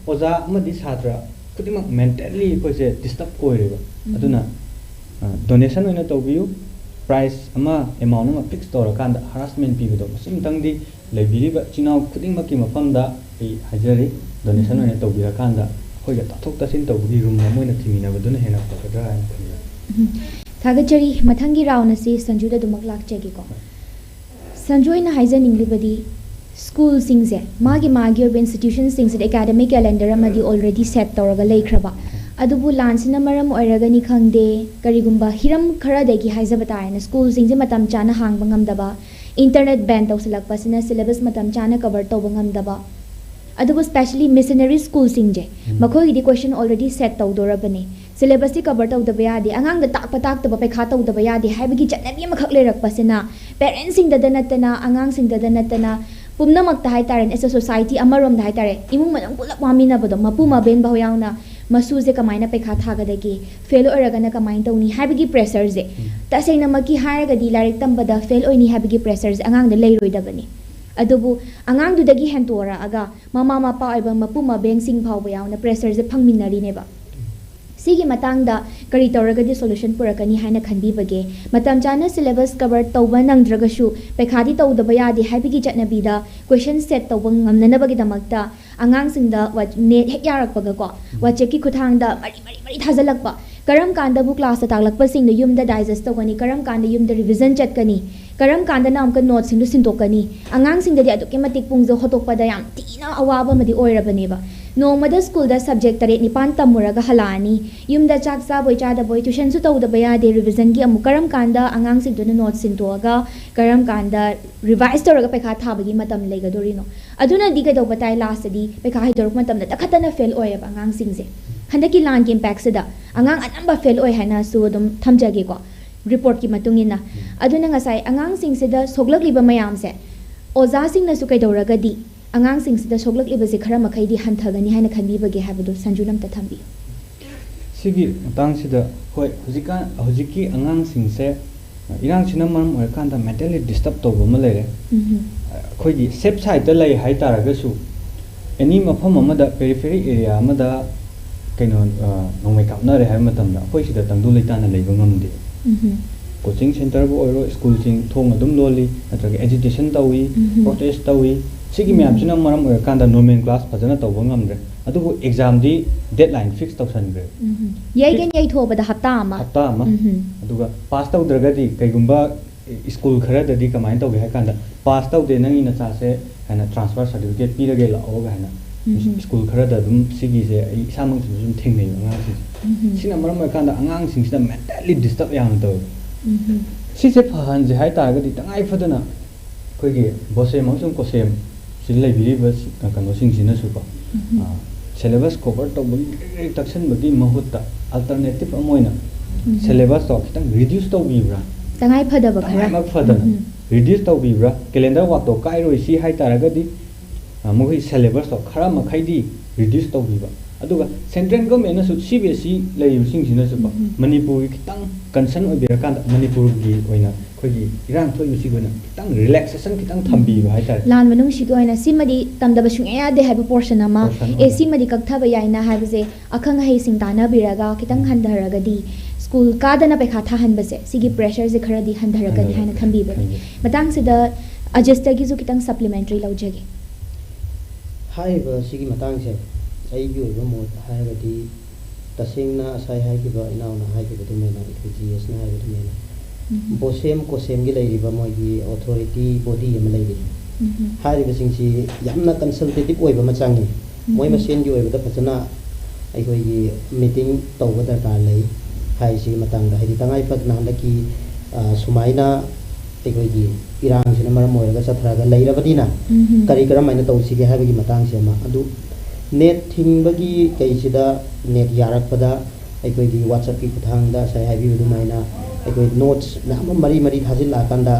ꯑꯣꯖꯥ ꯑꯃꯗꯤ ꯁꯥꯇ꯭ꯔ ꯈꯨꯗꯤꯡꯃꯛ ꯃꯦꯟꯇꯦꯜꯂꯤ ꯑꯩꯈꯣꯏꯁꯦ ꯗꯤꯁꯇꯔꯕ ꯑꯣꯏꯔꯦꯕ꯫ ꯎꯝ꯫ ꯑꯗꯨꯅ, ꯑ, ꯗꯣꯅꯦꯁꯟ ꯑꯣꯏꯅ ꯇꯧꯕꯤꯌꯨ꯫ ꯄ꯭ꯔꯥꯏꯁ ꯑꯃ, ꯑꯦꯃꯥꯎꯟ ꯑꯃ ꯐꯤꯛꯁ ꯇꯧꯔꯀꯥꯟꯗ ꯍꯔꯥꯁꯃꯦꯟ ꯄꯤꯕꯗꯣ, ꯃꯁꯤꯃꯇꯪꯗꯤ ꯂꯩꯕꯤꯔꯤꯕ ꯏꯆꯤꯟ ꯏꯅꯥꯎ ꯈꯨꯗꯤꯡꯃꯛꯀꯤ ꯃꯐꯝꯗ ꯑꯩ ꯍꯥꯏꯖꯔꯤ, ꯗꯣꯅꯦꯁꯟ ꯑꯣꯏꯅ ꯇꯧꯕꯤꯔꯀꯥꯟꯗ ꯑꯩꯈꯣꯏꯒ ꯇꯥꯊꯣꯛ ꯇꯥꯁꯤꯟ ꯇꯧꯕꯒꯤ ꯔꯨꯝ ꯑꯃ ꯑꯣꯏꯅ ꯊꯤꯃꯤꯟꯅꯕꯗꯨꯅ ꯍꯦꯟꯅ ꯐꯒꯗ꯭ꯔꯥ ꯍꯥꯏꯅ ꯈꯜꯂꯤ꯫ ꯊꯥꯒꯠꯆꯔꯤ꯫ ꯃꯊꯪꯒꯤ ꯔꯥꯎꯟ ꯑꯁꯤ ꯁꯟꯖꯨꯗ ꯑꯗꯨꯃꯛ ꯂꯥꯛꯆꯒꯦꯀꯣ꯫ ꯁꯟꯖꯨ, ꯑꯩꯅ ꯍꯥꯏꯖꯅꯤꯡꯂꯤꯕꯗꯤ ꯁ꯭ꯀꯨꯜꯁꯤꯡꯁꯦ ꯃꯥꯒꯤ ꯃꯥꯒꯤ ꯑꯣꯏꯕ ꯏꯟꯁꯇꯤꯇ꯭ꯌꯨꯁꯟꯁꯤꯡꯁꯤꯗ ꯑꯦꯀꯥꯗꯃꯤꯛ ꯀꯦꯂꯦꯟꯗꯔ ꯑꯃꯗꯤ ꯑꯣꯜꯔꯦꯗꯤ ꯁꯦꯠ ꯇꯧꯔꯒ ꯂꯩꯈ꯭ꯔꯕ, ꯑꯗꯨꯕꯨ ꯂꯥꯟꯁꯤꯅ ꯃꯔꯝ ꯑꯣꯏꯔꯒꯅꯤ ꯈꯪꯗꯦ, ꯀꯔꯤꯒꯨꯝꯕ ꯍꯤꯔꯝ ꯈꯔꯗꯒꯤ ꯍꯥꯏꯖꯕ ꯇꯥꯔꯦꯅꯦ, ꯁ꯭ꯀꯨꯜꯁꯤꯡꯁꯦ ꯃꯇꯝ ꯆꯥꯅ ꯍꯥꯡꯕ ꯉꯝꯗꯕ, ꯏꯟꯇꯔꯅꯦꯠ ꯕꯦꯟ ꯇꯧꯁꯤꯜꯂꯛꯄꯁꯤꯅ ꯁꯤꯂꯦꯕꯁ ꯃꯇꯝ ꯆꯥꯅ ꯀꯕꯔ ꯇꯧꯕ ꯉꯝꯗꯕ, ꯑꯗꯨꯕꯨ ꯁ꯭ꯄꯦꯁꯦꯜꯂꯤ ꯃꯤꯁꯅꯔꯤ ꯁ꯭ꯀꯨꯜꯁꯤꯡꯁꯦ ꯃꯈꯣꯏꯒꯤꯗꯤ ꯀꯣꯏꯁꯟ ꯑꯣꯜꯔꯦꯗꯤ ꯁꯦꯠ ꯇꯧꯗꯣꯔꯕꯅꯤ꯫ ꯁꯤꯂꯦꯕꯁꯇꯤ ꯀꯕꯔ ꯇꯧꯗꯕ ꯌꯥꯗꯦ, ꯑꯉꯥꯡꯗ ꯇꯥꯛꯄ ꯇꯥꯛꯇꯕ ꯄꯩꯈꯥ ꯇꯧꯗꯕ ꯌꯥꯗꯦ ꯍꯥꯏꯕꯒꯤ ꯆꯠꯅꯕꯤ ꯑꯃꯈꯛ ꯂꯩꯔꯛꯄꯁꯤꯅ ꯄꯦꯔꯦꯟꯁꯁꯤꯡꯗꯗ ꯅꯠꯇꯅ, ꯑꯉꯥꯡꯁꯤꯡꯗꯗ ꯅꯠꯇꯅ, ꯄꯨꯝꯅꯃꯛꯇ ꯍꯥꯏꯇꯥꯔꯦꯅꯦ, ꯑꯦꯁ ꯑꯦ ꯁꯣꯁꯥꯏꯇꯤ ꯑꯃꯔꯣꯝꯗ ꯍꯥꯏꯇꯥꯔꯦ, ꯏꯃꯨꯡ ꯃꯅꯨꯡ ꯄꯨꯂꯞ ꯋꯥꯃꯤꯟꯅꯕꯗꯣ, ꯃꯄꯨ ꯃꯕꯦꯟ ꯐꯥꯎ ꯌꯥꯎꯅ ꯃꯁꯨꯁꯦ ꯀꯃꯥꯏꯅ ꯄꯩꯈꯥ ꯊꯥꯒꯗꯒꯦ, ꯐꯦꯜ ꯑꯣꯏꯔꯒꯅ ꯀꯃꯥꯏꯅ ꯇꯧꯅꯤ ꯍꯥꯏꯕꯒꯤ ꯄ꯭ꯔꯦꯁꯔꯁꯦ, ꯇꯁꯦꯡꯅꯃꯛꯀꯤ ꯍꯥꯏꯔꯒꯗꯤ ꯂꯥꯏꯔꯤꯛ ꯇꯝꯕꯗ ꯐꯦꯜ ꯑꯣꯏꯅꯤ ꯍꯥꯏꯕꯒꯤ ꯄ꯭ꯔꯦꯁꯔꯁꯦ ꯑꯉꯥꯡꯗ ꯂꯩꯔꯣꯏꯗꯕꯅꯤ꯫ ꯑꯗꯨꯕꯨ ꯑꯉꯥꯡꯗꯨꯗꯒꯤ ꯍꯦꯟꯇꯣꯔꯛꯑꯒ ꯃꯃꯥ ꯃꯄꯥ ꯑꯣꯏꯕ ꯃꯄꯨ ꯃꯕꯦꯟꯁꯤꯡ ꯐꯥꯎꯕ ꯌꯥꯎꯅ ꯄ꯭ꯔꯦꯁꯔꯁꯦ ꯐꯪꯃꯤꯟꯅꯔꯤꯅꯦꯕ꯫ ꯁꯤꯒꯤ ꯃꯇꯥꯡꯗ ꯀꯔꯤ ꯇꯧꯔꯒꯗꯤ ꯁꯣꯂꯨꯁꯟ ꯄꯨꯔꯛꯀꯅꯤ ꯍꯥꯏꯅ ꯈꯟꯕꯤꯕꯒꯦ? ꯃꯇꯝ ꯆꯥꯅ ꯁꯤꯂꯦꯕꯁ ꯀꯕꯔ ꯇꯧꯕ ꯅꯪꯗ꯭ꯔꯒꯁꯨ ꯄꯩꯈꯥꯗꯤ ꯇꯧꯗꯕ ꯌꯥꯗꯦ ꯍꯥꯏꯕꯒꯤ ꯆꯠꯅꯕꯤꯗ ꯀꯣꯏꯁꯟ ꯁꯦꯠ ꯇꯧꯕ ꯉꯝꯅꯅꯕꯒꯤꯗꯃꯛꯇ ꯑꯉꯥꯡꯁꯤꯡꯗ ꯋꯥ-, ꯅꯦꯠ ꯍꯦꯛ ꯌꯥꯔꯛꯄꯒꯀꯣ, ꯋꯥꯆꯦꯞꯀꯤ ꯈꯨꯠꯊꯥꯡꯗ ꯃꯔꯤ ꯃꯔꯤ ꯃꯔꯤ ꯊꯥꯖꯤꯜꯂꯛꯄ, ꯀꯔꯝ ꯀꯥꯟꯗꯕꯨ ꯀ꯭ꯂꯥꯁꯇ ꯇꯥꯛꯂꯛꯄꯁꯤꯡꯗꯣ ꯌꯨꯝꯗ ꯗꯥꯏꯖꯦꯁ ꯇꯧꯒꯅꯤ, ꯀꯔꯝ ꯀꯥꯟꯗ ꯌꯨꯝꯗ ꯔꯤꯚꯤꯖꯟ ꯆꯠꯀꯅꯤ, ꯀꯔꯝ ꯀꯥꯟꯗ ꯑꯃꯨꯛꯀ ꯅꯣꯠꯁꯤꯡꯗꯣ ꯁꯤꯟꯗꯣꯛꯀꯅꯤ, ꯑꯉꯥꯡꯁꯤꯡꯗꯗꯤ ꯑꯗꯨꯛꯀꯤ ꯃꯇꯤꯛ ꯄꯨꯡꯁꯦ ꯍꯣꯠꯇꯣꯛꯄꯗ ꯌꯥꯝ ꯊꯤꯅ ꯑꯋꯥꯕ ꯑꯃꯗꯤ ꯑꯣꯏꯔꯕꯅꯦꯕ꯫ ꯅꯣꯡꯃꯗ ꯁ꯭ꯀꯨꯜꯗ ꯁꯕꯖꯦꯛ ꯇꯔꯦꯠ ꯅꯤꯄꯥꯟ ꯇꯝꯃꯨꯔꯒ ꯍꯜꯂꯛꯑꯅꯤ, ꯌꯨꯝꯗ ꯆꯥꯛ ꯆꯥꯕꯣꯏ ꯆꯥꯗꯕꯣꯏ ꯇ꯭ꯌꯨꯁꯟꯁꯨ ꯇꯧꯗꯕ ꯌꯥꯗꯦ, ꯔꯤꯚꯤꯖꯟꯒꯤ ꯑꯃꯨꯛ ꯀꯔꯝ ꯀꯥꯟꯗ ꯑꯉꯥꯡꯁꯤꯡꯗꯨꯅ ꯅꯣꯠꯁ ꯁꯤꯟꯗꯣꯛꯑꯒ ꯀꯔꯝ ꯀꯥꯟꯗ ꯔꯤꯚꯥꯏꯁ ꯇꯧꯔꯒ ꯄꯩꯈꯥ ꯊꯥꯕꯒꯤ ꯃꯇꯝ ꯂꯩꯒꯗꯣꯔꯤꯅꯣ? ꯑꯗꯨꯅꯗꯤ ꯀꯩꯗꯧꯕ ꯇꯥꯏ, ꯂꯥꯁꯇꯗꯤ ꯄꯩꯈꯥ ꯍꯥꯏꯗꯣꯔꯛꯄ ꯃꯇꯝꯗ ꯇꯈꯠꯇꯅ ꯐꯦꯜ ꯑꯣꯏꯌꯦꯕ ꯑꯉꯥꯡꯁꯤꯡꯁꯦ꯫ ꯍꯟꯗꯛꯀꯤ ꯂꯥꯟꯒꯤ ꯏꯝꯄꯦꯛꯁꯤꯗ ꯑꯉꯥꯡ ꯑꯅꯝꯕ ꯐꯦꯜ ꯑꯣꯏ ꯍꯥꯏꯅꯁꯨ ꯑꯗꯨꯝ ꯊꯝꯖꯒꯦꯀꯣ, ꯔꯤꯄꯣꯔꯠꯀꯤ ꯃꯇꯨꯡ ꯏꯟꯅ꯫ ꯑꯗꯨꯅ ꯉꯁꯥꯏ ꯑꯉꯥꯡꯁꯤꯡꯁꯤꯗ ꯁꯣꯛꯂꯛꯂꯤꯕ ꯃꯌꯥꯝꯁꯦ ꯑꯣꯖꯥꯁꯤꯡꯅꯁꯨ ꯀꯩꯗꯧꯔꯒꯗꯤ ꯑꯉꯥꯡꯁꯤꯡꯁꯤꯗ ꯁꯣꯛꯂꯛꯂꯤꯕꯁꯦ ꯈꯔ ꯃꯈꯩꯗꯤ ꯍꯟꯊꯒꯅꯤ ꯍꯥꯏꯅ ꯈꯟꯕꯤꯕꯒꯦ ꯍꯥꯏꯕꯗꯨ ꯁꯟꯖꯨꯅ ꯑꯝꯇ ꯊꯝꯕꯤꯌꯨ꯫ ꯁꯤꯒꯤ ꯃꯇꯥꯡꯁꯤꯗ, ꯍꯣꯏ, ꯍꯧꯖꯤꯛꯀꯥꯟ, ꯍꯧꯖꯤꯛꯀꯤ ꯑꯉꯥꯡꯁꯤꯡꯁꯦ, ꯑ, ꯏꯔꯥꯡꯁꯤꯅ ꯃꯔꯝ ꯑꯣꯏꯔꯀꯥꯟꯗ ꯃꯦꯟꯇꯦꯜꯂꯤ ꯗꯤꯁꯇꯔꯕ ꯇꯧꯕ ꯑꯃ ꯂꯩꯔꯦ꯫ ꯎꯝ꯫ ꯑꯩꯈꯣꯏꯒꯤ ꯁꯦꯐ ꯁꯥꯏꯠꯇ ꯂꯩ ꯍꯥꯏ ꯇꯥꯔꯒꯁꯨ, ꯑꯦꯅꯤ ꯃꯐꯝ ꯑꯃꯗ, ꯄꯦꯔꯤꯐꯦꯔꯤ ꯑꯦꯔꯤꯌꯥ ꯑꯃꯗ ꯀꯩꯅꯣ, ꯑ, ꯅꯣꯡꯃꯩ ꯀꯥꯞꯅꯔꯦ ꯍꯥꯏꯕ ꯃꯇꯝꯗ ꯑꯩꯈꯣꯏ ꯁꯤꯗ ꯇꯪꯗꯨ ꯂꯩꯇꯥꯅ ꯂꯩꯕ ꯉꯝꯗꯦ꯫ ꯎꯝ꯫ ꯀꯣꯆꯤꯡ ꯁꯦꯟꯇꯔꯕꯨ ꯑꯣꯏꯔꯣ, ꯁ꯭ꯀꯨꯜꯁꯤꯡ ꯊꯣꯡ ꯑꯗꯨꯝ ꯂꯣꯜꯂꯤ, ꯅꯠꯇ꯭ꯔꯒ ꯑꯦꯖꯤꯇꯦꯁꯟ ꯇꯧꯏ, ꯎꯝ꯫ ꯄ꯭ꯔꯣꯇꯦꯁ ꯇꯧꯏ, ꯁꯤꯒꯤ ꯃꯌꯥꯝꯁꯤꯅ ꯃꯔꯝ ꯑꯣꯏꯔꯀꯥꯟꯗ ꯅꯣꯔꯃꯦꯜ ꯀ꯭ꯂꯥꯁ ꯐꯖꯅ ꯇꯧꯕ ꯉꯝꯗ꯭ꯔꯦ꯫ ꯑꯗꯨꯕꯨ ꯑꯦꯛꯖꯥꯝꯗꯤ ꯗꯦꯠꯂꯥꯏꯟ ꯐꯤꯛꯁ ꯇꯧꯁꯟꯈ꯭ꯔꯦ꯫ ꯎꯝ꯫ ꯌꯩꯒꯦꯅ ꯌꯩꯊꯣꯛꯑꯕꯗ ꯍꯞꯇꯥ ꯑꯃ꯫ ꯍꯞꯇꯥ ꯑꯃ꯫ ꯎꯝ꯫ ꯑꯗꯨꯒ ꯄꯥꯁ ꯇꯧꯗ꯭ꯔꯒꯗꯤ ꯀꯩꯒꯨꯝꯕ ꯁ꯭ꯀꯨꯜ ꯈꯔꯗꯗꯤ ꯀꯃꯥꯏꯅ ꯇꯧꯒꯦ ꯍꯥꯏ ꯀꯥꯟꯗ, "ꯄꯥꯁ ꯇꯧꯗꯦ, ꯅꯪꯒꯤ ꯅꯆꯥꯁꯦ" ꯍꯥꯏꯅ, "transfer certificate ꯄꯤꯔꯒꯦ, ꯂꯥꯛꯑꯣ" ꯀꯥꯏꯅ꯫ ꯎꯝ꯫ ꯁ꯭ꯀꯨꯜ ꯈꯔꯗ ꯑꯗꯨꯝ ꯁꯤꯒꯤꯁꯦ ꯑꯩ ꯏꯁꯥꯃꯛꯁꯤꯁꯨ ꯁꯨꯝ ꯊꯦꯡꯅꯩꯕ ꯑꯉꯥꯡꯁꯤꯡꯁꯦ꯫ ꯎꯝ꯫ ꯁꯤꯅ ꯃꯔꯝ ꯑꯣꯏꯔꯀꯥꯟꯗ ꯑꯉꯥꯡꯁꯤꯡꯁꯤꯗ mentally disturb ꯌꯥꯝꯅ ꯇꯧꯋꯦ꯫ ꯎꯝ꯫ ꯁꯤꯁꯦ ꯐꯍꯟꯁꯦ ꯍꯥꯏ ꯇꯥꯔꯒꯗꯤ ꯇꯉꯥꯏ ꯐꯗꯅ ꯑꯩꯈꯣꯏꯒꯤ ꯕꯣꯁꯦꯝ ꯑꯃꯁꯨꯡ ꯀꯣꯁꯦꯝ ꯁꯤꯗ ꯂꯩꯕꯤꯔꯤꯕ ꯁꯤ-, ꯀꯩꯅꯣꯁꯤꯡꯁꯤꯅꯁꯨꯀꯣ, ꯎꯝ꯫ ꯑ, syllabus cover ꯇꯧꯕꯒꯤ ꯒ꯭ꯔꯤꯛ ꯒ꯭ꯔꯤꯛ ꯇꯛꯁꯟꯕꯒꯤ ꯃꯍꯨꯠꯇ alternative ꯑꯃ ꯑꯣꯏꯅ ꯎꯝ꯫ syllabus ꯇꯣ ꯈꯤꯇꯪ reduce ꯇꯧꯕꯤꯕ꯭ꯔꯥ? ꯇꯉꯥꯏ ꯐꯗꯕ ꯈꯔ꯫ ꯇꯉꯥꯏꯃꯛ ꯐꯗꯅ ꯎꯝ꯫ reduce ꯇꯧꯕꯤꯕ꯭ꯔꯥ? Calendar work ꯇꯣ ꯀꯥꯏꯔꯣꯏ ꯁꯤ ꯍꯥꯏ ꯇꯥꯔꯒꯗꯤ, ꯑ, ꯃꯈꯣꯏ syllabus ꯇꯣ ꯈꯔ ꯃꯈꯩꯗꯤ reduce ꯇꯧꯕꯤꯕ꯫ ꯑꯗꯨꯒ central government ꯅꯁꯨ, C B S E ꯂꯩꯔꯤꯕꯁꯤꯡꯁꯤꯅꯁꯨꯀꯣ, ꯎꯝ꯫ ꯃꯅꯤꯄꯨꯔꯒꯤ ꯈꯤꯇꯪ concern ꯑꯣꯏꯕꯤꯔꯀꯥꯟꯗ ꯃꯅꯤꯄꯨꯔꯒꯤ ꯑꯣꯏꯅ ꯑꯩꯈꯣꯏꯒꯤ ꯏꯔꯥꯡ ꯊꯣꯛꯏꯕꯁꯤꯒꯤ ꯑꯣꯏꯅ ꯈꯤꯇꯪ relaxation ꯈꯤꯇꯪ ꯊꯝꯕꯤꯕ ꯍꯥꯏꯇꯥꯔꯦ꯫ ꯂꯥꯟ ꯃꯅꯨꯡꯁꯤꯒꯤ ꯑꯣꯏꯅ ꯁꯤꯃꯗꯤ ꯇꯝꯗꯕ ꯁꯨꯡꯌꯥ ꯌꯥꯗꯦ ꯍꯥꯏꯕ portion ꯑꯃ, Portion ꯑꯦ, ꯑꯃ꯫ ꯁꯤꯃꯗꯤ ꯀꯛꯊꯕ ꯌꯥꯏꯅ ꯍꯥꯏꯕꯁꯦ ꯑꯈꯪ ꯑꯍꯩꯁꯤꯡ ꯇꯥꯟꯅꯕꯤꯔꯒ ꯈꯤꯇꯪ ꯍꯟꯊꯔꯒꯗꯤ, ꯁ꯭ꯀꯨꯜ ꯀꯥꯗꯅ ꯄꯩꯈꯥ ꯊꯥꯍꯟꯕꯁꯦ, ꯁꯤꯒꯤ pressure ꯁꯦ ꯈꯔꯗꯤ ꯍꯟꯊꯔꯛꯀꯅꯤ ꯍꯥꯏꯅ ꯍꯟꯊꯔꯛꯀꯅꯤ꯫ ꯊꯝꯕꯤꯕꯅꯦ꯫ ꯊꯝꯕꯤ꯫ ꯃꯇꯥꯡꯁꯤꯗ ꯑꯖꯁꯇꯒꯤꯁꯨ ꯈꯤꯇꯪ supplementary ꯂꯧꯖꯒꯦ꯫ ꯍꯥꯏꯔꯤꯕ ꯁꯤꯒꯤ ꯃꯇꯥꯡꯁꯦ ꯑꯩꯒꯤ ꯑꯣꯏꯕ ꯃꯣꯠ ꯍꯥꯏꯔꯒꯗꯤ, ꯇꯁꯦꯡꯅ ꯉꯁꯥꯏ ꯍꯥꯏꯈꯤꯕ, ꯏꯅꯥꯎꯅ ꯍꯥꯏꯈꯤꯕ ꯑꯗꯨꯃꯥꯏꯅ, ꯑꯩꯈꯣꯏ ꯖꯤ ꯑꯦꯁꯅ ꯍꯥꯏꯕ ꯑꯗꯨꯃꯥꯏꯅ, ꯎꯝ꯫ ꯕꯣꯁꯦꯝ ꯀꯣꯁꯦꯝꯒꯤ ꯂꯩꯔꯤꯕ ꯃꯣꯏꯒꯤ authority body ꯑꯃ ꯂꯩꯔꯤ꯫ ꯎꯝ꯫ ꯍꯥꯏꯔꯤꯕꯁꯤꯡꯁꯤ ꯌꯥꯝꯅ consultative ꯑꯣꯏꯕ ꯑꯃ ꯆꯪꯉꯤ꯫ ꯃꯣꯏ ꯎꯝ꯫ ꯃꯁꯦꯟꯒꯤ ꯑꯣꯏꯕꯗ ꯐꯖꯅ ꯑꯩꯈꯣꯏꯒꯤ meeting ꯇꯧꯕ ꯗꯔꯀꯥꯔ ꯂꯩ ꯍꯥꯏꯔꯤꯁꯤꯒꯤ ꯃꯇꯥꯡꯗ, ꯍꯥꯏꯗꯤ ꯇꯉꯥꯏ ꯐꯗꯅ ꯍꯟꯗꯛꯀꯤ, ꯑ, ꯁꯨꯃꯥꯏꯅ ꯑꯩꯈꯣꯏꯒꯤ ꯏꯔꯥꯡꯁꯤꯅ ꯃꯔꯝ ꯑꯣꯏꯔꯒ ꯆꯠꯊꯔꯒ ꯂꯩꯔꯕꯅꯤꯅ, ꯎꯝ꯫ ꯀꯔꯤ ꯀꯔꯝꯍꯥꯏꯅ ꯇꯧꯁꯤꯒꯦ ꯍꯥꯏꯕꯒꯤ ꯃꯇꯥꯡꯁꯤ ꯑꯃ꯫ ꯑꯗꯨ net ꯊꯤꯡꯕꯒꯤ ꯀꯩꯁꯤꯗ, net ꯌꯥꯔꯛꯄꯗ ꯑꯩꯈꯣꯏꯒꯤ WhatsAppꯀꯤ ꯈꯨꯠꯊꯥꯡꯗ ꯉꯁꯥꯏ ꯍꯥꯏꯕꯤꯕ ꯑꯗꯨꯃꯥꯏꯅ ꯑꯩꯈꯣꯏ notes ꯃꯌꯥꯝ ꯑꯃ ꯃꯔꯤ ꯃꯔꯤ ꯊꯥꯖꯤꯜꯂꯛꯑꯀꯥꯟꯗ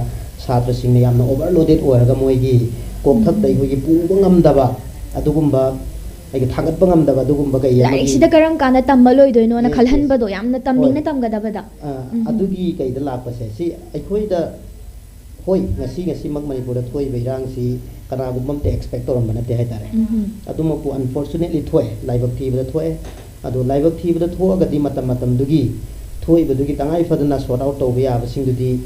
ꯁꯥꯇ꯭ꯔꯁꯤꯡꯅ ꯌꯥꯝꯅ overloaded ꯑꯣꯏꯔꯒ ꯃꯣꯏꯒꯤ ꯀꯣꯛꯊꯛꯇ ꯎꯝ꯫ ꯑꯩꯈꯣꯏꯒꯤ ꯄꯨꯕ ꯉꯝꯗꯕ ꯑꯗꯨꯒꯨꯝꯕ, ꯑꯩꯒꯤ ꯊꯥꯡꯒꯠꯄ ꯉꯝꯗꯕ ꯑꯗꯨꯒꯨꯝꯕ ꯀꯩ ꯑꯃꯒꯤ ꯂꯥꯏꯔꯤꯛꯁꯤꯗ ꯀꯔꯝ ꯀꯥꯟꯗ ꯇꯝꯕ ꯂꯣꯏꯗꯣꯏꯅꯣꯅ Yes, yes. ꯈꯜꯍꯟꯕꯗꯣ, ꯌꯥꯝꯅ ꯇꯝꯅꯤꯡꯅ ꯍꯣꯏ꯫ ꯇꯝꯒꯗꯕꯗ꯫ ꯑ, ꯎꯝ꯫ ꯑꯗꯨꯒꯤ ꯀꯩꯗ ꯂꯥꯛꯄꯁꯦ, ꯁꯤ ꯑꯩꯈꯣꯏꯗ, ꯍꯣꯏ, ꯉꯁꯤ ꯉꯁꯤꯃꯛ ꯃꯅꯤꯄꯨꯔꯗ ꯊꯣꯛꯏꯕ ꯏꯔꯥꯡꯁꯤ ꯀꯅꯥꯒꯨꯝꯕ ꯑꯝꯇ expect ꯇꯧꯔꯝꯕ ꯅꯠꯇꯦ ꯍꯥꯏꯇꯥꯔꯦ꯫ ꯎꯝ꯫ ꯑꯗꯨꯃꯛꯄꯨ unfortunately ꯊꯣꯛꯑꯦ, ꯂꯥꯏꯕꯛ ꯊꯤꯕꯗ ꯊꯣꯛꯑꯦ꯫ ꯑꯗꯣ ꯂꯥꯏꯕꯛ ꯊꯤꯕꯗ ꯊꯣꯛꯑꯒꯗꯤ ꯃꯇꯝ ꯃꯇꯝꯗꯨꯒꯤ ꯊꯣꯛꯏꯕꯗꯨꯒꯤ ꯇꯉꯥꯏ ꯐꯗꯅ sort out ꯇꯧꯕ ꯌꯥꯕꯁꯤꯡꯗꯨꯗꯤ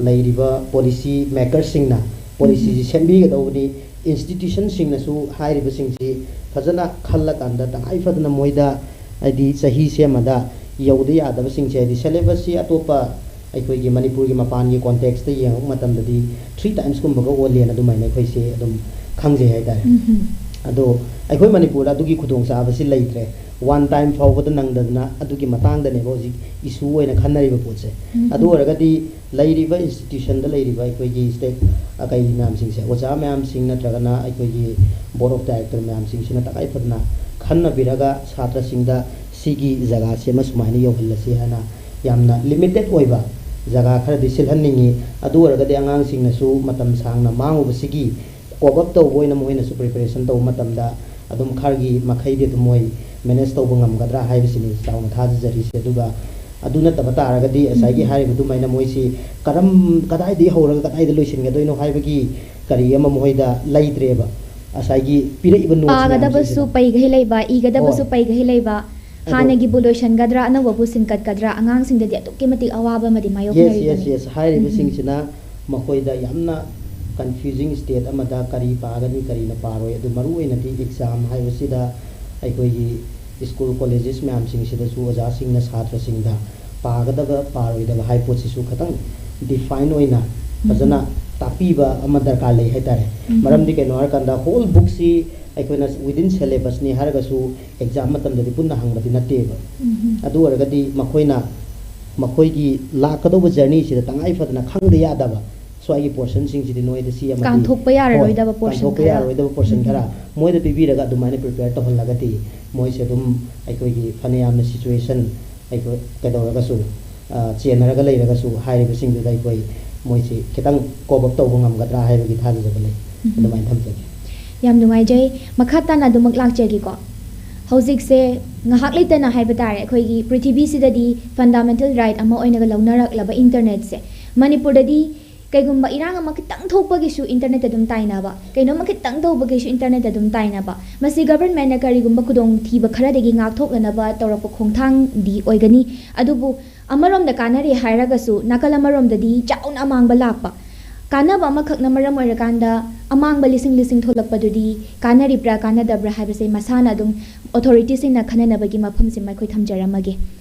ꯂꯩꯔꯤꯕ policy makerꯁꯤꯡꯅ policyꯁꯤ ꯎꯝ꯫ ꯁꯦꯝꯕꯤꯒꯗꯧꯕꯅꯤ꯫ ꯏꯟꯁꯇꯤꯇ꯭ꯌꯨꯁꯟꯁꯤꯡꯅꯁꯨ ꯍꯥꯏꯔꯤꯕꯁꯤꯡꯁꯤ ꯐꯖꯅ ꯈꯜꯂꯀꯥꯟꯗ ꯇꯉꯥꯏ ꯐꯗꯅ ꯃꯣꯏꯗ, ꯍꯥꯏꯗꯤ, ꯆꯍꯤ ꯁꯤꯃꯗ ꯌꯧꯗ ꯌꯥꯗꯕꯁꯤꯡꯁꯦ, ꯍꯥꯏꯗꯤ, ꯁꯦꯂꯦꯕꯁꯁꯤ ꯑꯇꯣꯞꯄ ꯑꯩꯈꯣꯏꯒꯤ ꯃꯅꯤꯄꯨꯔꯒꯤ ꯃꯄꯥꯟꯒꯤ ꯀꯣꯟꯇꯦꯛꯁꯇ ꯌꯦꯡꯉꯛꯄ ꯃꯇꯝꯗꯗꯤ ꯊ꯭ꯔꯤ ꯇꯥꯏꯝꯁꯀꯨꯝꯕꯒ ꯑꯣꯜꯂꯦꯅ ꯑꯗꯨꯃꯥꯏꯅ ꯑꯩꯈꯣꯏꯁꯦ ꯑꯗꯨꯝ ꯈꯪꯖꯩ ꯍꯥꯏꯇꯥꯔꯦ꯫ ꯑꯗꯣ ꯑꯩꯈꯣꯏ ꯃꯅꯤꯄꯨꯔꯗ ꯑꯗꯨꯒꯤ ꯈꯨꯗꯣꯡꯆꯥꯕꯁꯤ ꯂꯩꯇ꯭ꯔꯦ꯫ ꯋꯥꯟ ꯇꯥꯏꯝ ꯐꯥꯎꯕꯗ ꯅꯪꯗꯗꯅ ꯑꯗꯨꯒꯤ ꯃꯇꯥꯡꯗꯅꯦꯕ ꯍꯧꯖꯤꯛ ꯏꯁꯨ ꯑꯣꯏꯅ ꯈꯟꯅꯔꯤꯕ ꯄꯣꯠꯁꯦ꯫ ꯑꯗꯨ ꯑꯣꯏꯔꯒꯗꯤ ꯂꯩꯔꯤꯕ ꯏꯟꯁꯇꯤꯇ꯭ꯌꯨꯁꯟꯗ ꯂꯩꯔꯤꯕ ꯑꯩꯈꯣꯏꯒꯤ ꯁ꯭ꯇꯦꯛ, ꯑ, ꯀꯩ ꯃꯌꯥꯝꯁꯤꯡꯁꯦ, ꯑꯣꯖꯥ ꯃꯌꯥꯝꯁꯤꯡ ꯅꯠꯇ꯭ꯔꯒꯅ ꯑꯩꯈꯣꯏꯒꯤ ꯕꯣꯔꯗ ꯑꯣꯐ ꯗꯥꯏꯔꯦꯛꯇꯔ ꯃꯌꯥꯝꯁꯤꯡꯁꯤꯅ ꯇꯉꯥꯏ ꯐꯗꯅ ꯈꯟꯅꯕꯤꯔꯒ ꯁꯥꯇ꯭ꯔꯁꯤꯡꯗ ꯁꯤꯒꯤ ꯖꯒꯥꯁꯤ ꯑꯃ ꯁꯨꯃꯥꯏꯅ ꯌꯧꯍꯜꯂꯁꯤ ꯍꯥꯏꯅ ꯌꯥꯝꯅ ꯂꯤꯃꯤꯇꯦꯠ ꯑꯣꯏꯕ ꯖꯒꯥ ꯈꯔꯗꯤ ꯁꯤꯜꯍꯟꯅꯤꯡꯉꯤ꯫ ꯑꯗꯨ ꯑꯣꯏꯔꯒꯗꯤ ꯑꯉꯥꯡꯁꯤꯡꯅꯁꯨ ꯃꯇꯝ ꯁꯥꯡꯅ ꯃꯥꯡꯉꯨꯕꯁꯤꯒꯤ ꯀꯣꯞ ꯑꯞ ꯇꯧꯕ ꯑꯣꯏꯅ ꯃꯈꯣꯏꯅꯁꯨ ꯄ꯭ꯔꯤꯄꯦꯔꯦꯁꯟ ꯇꯧꯕ ꯃꯇꯝꯗ ꯑꯗꯨꯝ ꯈꯔꯒꯤ ꯃꯈꯩꯗꯤ ꯑꯗꯨꯝ ꯃꯣꯏ ꯃꯦꯅꯦꯖ ꯇꯧꯕ ꯉꯝꯒꯗ꯭ꯔꯥ ꯍꯥꯏꯕꯁꯤꯅꯤ ꯆꯥꯎꯅ ꯊꯥꯖꯖꯔꯤꯁꯦ꯫ ꯑꯗꯨꯒ ꯑꯗꯨ ꯅꯠꯇꯕ ꯇꯥꯔꯒꯗꯤ ꯉꯁꯥꯏꯒꯤ ꯎꯝ꯫ ꯍꯥꯏꯔꯤꯕ ꯑꯗꯨꯃꯥꯏꯅ ꯃꯣꯏꯁꯤ ꯀꯔꯝ-, ꯀꯗꯥꯏꯗꯒꯤ ꯍꯧꯔꯒ ꯀꯗꯥꯏꯗ ꯂꯣꯏꯁꯤꯟꯒꯗꯣꯏꯅꯣ ꯍꯥꯏꯕꯒꯤ ꯀꯔꯤ ꯑꯃ ꯃꯈꯣꯏꯗ ꯂꯩꯇ꯭ꯔꯦꯕ꯫ ꯉꯁꯥꯏꯒꯤ ꯄꯤꯔꯛꯏꯕ ꯅꯣꯠꯁ ꯄꯥꯒꯗꯕꯁꯨ ꯃꯌꯥꯝꯁꯤꯡꯁꯤꯗ꯫ ꯄꯩꯒꯩ ꯂꯩꯕ, ꯏꯒꯗꯕꯁꯨ ꯍꯣꯏ꯫ ꯄꯩꯒꯩ ꯂꯩꯕ, ꯑꯗꯣ ꯍꯥꯟꯅꯒꯤꯕꯨ ꯂꯣꯏꯁꯤꯟꯒꯗ꯭ꯔꯥ, ꯑꯅꯧꯕꯕꯨ ꯁꯤꯟꯀꯠꯀꯗ꯭ꯔꯥ, ꯑꯉꯥꯡꯁꯤꯡꯗꯗꯤ ꯑꯗꯨꯛꯀꯤ ꯃꯇꯤꯛ ꯑꯋꯥꯕ ꯑꯃꯗꯤ ꯌꯦꯁ, ꯃꯥꯌꯣꯛꯅꯔꯤꯕꯅꯤ꯫ Yes, yes. ꯍꯥꯏꯔꯤꯕꯁꯤꯡꯁꯤꯅ ꯃꯈꯣꯏꯗ ꯌꯥꯝꯅ ꯀꯟꯐ꯭ꯌꯨꯖꯤꯡ ꯁ꯭ꯇꯦꯠ ꯑꯃꯗ ꯀꯔꯤ ꯄꯥꯒꯅꯤ, ꯀꯔꯤꯅ ꯄꯥꯔꯣꯏ, ꯑꯗꯨ ꯃꯔꯨ ꯑꯣꯏꯅꯗꯤ ꯑꯦꯛꯖꯥꯝ ꯍꯥꯏꯕꯁꯤꯗ ꯑꯩꯈꯣꯏꯒꯤ ꯁ꯭ꯀꯨꯜ ꯀꯣꯂꯦꯖꯦꯁ ꯃꯌꯥꯝꯁꯤꯡꯁꯤꯗꯁꯨ ꯑꯣꯖꯥꯁꯤꯡꯅ ꯁꯥꯇ꯭ꯔꯁꯤꯡꯗ ꯄꯥꯒꯗꯕ, ꯄꯥꯔꯣꯏꯗꯕ ꯍꯥꯏꯕ ꯄꯣꯠꯁꯤꯁꯨ ꯈꯤꯇꯪ ꯗꯤꯐꯥꯏꯟ ꯑꯣꯏꯅ ꯎꯝ꯫ ꯐꯖꯅ ꯇꯥꯛꯄꯤꯕ ꯑꯃ ꯗꯔꯀꯥꯔ ꯂꯩ ꯍꯥꯏꯇꯥꯔꯦ꯫ ꯎꯝ꯫ ꯃꯔꯝꯗꯤ ꯀꯩꯅꯣ ꯍꯥꯏꯔꯀꯥꯟꯗ, ꯍꯣꯜ ꯕꯨꯛꯁꯤ ꯑꯩꯈꯣꯏꯅ within syllabusꯅꯤ ꯍꯥꯏꯔꯒꯁꯨ ꯑꯦꯛꯖꯥꯝ ꯃꯇꯝꯗꯗꯤ ꯄꯨꯟꯅ ꯍꯪꯕꯗꯤ ꯅꯠꯇꯦꯕ꯫ ꯎꯝ꯫ ꯑꯗꯨ ꯑꯣꯏꯔꯒꯗꯤ ꯃꯈꯣꯏꯅ ꯃꯈꯣꯏꯒꯤ ꯂꯥꯛꯀꯗꯧꯕ ꯖꯔꯅꯤꯁꯤꯗ ꯇꯉꯥꯏ ꯐꯗꯅ ꯈꯪꯗ ꯌꯥꯗꯕ ꯁ꯭ꯋꯥꯏꯒꯤ ꯄꯣꯔꯁꯟꯁꯤꯡꯁꯤꯗꯤ ꯅꯣꯏꯗ ꯁꯤ ꯑꯃꯗꯤ ꯀꯥꯟꯊꯣꯛꯄ ꯌꯥꯔꯔꯣꯏꯗꯕ ꯍꯣꯏ, ꯄꯣꯔꯁꯟ ꯀꯥꯟꯊꯣꯛꯄ ꯈꯔ꯫ ꯌꯥꯔꯔꯣꯏꯗꯕ ꯄꯣꯔꯁꯟ ꯎꯝ꯫ ꯈꯔ ꯃꯣꯏꯗ ꯄꯤꯕꯤꯔꯒ ꯑꯗꯨꯃꯥꯏꯅ ꯄ꯭ꯔꯤꯄꯦꯌꯔ ꯇꯧꯍꯜꯂꯒꯗꯤ ꯃꯣꯏꯁꯦ ꯑꯗꯨꯝ ꯑꯩꯈꯣꯏꯒꯤ ꯐꯅꯌꯥꯝꯅ ꯁꯤꯆꯨꯋꯦꯁꯟ ꯑꯩꯈꯣꯏ ꯀꯩꯗꯧꯔꯒꯁꯨ, ꯑ, ꯆꯦꯟꯅꯔꯒ ꯂꯩꯔꯒꯁꯨ ꯍꯥꯏꯔꯤꯕꯁꯤꯡꯗꯨꯗ ꯑꯩꯈꯣꯏ ꯃꯣꯏꯁꯤ ꯈꯤꯇꯪ ꯀꯣꯞ ꯑꯞ ꯇꯧꯕ ꯉꯝꯒꯗ꯭ꯔꯥ ꯍꯥꯏꯕꯒꯤ ꯊꯥꯖꯖꯕ ꯂꯩ꯫ ꯎꯝ꯫ ꯑꯗꯨꯃꯥꯏꯅ ꯊꯝꯖꯒꯦ꯫ ꯌꯥꯝ ꯅꯨꯡꯉꯥꯏꯖꯩ꯫ ꯃꯈꯥ ꯇꯥꯅ ꯑꯗꯨꯃꯛ ꯂꯥꯛꯆꯒꯦꯀꯣ꯫ ꯍꯧꯖꯤꯛꯁꯦ ꯉꯥꯏꯍꯥꯛ ꯂꯩꯇꯅ ꯍꯥꯏꯕ ꯇꯥꯔꯦ, ꯑꯩꯈꯣꯏꯒꯤ ꯄ꯭ꯔꯤꯊꯤꯕꯤꯁꯤꯗꯗꯤ ꯐꯟꯗꯥꯃꯦꯟꯇꯦꯜ ꯔꯥꯏꯠ ꯑꯃ ꯑꯣꯏꯅꯒ ꯂꯧꯅꯔꯛꯂꯕ ꯏꯟꯇꯔꯅꯦꯠꯁꯦ ꯃꯅꯤꯄꯨꯔꯗꯗꯤ ꯀꯩꯒꯨꯝꯕ ꯏꯔꯥꯡ ꯑꯃ ꯈꯤꯇꯪ ꯊꯣꯛꯄꯒꯤꯁꯨ ꯏꯟꯇꯔꯅꯦꯠ ꯑꯗꯨꯝ ꯇꯥꯏꯅꯕ, ꯀꯩꯅꯣꯝꯃ ꯈꯤꯇꯪ ꯇꯧꯕꯒꯤꯁꯨ ꯏꯟꯇꯔꯅꯦꯠ ꯑꯗꯨꯝ ꯇꯥꯏꯅꯕ꯫ ꯃꯁꯤ ꯒꯚꯔꯟꯃꯦꯟꯠꯅ ꯀꯔꯤꯒꯨꯝꯕ ꯈꯨꯗꯣꯡꯊꯤꯕ ꯈꯔꯗꯒꯤ ꯉꯥꯛꯊꯣꯛꯅꯅꯕ ꯇꯧꯔꯛꯄ ꯈꯣꯡꯊꯥꯡꯗꯤ ꯑꯣꯏꯒꯅꯤ꯫ ꯑꯗꯨꯕꯨ ꯑꯃꯔꯣꯝꯗ ꯀꯥꯟꯅꯔꯦ ꯍꯥꯏꯔꯒꯁꯨ ꯅꯥꯀꯜ ꯑꯃꯔꯣꯝꯗꯗꯤ ꯆꯥꯎꯅ ꯑꯃꯥꯡꯕ ꯂꯥꯛꯄ꯫ ꯀꯥꯟꯅꯕ ꯑꯃꯈꯛꯅ ꯃꯔꯝ ꯑꯣꯏꯔꯀꯥꯟꯗ ꯑꯃꯥꯡꯕ ꯂꯤꯁꯤꯡ ꯂꯤꯁꯤꯡ ꯊꯣꯛꯂꯛꯄꯗꯨꯗꯤ ꯀꯥꯟꯅꯔꯤꯕ꯭ꯔꯥ ꯀꯥꯟꯅꯗꯕ꯭ꯔꯥ ꯍꯥꯏꯕꯁꯦ ꯃꯁꯥꯅ ꯑꯗꯨꯝ ꯑꯣꯊꯣꯔꯤꯇꯤꯁꯤꯡꯅ ꯈꯟꯅꯅꯕꯒꯤ ꯃꯐꯝꯁꯤꯃ ꯑꯩꯈꯣꯏ ꯊꯝꯖꯔꯝꯃꯒꯦ꯫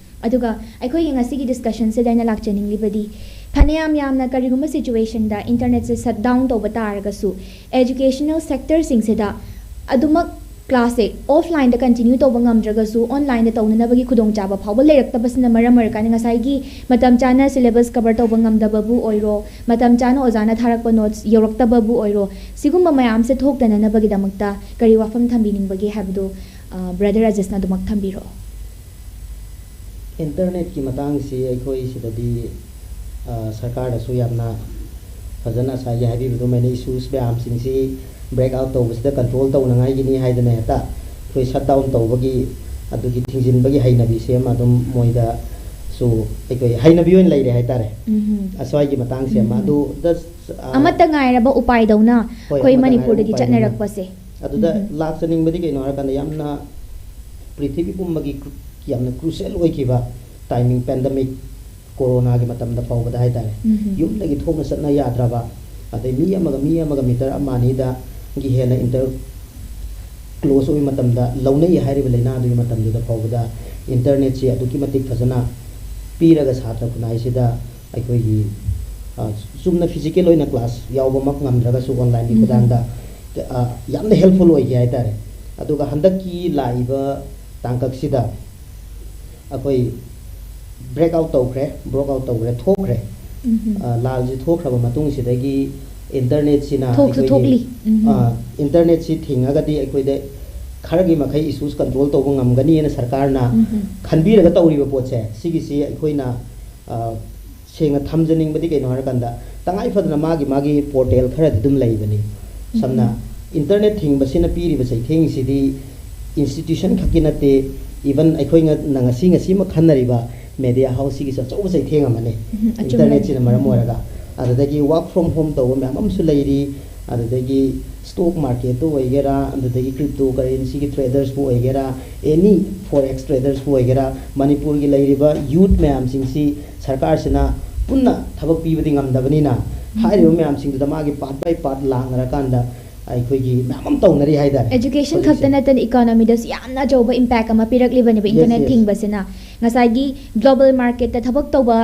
ꯑꯗꯨꯒ ꯑꯩꯈꯣꯏꯒꯤ ꯉꯁꯤꯒꯤ ꯗꯤꯁꯀꯁꯟꯁꯤꯗ ꯑꯩꯅ ꯂꯥꯛꯆꯅꯤꯡꯂꯤꯕꯗꯤ, ꯐꯅꯌꯥꯝ ꯌꯥꯝꯅ ꯀꯔꯤꯒꯨꯝꯕ ꯁꯤꯆꯨꯋꯦꯁꯟꯗ ꯏꯟꯇꯔꯅꯦꯠꯁꯦ ꯁꯠ ꯗꯥꯎꯟ ꯇꯧꯕ ꯇꯥꯔꯒꯁꯨ, ꯑꯦꯖꯨꯀꯦꯁꯅꯦꯜ ꯁꯦꯛꯇꯔꯁꯤꯡꯁꯤꯗ ꯑꯗꯨꯃꯛ ꯀ꯭ꯂꯥꯁꯁꯦ ꯑꯣꯐꯂꯥꯏꯟꯗ ꯀꯟꯇꯤꯅ꯭ꯌꯨ ꯇꯧꯕ ꯉꯝꯗ꯭ꯔꯒꯁꯨ, ꯑꯣꯟꯂꯥꯏꯟꯗ ꯇꯧꯅꯅꯕꯒꯤ ꯈꯨꯗꯣꯡꯆꯥꯕ ꯐꯥꯎꯕ ꯂꯩꯔꯛꯇꯕꯁꯤꯅ ꯃꯔꯝ ꯑꯣꯏꯔꯀꯥꯟꯗ, ꯉꯁꯥꯏꯒꯤ ꯃꯇꯝ ꯆꯥꯅ ꯁꯤꯂꯦꯕꯁ ꯀꯚꯔ ꯇꯧꯕ ꯉꯝꯗꯕꯕꯨ ꯑꯣꯏꯔꯣ, ꯃꯇꯝ ꯆꯥꯅ ꯑꯣꯖꯥꯅ ꯊꯥꯔꯛꯄ ꯅꯣꯠꯁ ꯌꯧꯔꯛꯇꯕꯕꯨ ꯑꯣꯏꯔꯣ, ꯁꯤꯒꯨꯝꯕ ꯃꯌꯥꯝꯁꯦ ꯊꯣꯛꯇꯅꯅꯕꯒꯤꯗꯃꯛꯇ ꯀꯔꯤ ꯋꯥꯐꯝ ꯊꯝꯕꯤꯅꯤꯡꯕꯒꯦ ꯍꯥꯏꯕꯗꯨ, ꯑ, ꯕ꯭ꯔꯗꯔ ꯔꯥꯖꯦꯁꯅ ꯑꯗꯨꯃꯛ ꯊꯝꯕꯤꯔꯛꯑꯣ꯫ ꯏꯟꯇꯔꯅꯦꯠꯀꯤ ꯃꯇꯥꯡꯁꯤ ꯑꯩꯈꯣꯏ ꯁꯤꯗꯗꯤ, ꯑ, ꯁꯔꯀꯥꯔꯗꯁꯨ ꯌꯥꯝꯅ ꯐꯖꯅ ꯉꯁꯥꯏꯒꯤ ꯍꯥꯏꯕꯤꯕ ꯑꯗꯨꯃꯥꯏꯅ ꯏꯁꯨꯁ ꯃꯌꯥꯝꯁꯤꯡꯁꯤ ꯕ꯭ꯔꯦꯛ ꯑꯥꯎꯠ ꯇꯧꯕꯁꯤꯗ ꯀꯟꯇ꯭ꯔꯣꯜ ꯇꯧꯅꯉꯥꯏꯒꯤꯅꯤ ꯍꯥꯏꯗꯅ ꯍꯦꯛꯇ ꯑꯩꯈꯣꯏ ꯁꯠ ꯗꯥꯎꯟ ꯇꯧꯕꯒꯤ, ꯑꯗꯨꯒꯤ ꯊꯤꯡꯖꯤꯟꯕꯒꯤ ꯍꯩꯅꯕꯤꯁꯦ ꯑꯃ ꯑꯗꯨꯝ ꯃꯣꯏꯗꯁꯨ ꯑꯩꯈꯣꯏ ꯍꯩꯅꯕꯤ ꯑꯣꯏꯅ ꯂꯩꯔꯦ ꯍꯥꯏꯇꯥꯔꯦ꯫ ꯎꯝꯍꯨꯝ꯫ ꯑꯁ꯭ꯋꯥꯏꯒꯤ ꯃꯇꯥꯡꯁꯦ ꯑꯃ꯫ ꯎꯝꯍꯨꯝ꯫ ꯑꯗꯨ ꯗꯁ-, ꯑ, ꯑꯃꯠꯇ ꯉꯥꯏꯔꯕ ꯎꯄꯥꯏꯗꯧꯅ ꯍꯣꯏ, ꯑꯩꯈꯣꯏ ꯑꯃꯠꯇ ꯉꯥꯏꯔꯕ ꯃꯅꯤꯄꯨꯔꯗꯗꯤ ꯎꯄꯥꯏꯗꯧꯅ꯫ ꯆꯠꯅꯔꯛꯄꯁꯦ꯫ ꯑꯗꯨꯗ ꯎꯝꯍꯨꯝ꯫ ꯂꯥꯛꯆꯅꯤꯡꯕꯗꯤ ꯀꯩꯅꯣ ꯍꯥꯏꯔꯀꯥꯟꯗ, ꯌꯥꯝꯅ ꯄ꯭ꯔꯤꯊꯤꯕꯤ ꯄꯨꯝꯕꯒꯤ ꯀ꯭ꯔꯨ-, ꯌꯥꯝꯅ ꯀ꯭ꯔꯨꯁꯤꯌꯦꯜ ꯑꯣꯏꯈꯤꯕ ꯇꯥꯏꯃꯤꯡ, ꯄꯦꯟꯗꯃꯤꯛ, ꯀꯣꯔꯣꯅꯥꯒꯤ ꯃꯇꯝꯗ ꯐꯥꯎꯕꯗ ꯍꯥꯏꯇꯥꯔꯦ, ꯎꯝꯍꯨꯝ꯫ ꯌꯨꯝꯗꯒꯤ ꯊꯣꯛꯅ ꯆꯠꯅ ꯌꯥꯗ꯭ꯔꯕ, ꯑꯗꯩ ꯃꯤ ꯑꯃꯒ ꯃꯤ ꯑꯃꯒ ꯃꯤꯇꯔ ꯑꯃ ꯑꯅꯤꯗꯒꯤ ꯍꯦꯟꯅ ꯏꯟꯇꯔ ꯀ꯭ꯂꯣꯁ ꯑꯣꯏꯕ ꯃꯇꯝꯗ ꯂꯧꯅꯩ ꯍꯥꯏꯔꯤꯕ ꯂꯥꯏꯅꯥꯗꯨꯒꯤ ꯃꯇꯝꯗꯨꯗ ꯐꯥꯎꯕꯗ ꯏꯟꯇꯔꯅꯦꯠꯁꯤ ꯑꯗꯨꯛꯀꯤ ꯃꯇꯤꯛ ꯐꯖꯅ ꯄꯤꯔꯒ ꯁꯥꯇ꯭ꯔ ꯈꯨꯟꯅꯥꯏꯁꯤꯗ ꯑꯩꯈꯣꯏꯒꯤ, ꯑ, ꯆꯨꯝꯅ ꯐꯤꯖꯤꯀꯦꯜ ꯑꯣꯏꯅ ꯀ꯭ꯂꯥꯁ ꯌꯥꯎꯕꯃꯛ ꯉꯝꯗ꯭ꯔꯒꯁꯨ ꯑꯣꯟꯂꯥꯏꯟꯒꯤ ꯎꯝ꯫ ꯈꯨꯠꯊꯥꯡꯗ, ꯑ, ꯌꯥꯝꯅ ꯍꯦꯜꯞꯐꯨꯜ ꯑꯣꯏꯈꯤ ꯍꯥꯏꯇꯥꯔꯦ꯫ ꯑꯗꯨꯒ ꯍꯟꯗꯛꯀꯤ ꯂꯥꯛꯏꯕ ꯇꯥꯡꯀꯛꯁꯤꯗ ꯑꯩꯈꯣꯏ ꯕ꯭ꯔꯦꯛ ꯑꯥꯎꯠ ꯇꯧꯈ꯭ꯔꯦ, ꯕ꯭ꯔꯣꯛ ꯑꯥꯎꯠ ꯇꯧꯈ꯭ꯔꯦ, ꯊꯣꯛꯈ꯭ꯔꯦ꯫ ꯎꯝ꯫ ꯑ, ꯂꯥꯜꯁꯤ ꯊꯣꯛꯈ꯭ꯔꯕ ꯃꯇꯨꯡꯁꯤꯗꯒꯤ ꯏꯟꯇꯔꯅꯦꯠꯁꯤꯅ ꯊꯣꯛꯁꯨ ꯑꯩꯈꯣꯏꯒꯤ, ꯊꯣꯛꯂꯤ꯫ ꯎꯝ꯫ ꯑ, ꯏꯟꯇꯔꯅꯦꯠꯁꯤ ꯊꯤꯡꯉꯒꯗꯤ ꯑꯩꯈꯣꯏꯗ ꯈꯔꯒꯤ ꯃꯈꯩ ꯏꯁꯨꯁ ꯀꯟꯇ꯭ꯔꯣꯜ ꯇꯧꯕ ꯉꯝꯒꯅꯤꯅ ꯁꯔꯀꯥꯔꯅ ꯎꯝ꯫ ꯈꯟꯕꯤꯔꯒ ꯇꯧꯔꯤꯕ ꯄꯣꯠꯁꯦ, ꯁꯤꯒꯤꯁꯤ ꯑꯩꯈꯣꯏꯅ, ꯑ, ꯁꯦꯡꯅ ꯊꯝꯖꯅꯤꯡꯕꯗꯤ ꯀꯩꯅꯣ ꯍꯥꯏꯔꯀꯥꯟꯗ, ꯇꯉꯥꯏ ꯐꯗꯅ ꯃꯥꯒꯤ, ꯃꯥꯒꯤ ꯄꯣꯔꯇꯦꯜ ꯈꯔꯗꯤ ꯑꯗꯨꯝ ꯂꯩꯕꯅꯤ꯫ ꯁꯝꯅ, ꯎꯝ꯫ ꯏꯟꯇꯔꯅꯦꯠ ꯊꯤꯡꯕꯁꯤꯅ ꯄꯤꯔꯤꯕ ꯆꯩꯊꯦꯡꯁꯤꯗꯤ ꯏꯟꯁꯇꯤꯇ꯭ꯌꯨꯁꯟ ꯈꯛꯀꯤ ꯅꯠꯇꯦ, ꯏꯚꯟ ꯑꯩꯈꯣꯏꯅ ꯉꯁꯤ, ꯉꯁꯤꯃꯛ ꯈꯟꯅꯔꯤꯕ ꯃꯦꯗꯤꯌꯥ ꯍꯥꯎꯁ ꯁꯤꯒꯤꯁꯨ ꯑꯆꯧꯕ ꯆꯩꯊꯦꯡ ꯑꯃꯅꯤ, ꯎꯝ, ꯑꯆꯨꯝꯕꯅꯤ꯫ ꯏꯟꯇꯔꯅꯦꯠꯁꯤꯅ ꯃꯔꯝ ꯎꯝ꯫ ꯑꯣꯏꯔꯒ꯫ ꯑꯗꯨꯗꯒꯤ ꯋꯥꯔꯛ ꯐ꯭ꯔꯣꯝ ꯍꯣꯝ ꯇꯧꯕ ꯃꯌꯥꯝ ꯑꯃꯁꯨ ꯂꯩꯔꯤ, ꯑꯗꯨꯗꯒꯤ ꯁ꯭ꯇꯣꯛ ꯃꯥꯔꯀꯦꯠꯇ ꯑꯣꯏꯒꯦꯔꯥ, ꯑꯗꯨꯗꯒꯤ ꯀ꯭ꯔꯤꯞꯇꯣ ꯀꯔꯦꯟꯁꯤꯒꯤ ꯇ꯭ꯔꯦꯗꯔꯁꯄꯨ ꯑꯣꯏꯒꯦꯔꯥ, ꯑꯦꯅꯤ ꯐꯣꯔꯦꯛꯁ ꯇ꯭ꯔꯦꯗꯔꯁꯄꯨ ꯑꯣꯏꯒꯦꯔꯥ, ꯃꯅꯤꯄꯨꯔꯒꯤ ꯂꯩꯔꯤꯕ ꯌꯨꯠ ꯃꯌꯥꯝꯁꯤꯡꯁꯤ ꯁꯔꯀꯥꯔꯁꯤꯅ ꯄꯨꯟꯅ ꯊꯕꯛ ꯄꯤꯕꯗꯤ ꯉꯝꯗꯕꯅꯤꯅ, ꯍꯥꯏꯔꯤꯕ ꯃꯌꯥꯝꯁꯤꯡꯗꯨꯗ ꯃꯥꯒꯤ part by part ꯂꯥꯛꯅꯔꯀꯥꯟꯗ ꯑꯩꯈꯣꯏꯒꯤ ꯃꯌꯥꯝ ꯑꯃ ꯇꯧꯅꯔꯤ ꯍꯥꯏꯇꯥꯔꯦ ꯑꯦꯖꯨꯀꯦꯁꯟ ꯍꯧꯖꯤꯛꯁꯦ꯫ ꯈꯛꯇ ꯅꯠꯇꯅ ꯏꯀꯣꯅꯣꯃꯤꯗꯁꯨ ꯌꯥꯝꯅ ꯑꯆꯧꯕ ꯏꯝꯄꯦꯛ ꯑꯃ ꯄꯤꯔꯛꯂꯤꯕꯅꯦꯕ Yes, ꯏꯟꯇꯔꯅꯦꯠ yes. ꯊꯤꯡꯕꯁꯤꯅ꯫ ꯉꯁꯥꯏꯒꯤ ꯒ꯭ꯂꯣꯕꯦꯜ ꯃꯥꯔꯀꯦꯠꯇ ꯊꯕꯛ ꯇꯧꯕ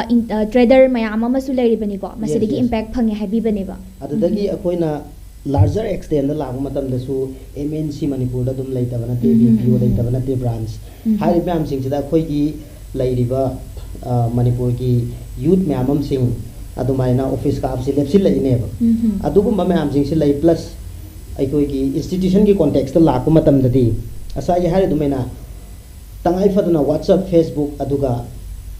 ꯇ꯭ꯔꯦꯗꯔ ꯃꯌꯥꯝ ꯑꯃꯁꯨ ꯂꯩꯔꯤꯕꯅꯤꯀꯣ, ꯃꯁꯤꯗꯒꯤ yes. ꯏꯝꯄꯦꯛ ꯐꯪꯉꯦ ꯍꯥꯏꯕꯤꯕꯅꯦꯕ꯫ ꯑꯗꯨꯗꯒꯤ ꯑꯩꯈꯣꯏꯅ ꯂꯥꯔꯖꯔ ꯑꯦꯛꯁꯇꯦꯟꯗ ꯂꯥꯛꯄ ꯃꯇꯝꯗꯁꯨ ꯑꯦꯝ ꯑꯦꯟ ꯁꯤ ꯃꯅꯤꯄꯨꯔꯗ ꯑꯗꯨꯝ ꯂꯩꯇꯕ ꯅꯠꯇꯦ, ꯎꯝ, ꯕꯤ ꯄꯤ ꯑꯣ ꯎꯝ. ꯂꯩꯇꯕ ꯅꯠꯇꯦ, ꯕ꯭ꯔꯥꯟꯁ꯫ ꯎꯝ. ꯍꯥꯏꯔꯤꯕ ꯃꯌꯥꯝꯁꯤꯡꯁꯤꯗ ꯑꯩꯈꯣꯏꯒꯤ ꯂꯩꯔꯤꯕ ꯃꯅꯤꯄꯨꯔꯒꯤ ꯌꯨꯠ ꯃꯌꯥꯝ ꯑꯃꯁꯤꯡ ꯑꯗꯨꯃꯥꯏꯅ ꯑꯣꯐꯤꯁ ꯀꯥꯕꯁꯤ ꯂꯦꯞꯁꯤꯜꯂꯛꯏꯅꯦꯕ꯫ ꯎꯝ. ꯑꯗꯨꯒꯨꯝꯕ ꯃꯌꯥꯝꯁꯤꯡꯁꯤ ꯂꯩ, ꯄ꯭ꯂꯁ ꯑꯩꯈꯣꯏꯒꯤ ꯏꯟꯁꯇꯤꯇ꯭ꯌꯨꯁꯟꯒꯤ ꯀꯣꯟꯇꯦꯛꯁꯇ ꯂꯥꯛꯄ ꯃꯇꯝꯗꯗꯤ ꯉꯁꯥꯏꯒꯤ ꯍꯥꯏꯔꯤꯗꯨꯃꯥꯏꯅ ꯇꯉꯥꯏ ꯐꯗꯅ WhatsApp, Facebook, ꯑꯗꯨꯒ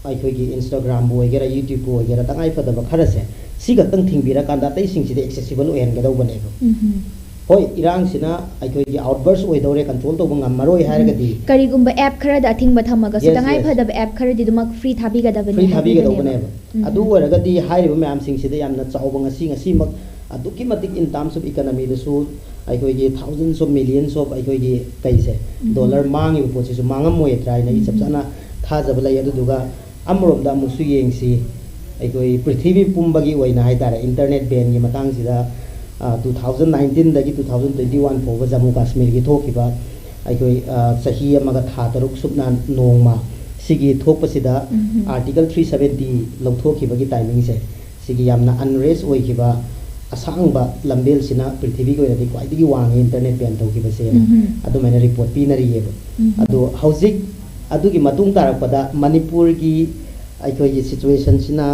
ꯑꯩꯈꯣꯏꯒꯤ Instagram-ꯕꯨ ꯑꯣꯏꯒꯦꯔꯥ, YouTube-ꯄꯨ ꯑꯣꯏꯒꯦꯔꯥ, ꯇꯉꯥꯏ ꯐꯗꯕ ꯈꯔꯁꯦ ꯁꯤ ꯈꯛꯇꯪ ꯊꯤꯡꯕꯤꯔꯀꯥꯟꯗ ꯑꯇꯩꯁꯤꯡꯁꯤꯗꯤ accessible ꯑꯣꯏꯍꯟꯒꯗꯧꯕꯅꯦꯕ꯫ ꯎꯝ. ꯍꯣꯏ, ꯏꯔꯥꯡꯁꯤꯅ ꯑꯩꯈꯣꯏꯒꯤ ꯑꯥꯎꯠꯕꯔꯁ ꯑꯣꯏꯗꯧꯔꯦ, ꯀꯟꯇ꯭ꯔꯣꯜ ꯇꯧꯕ ꯉꯝꯃꯔꯣꯏ ꯍꯥꯏꯔꯒꯗꯤ ꯀꯔꯤꯒꯨꯝꯕ ꯑꯦꯞ ꯈꯔꯗ ꯑꯊꯤꯡꯕ ꯊꯝꯃꯒꯁꯨ Yes, ꯇꯉꯥꯏ yes. ꯐꯗꯕ ꯑꯦꯞ ꯈꯔꯗꯤ ꯑꯗꯨꯃꯛ ꯐ꯭ꯔꯤ ꯊꯥꯕꯤꯒꯗꯕꯅꯤ ꯐ꯭ꯔꯤ ꯍꯥꯏꯕꯤꯕꯅꯦꯕ꯫ ꯊꯥꯕꯤꯒꯗꯧꯕꯅꯦꯕ꯫ ꯎꯝ. ꯑꯗꯨ ꯑꯣꯏꯔꯒꯗꯤ ꯍꯥꯏꯔꯤꯕ ꯃꯌꯥꯝꯁꯤꯡꯁꯤꯗ ꯌꯥꯝꯅ ꯆꯥꯎꯕ, ꯉꯁꯤ ꯉꯁꯤꯃꯛ ꯑꯗꯨꯛꯀꯤ ꯃꯇꯤꯛ in terms of economy-ꯗꯁꯨ ꯑꯩꯈꯣꯏꯒꯤ thousands of millions of ꯑꯩꯈꯣꯏꯒꯤ ꯀꯩꯁꯦ, ꯎꯝ. ꯗꯣꯂꯔ ꯃꯥꯡꯉꯤꯕ ꯄꯣꯠꯁꯤꯁꯨ ꯃꯥꯡꯉꯝꯃꯣꯏꯗ꯭ꯔꯥ ꯍꯥꯏꯅ ꯑꯩ ꯆꯞ ꯎꯝ. ꯆꯥꯅ ꯊꯥꯖꯕ ꯂꯩ꯫ ꯑꯗꯨꯗꯨꯒ ꯑꯃꯔꯣꯝꯗ ꯑꯃꯨꯛꯁꯨ ꯌꯦꯡꯁꯤ, ꯑꯩꯈꯣꯏ ꯄ꯭ꯔꯤꯊꯤꯕꯤ ꯄꯨꯝꯕꯒꯤ ꯑꯣꯏꯅ ꯍꯥꯏꯇꯥꯔꯦ, ꯏꯟꯇꯔꯅꯦꯠ ꯕꯦꯟꯒꯤ ꯃꯇꯥꯡꯁꯤꯗ, ꯑ, two thousand nineteen-ꯗꯒꯤ two thousand twenty-one ꯐꯥꯎꯕ ꯖꯝꯃꯨ ꯀꯥꯁꯃꯤꯔꯒꯤ ꯊꯣꯛꯈꯤꯕ ꯑꯩꯈꯣꯏ, ꯑ, ꯆꯍꯤ ꯑꯃꯒ ꯊꯥ ꯇꯔꯨꯛ ꯁꯨꯞꯅ ꯅꯣꯡꯃ ꯁꯤꯒꯤ ꯊꯣꯛꯄꯁꯤꯗ ꯎꯝ. Article three seventy ꯂꯧꯊꯣꯛꯈꯤꯕꯒꯤ timing-ꯁꯦ, ꯁꯤꯒꯤ ꯌꯥꯝꯅ unrest ꯑꯣꯏꯈꯤꯕ ꯑꯁꯥꯡꯕ ꯂꯝꯕꯦꯜꯁꯤꯅ ꯄ꯭ꯔꯤꯊꯤꯕꯤꯒꯤ ꯑꯣꯏꯅꯗꯤ ꯈ꯭ꯋꯥꯏꯗꯒꯤ ꯋꯥꯡꯉꯤ ꯏꯟꯇꯔꯅꯦꯠ ꯕꯦꯟ ꯇꯧꯈꯤꯕꯁꯦꯅ ꯎꯝ. ꯑꯗꯨꯃꯥꯏꯅ ꯔꯤꯄꯣꯔꯠ ꯄꯤꯅꯔꯤꯑꯕ꯫ ꯎꯝ. ꯑꯗꯣ ꯍꯧꯖꯤꯛ ꯑꯗꯨꯒꯤ ꯃꯇꯨꯡ ꯇꯥꯔꯛꯄꯗ ꯃꯅꯤꯄꯨꯔꯒꯤ ꯑꯩꯈꯣꯏꯒꯤ ꯁꯤꯆꯨꯋꯦꯁꯟꯁꯤꯅ,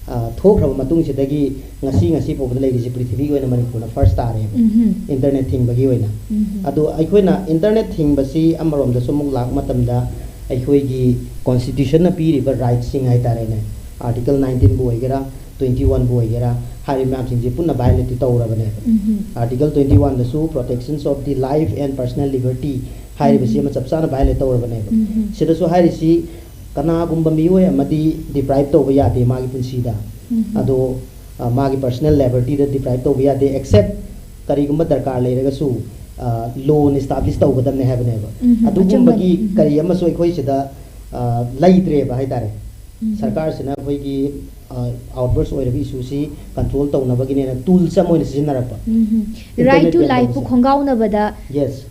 ꯑ, ꯊꯣꯛꯈ꯭ꯔꯕ ꯃꯇꯨꯡꯁꯤꯗꯒꯤ ꯉꯁꯤ, ꯉꯁꯤ ꯐꯥꯎꯕꯗ ꯂꯩꯔꯤꯁꯤ ꯄ꯭ꯔꯤꯊꯤꯕꯤꯒꯤ ꯑꯣꯏꯅ ꯃꯅꯤꯄꯨꯔꯅ ꯐꯥꯔꯁ ꯇꯥꯔꯦꯕ, ꯎꯝ. ꯏꯟꯇꯔꯅꯦꯠ ꯊꯤꯡꯕꯒꯤ ꯑꯣꯏꯅ꯫ ꯎꯝ. ꯑꯗꯣ ꯑꯩꯈꯣꯏꯅ ꯏꯟꯇꯔꯅꯦꯠ ꯊꯤꯡꯕꯁꯤ ꯑꯃꯔꯣꯝꯗꯁꯨ ꯑꯃꯨꯛ ꯂꯥꯛꯄ ꯃꯇꯝꯗ ꯑꯩꯈꯣꯏꯒꯤ ꯀꯣꯟꯁꯇꯤꯇ꯭ꯌꯨꯁꯟꯅ ꯄꯤꯔꯤꯕ ꯔꯥꯏꯠꯁꯤꯡ ꯍꯥꯏꯇꯥꯔꯦꯅꯦ, Article nineteen-ꯕꯨ ꯑꯣꯏꯒꯦꯔꯥ, twenty-one-ꯕꯨ ꯑꯣꯏꯒꯦꯔꯥ, ꯍꯥꯏꯔꯤꯕ ꯃꯌꯥꯝꯁꯤꯡꯁꯤ ꯄꯨꯟꯅ violate ꯇꯧꯔꯕꯅꯦꯕ꯫ Um. Article twenty-one-ꯗꯁꯨ Protections of the Life and Personal Liberty ꯍꯥꯏꯔꯤꯕꯁꯤ ꯎꯝ. ꯑꯃ ꯆꯞ ꯆꯥꯅ violate ꯇꯧꯔꯕꯅꯦꯕ꯫ ꯎꯝ. ꯁꯤꯗꯁꯨ ꯍꯥꯏꯔꯤꯁꯤ ꯀꯅꯥꯒꯨꯝꯕ ꯃꯤꯑꯣꯏ ꯑꯃꯗꯤ deprive ꯇꯧꯕ ꯌꯥꯗꯦ ꯃꯥꯒꯤ ꯄꯨꯟꯁꯤꯗ꯫ ꯎꯝ. ꯑꯗꯣ, ꯑ, ꯃꯥꯒꯤ personal liberty-ꯗ deprive ꯇꯧꯕ ꯌꯥꯗꯦ, except ꯀꯔꯤꯒꯨꯝꯕ ꯗꯔꯀꯥꯔ ꯂꯩꯔꯒꯁꯨ, ꯑ, law-ꯅ establish ꯇꯧꯒꯗꯕꯅꯦ ꯍꯥꯏꯕꯅꯦꯕ꯫ ꯎꯝ, ꯑꯗꯨꯒꯨꯝꯕꯒꯤ ꯑꯆꯨꯝꯕꯅꯤ꯫ ꯎꯝ. ꯀꯔꯤ ꯑꯃꯁꯨ ꯑꯩꯈꯣꯏ ꯁꯤꯗ, ꯑ, ꯂꯩꯇ꯭ꯔꯦꯕ ꯍꯥꯏꯇꯥꯔꯦ꯫ ꯁꯔꯀꯥꯔꯁꯤꯅ ꯑꯩꯈꯣꯏꯒꯤ ꯑꯥꯎꯠꯕꯔꯁ ꯑꯣꯏꯔꯕ ꯏꯁꯨꯁꯤ ꯀꯟꯇ꯭ꯔꯣꯜ ꯇꯧꯅꯕꯒꯤꯅꯦꯅ ꯇꯨꯜꯁ ꯑꯃ ꯑꯣꯏꯅ ꯁꯤꯖꯤꯟꯅꯔꯛꯄ꯫ ꯔꯥꯏꯠ ꯇꯨ ꯂꯥꯏꯐꯄꯨ ꯈꯣꯡꯒꯥꯎꯅꯕꯗ ꯌꯦꯁ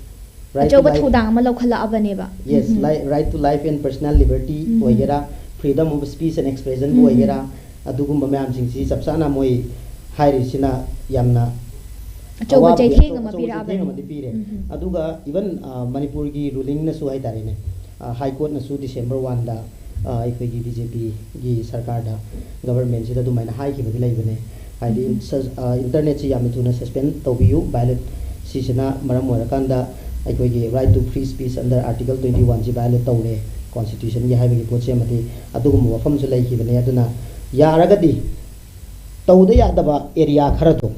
ꯑꯆꯧꯕ ꯊꯧꯗꯥꯡ ꯑꯃ ꯂꯧꯈꯠꯂꯛꯑꯕꯅꯦꯕ꯫ Yes. Right to life and personal liberty ꯑꯣꯏꯒꯦꯔꯥ, ꯐ꯭ꯔꯤꯗꯝ ꯑꯣꯐ ꯁ꯭ꯄꯤꯆ ꯑꯦꯟ ꯑꯦꯛꯁꯄ꯭ꯔꯦꯁꯟꯕꯨ ꯑꯣꯏꯒꯦꯔꯥ, ꯑꯗꯨꯒꯨꯝꯕ ꯃꯌꯥꯝꯁꯤꯡꯁꯤ ꯆꯞ ꯆꯥꯅ ꯃꯣꯏ ꯍꯥꯏꯔꯤꯁꯤꯅ ꯌꯥꯝꯅ ꯑꯆꯧꯕ ꯑꯋꯥꯕꯗꯤ ꯆꯩꯊꯦꯡ ꯑꯆꯧ- ꯑꯃ ꯑꯆꯧꯕ ꯄꯤꯔꯛꯑꯕꯅꯤ꯫ ꯆꯩꯊꯦꯡ ꯑꯃꯗꯤ ꯄꯤꯔꯦ꯫ ꯑꯗꯨꯒ ꯏꯚꯟ ꯃꯅꯤꯄꯨꯔꯒꯤ ꯔꯨꯂꯤꯡꯅꯁꯨ ꯍꯥꯏꯇꯥꯔꯦꯅꯦ, ꯍꯥꯏ ꯀꯣꯔꯠꯅꯁꯨ ꯗꯤꯁꯦꯝꯕꯔ ꯋꯥꯟꯗ ꯑꯩꯈꯣꯏꯒꯤ ꯕꯤ ꯖꯦ ꯄꯤꯒꯤ ꯁꯔꯀꯥꯔꯗ, ꯒꯕꯔꯃꯦꯟꯁꯤꯗ ꯑꯗꯨꯃꯥꯏꯅ ꯍꯥꯏꯈꯤꯕꯗꯤ ꯂꯩꯕꯅꯦ꯫ ꯍꯥꯏꯗꯤ ꯏꯟꯇꯔꯅꯦꯠꯁꯤ ꯌꯥꯝꯅ ꯊꯨꯅ ꯁꯁꯄꯦꯟ ꯇꯧꯕꯤꯌꯨ, ꯚꯥꯏꯑꯣꯂꯦꯠ ꯁꯤꯁꯤꯅ ꯃꯔꯝ ꯑꯣꯏꯔꯀꯥꯟꯗ ꯑꯩꯈꯣꯏꯒꯤ right to free speech under article twenty one ꯁꯤ ꯚꯥꯏꯑꯣꯂꯦꯠ ꯇꯧꯔꯦ, ꯀꯣꯟꯁꯇꯤꯇ꯭ꯌꯨꯁꯟꯒꯤ ꯍꯥꯏꯕꯒꯤ ꯄꯣꯠꯁꯤ ꯑꯃꯗꯤ ꯑꯗꯨꯒꯨꯝꯕ ꯋꯥꯐꯝꯁꯨ ꯂꯩꯈꯤꯕꯅꯦ꯫ ꯑꯗꯨꯅ ꯌꯥꯔꯒꯗꯤ ꯇꯧꯗ ꯌꯥꯗꯕ ꯑꯦꯔꯤꯌꯥ ꯈꯔꯗꯣ,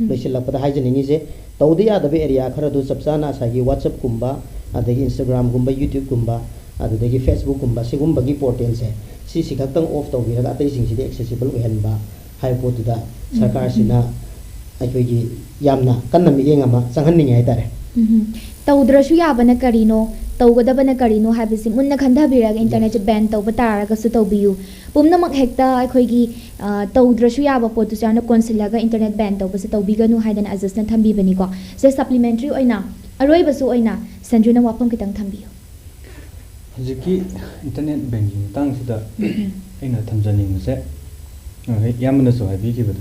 ꯂꯣꯏꯁꯤꯜꯂꯛꯄꯗ ꯍꯥꯏꯖꯅꯤꯡꯉꯤꯁꯦ, ꯇꯧꯗ ꯌꯥꯗꯕ ꯑꯦꯔꯤꯌꯥ ꯈꯔꯗꯣ ꯆꯞ ꯆꯥꯅ ꯉꯁꯥꯏꯒꯤ WhatsApp ꯀꯨꯝꯕ, ꯑꯗꯒꯤ Instagram ꯒꯨꯝꯕ, YouTube ꯀꯨꯝꯕ, ꯑꯗꯨꯗꯒꯤ Facebook ꯀꯨꯝꯕ, ꯁꯤꯒꯨꯝꯕꯒꯤ ꯄꯣꯔꯇꯦꯜꯁꯦ ꯁꯤꯁꯤ ꯈꯛꯇꯪ ꯑꯣꯐ ꯇꯧꯕꯤꯔꯒ ꯑꯇꯩꯁꯤꯡꯁꯤꯗꯤ ꯑꯦꯛꯁꯦꯁꯤꯕꯜ ꯑꯣꯏꯍꯟꯕ ꯍꯥꯏꯕ ꯄꯣꯠꯇꯨꯗ ꯁꯔꯀꯥꯔꯁꯤꯅ ꯑꯩꯈꯣꯏꯒꯤ ꯌꯥꯝꯅ ꯀꯟꯅ ꯃꯤꯠꯌꯦꯡ ꯑꯃ ꯆꯪꯍꯟꯅꯤꯡꯉꯦ ꯍꯥꯏꯇꯥꯔꯦ꯫ ꯎꯝ꯫ ꯇꯧꯗ꯭ꯔꯁꯨ ꯌꯥꯕꯅ ꯀꯔꯤꯅꯣ, ꯇꯧꯒꯗꯕꯅ ꯀꯔꯤꯅꯣ ꯍꯥꯏꯕꯁꯤ ꯃꯨꯟꯅ ꯈꯟꯊꯕꯤꯔꯒ ꯏꯟꯇꯔꯅꯦꯠꯁꯦ ꯕꯦꯟ ꯇꯧꯕ ꯇꯥꯔꯒꯁꯨ ꯇꯧꯕꯤꯌꯨ꯫ ꯄꯨꯝꯅꯃꯛ ꯍꯦꯛꯇ ꯑꯩꯈꯣꯏꯒꯤ, ꯑ, ꯇꯧꯗ꯭ꯔꯁꯨ ꯌꯥꯕ ꯄꯣꯠꯇꯨꯁꯨ ꯌꯥꯝꯅ ꯀꯣꯟꯁꯤꯜꯂꯒ ꯏꯟꯇꯔꯅꯦꯠ ꯕꯦꯟ ꯇꯧꯕꯁꯦ ꯇꯧꯕꯤꯒꯅꯨ ꯍꯥꯏꯗꯅ ꯑꯖꯁꯅ ꯊꯝꯕꯤꯕꯅꯤꯀꯣ꯫ ꯁꯦ, ꯁꯄ꯭ꯂꯤꯃꯦꯟꯇꯔꯤ ꯑꯣꯏꯅ, ꯑꯔꯣꯏꯕꯁꯨ ꯑꯣꯏꯅ, ꯁꯟꯖꯨꯅ ꯋꯥꯐꯝ ꯈꯤꯇꯪ ꯊꯝꯕꯤꯌꯨ꯫ ꯍꯧꯖꯤꯛꯀꯤ ꯏꯟꯇꯔꯅꯦꯠ ꯕꯦꯟꯒꯤ ꯃꯇꯥꯡꯁꯤꯗ ꯑꯩꯅ ꯊꯝꯖꯅꯤꯡꯕꯁꯦ, ꯉꯁꯥꯏ ꯏꯌꯥꯝꯕꯅꯁꯨ ꯍꯥꯏꯕꯤꯈꯤꯕꯗꯣ,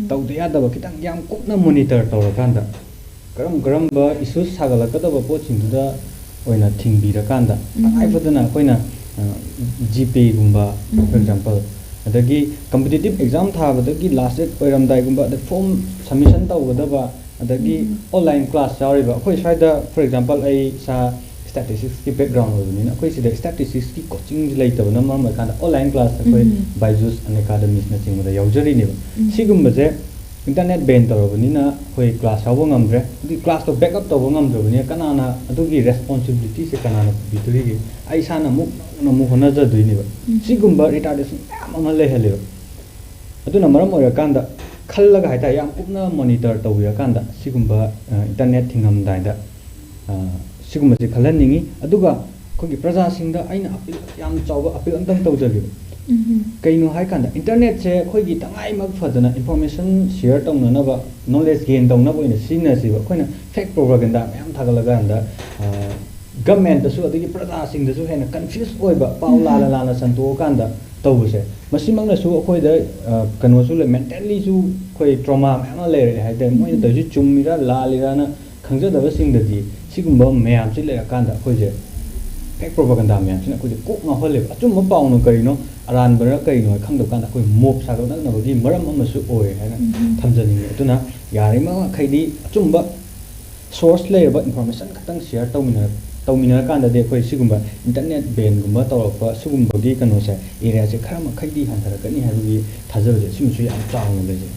ꯇꯧꯗ ꯌꯥꯗꯕ ꯈꯤꯇꯪ ꯌꯥꯝ ꯀꯨꯞꯅ ꯃꯣꯅꯤꯇꯔ ꯇꯧꯔꯀꯥꯟꯗ, ꯀꯔꯝ ꯀꯔꯝꯕ ꯏꯁꯨꯁ ꯁꯥꯒꯠꯂꯛꯀꯗꯕ ꯄꯣꯠꯁꯤꯡꯗꯨꯗ ꯑꯣꯏꯅ ꯊꯤꯡꯕꯤꯔꯀꯥꯟꯗ, ꯇꯉꯥꯏ ꯐꯗꯅ ꯑꯩꯈꯣꯏꯅ, ꯑ, ꯖꯤꯄꯦꯒꯨꯝꯕ, for example, ꯑꯗꯒꯤ ꯀꯝꯄꯤꯇꯤꯇꯤꯞ ꯑꯦꯛꯖꯥꯝ ꯊꯥꯕꯗꯒꯤ ꯂꯥꯁ ꯗꯦꯠ ꯑꯣꯏꯔꯝꯗꯥꯏꯒꯨꯝꯕ, ꯑꯗꯩ ꯐꯣꯔꯝ ꯁꯕꯃꯤꯁꯟ ꯇꯧꯒꯗꯕ, ꯑꯗꯒꯤ ꯑꯣꯟꯂꯥꯏꯟ ꯀ꯭ꯂꯥꯁ ꯌꯥꯎꯔꯤꯕ, ꯑꯩꯈꯣꯏ ꯁ꯭ꯋꯥꯏꯗ, for example, ꯑꯩ ꯏꯁꯥ ꯁ꯭ꯇꯦꯇꯤꯁꯇꯤꯛꯁꯀꯤ ꯕꯦꯛꯒ꯭ꯔꯥꯎꯟ ꯑꯣꯏꯕꯅꯤꯅ, ꯑꯩꯈꯣꯏ ꯁꯤꯗ ꯁ꯭ꯇꯦꯇꯤꯁꯇꯤꯛꯁꯀꯤ ꯀꯣꯆꯤꯡꯁꯤ ꯂꯩꯇꯕꯅ ꯃꯔꯝ ꯑꯣꯏꯔꯀꯥꯟꯗ ꯑꯣꯟꯂꯥꯏꯟ ꯀ꯭ꯂꯥꯁ ꯑꯩꯈꯣꯏ ꯕꯥꯏꯖꯨꯁ, ꯑꯅꯦꯀꯥꯗꯃꯤꯁꯅꯆꯤꯡꯕꯗ ꯌꯥꯎꯖꯔꯤꯅꯦꯕ꯫ ꯁꯤꯒꯨꯝꯕꯁꯦ ꯏꯟꯇꯔꯅꯦꯠ ꯕꯦꯟ ꯇꯧꯔꯕꯅꯤꯅ ꯑꯩꯈꯣꯏ ꯀ꯭ꯂꯥꯁ ꯌꯥꯎꯕ ꯉꯝꯗ꯭ꯔꯦ꯫ ꯑꯗꯨꯗꯤ ꯀ꯭ꯂꯥꯁꯇꯣ ꯕꯦꯛꯑꯞ ꯇꯧꯕ ꯉꯝꯗ꯭ꯔꯕꯅꯤꯅ ꯀꯅꯥꯅ ꯑꯗꯨꯒꯤ ꯔꯦꯁꯄꯣꯟꯁꯤꯕꯤꯂꯤꯇꯤꯁꯦ ꯀꯅꯥꯅ ꯄꯨꯕꯤꯗꯣꯔꯤꯒꯦ? ꯑꯩ ꯏꯁꯥꯅ ꯑꯃꯨꯛ ꯅꯧꯅ ꯑꯃꯨꯛ ꯍꯣꯠꯅꯖꯗꯣꯏꯅꯦꯕ꯫ ꯁꯤꯒꯨꯝꯕ ꯔꯤꯇꯥꯔꯗꯦꯁꯟ ꯃꯌꯥꯝ ꯑꯃ ꯂꯩꯍꯜꯂꯦꯕ꯫ ꯑꯗꯨꯅ ꯃꯔꯝ ꯑꯣꯏꯔꯀꯥꯟꯗ ꯈꯜꯂꯒ ꯍꯥꯏꯇꯥꯔꯦ, ꯌꯥꯝ ꯀꯨꯞꯅ ꯃꯣꯅꯤꯇꯔ ꯇꯧꯕꯤꯔꯀꯥꯟꯗ ꯁꯤꯒꯨꯝꯕ, ꯑ, ꯏꯟꯇꯔꯅꯦꯠ ꯊꯤꯡꯉꯝꯗꯥꯏꯗ, ꯑ, ꯁꯤꯒꯨꯝꯕꯁꯦ ꯈꯜꯍꯟꯅꯤꯡꯉꯤ꯫ ꯑꯗꯨꯒ ꯑꯩꯈꯣꯏꯒꯤ ꯄ꯭ꯔꯖꯥꯁꯤꯡꯗ ꯑꯩꯅ ꯑꯄꯤꯜ, ꯌꯥꯝ ꯆꯥꯎꯕ ꯑꯄꯤꯜ ꯑꯝꯇꯪ ꯇꯧꯖꯒꯦꯕ꯫ ꯀꯩꯅꯣ ꯍꯥꯏꯀꯥꯟꯗ, ꯏꯟꯇꯔꯅꯦꯠꯁꯦ ꯑꯩꯈꯣꯏꯒꯤ ꯇꯉꯥꯏꯃꯛ ꯐꯗꯅ ꯏꯟꯐꯣꯔꯃꯦꯁꯟ ꯁꯤꯌꯔ ꯇꯧꯅꯅꯕ, ꯅꯣꯂꯦꯖ ꯒꯦꯟ ꯇꯧꯅꯕ ꯑꯣꯏꯅ ꯁꯤꯖꯤꯟꯅꯁꯤꯕ꯫ ꯑꯩꯈꯣꯏꯅ ꯐꯦꯛ ꯄ꯭ꯔꯣꯄꯥꯒꯦꯟꯗꯥ ꯃꯌꯥꯝ ꯊꯥꯒꯠꯂꯀꯥꯟꯗ, ꯑ, ꯒꯃꯦꯟꯇꯁꯨ ꯑꯗꯒꯤ ꯄ꯭ꯔꯖꯥꯁꯤꯡꯗꯁꯨ ꯍꯦꯟꯅ ꯀꯟꯐ꯭ꯌꯨꯁ ꯑꯣꯏꯕ, ꯄꯥꯎ ꯂꯥꯟꯅ ꯂꯥꯟꯅ ꯁꯟꯇꯣꯛꯑꯀꯥꯟꯗ ꯇꯧꯕꯁꯦ, ꯃꯁꯤꯃꯛꯅꯁꯨ ꯑꯩꯈꯣꯏꯗ, ꯑ, ꯀꯩꯅꯣꯁꯨ ꯂꯩ, ꯃꯦꯟꯇꯦꯜꯂꯤꯁꯨ ꯑꯩꯈꯣꯏ ꯇ꯭ꯔꯣꯃꯥ ꯃꯌꯥꯝ ꯑꯃ ꯂꯩꯔꯛꯑꯦ ꯍꯥꯏꯇꯥꯔꯦ꯫ ꯃꯣꯏꯅ ꯇꯧꯔꯤꯁꯤ ꯆꯨꯝꯃꯤꯔꯥ ꯂꯥꯜꯂꯤꯔꯥꯅ ꯈꯪꯖꯗꯕꯁꯤꯡꯗꯗꯤ ꯁꯤꯒꯨꯝꯕ ꯃꯌꯥꯝꯁꯤ ꯂꯩꯔꯀꯥꯟꯗ ꯑꯩꯈꯣꯏꯁꯦ ꯐꯦꯛ ꯄ꯭ꯔꯣꯄꯥꯒꯦꯟꯗꯥ ꯃꯌꯥꯝꯁꯤꯅ ꯑꯩꯈꯣꯏꯁꯦ ꯀꯣꯛ ꯉꯥꯎꯍꯜꯂꯦꯕ꯫ ꯑꯆꯨꯝꯕ ꯄꯥꯎꯅ ꯀꯔꯤꯅꯣ, ꯑꯔꯥꯟꯕꯅ ꯀꯔꯤꯅꯣ ꯍꯥꯏ ꯈꯪꯗꯕ ꯀꯥꯟꯗ ꯑꯩꯈꯣꯏ ꯃꯣꯞ ꯁꯥꯒꯠꯂꯛꯅꯕꯒꯤ ꯃꯔꯝ ꯑꯃꯁꯨ ꯑꯣꯏ ꯍꯥꯏꯅ ꯊꯝꯖꯅꯤꯡꯉꯤ꯫ ꯑꯗꯨꯅ ꯌꯥꯔꯤꯕ ꯃꯈꯩꯗꯤ ꯑꯆꯨꯝꯕ ꯁꯣꯔꯁ ꯂꯩꯔꯕ ꯏꯟꯐꯣꯔꯃꯦꯁꯟ ꯈꯛꯇꯪ ꯁꯤꯌꯔ ꯇꯧꯃꯤꯟꯅꯔ-, ꯇꯧꯃꯤꯟꯅꯔꯀꯥꯟꯗꯗꯤ ꯑꯩꯈꯣꯏ ꯁꯤꯒꯨꯝꯕ ꯏꯟꯇꯔꯅꯦꯠ ꯕꯦꯟꯒꯨꯝꯕ ꯇꯧꯔꯛꯄ ꯁꯤꯒꯨꯝꯕꯒꯤ ꯀꯩꯅꯣꯁꯦ, ꯑꯦꯔꯤꯌꯥꯁꯦ ꯈꯔ ꯃꯈꯩꯗꯤ ꯍꯟꯊꯔꯛꯀꯅꯤ ꯍꯥꯏꯕꯒꯤ ꯊꯥꯖꯕꯁꯦ ꯁꯤꯃꯁꯨ ꯌꯥꯝ ꯆꯥꯎꯅ ꯂꯩꯖꯩ꯫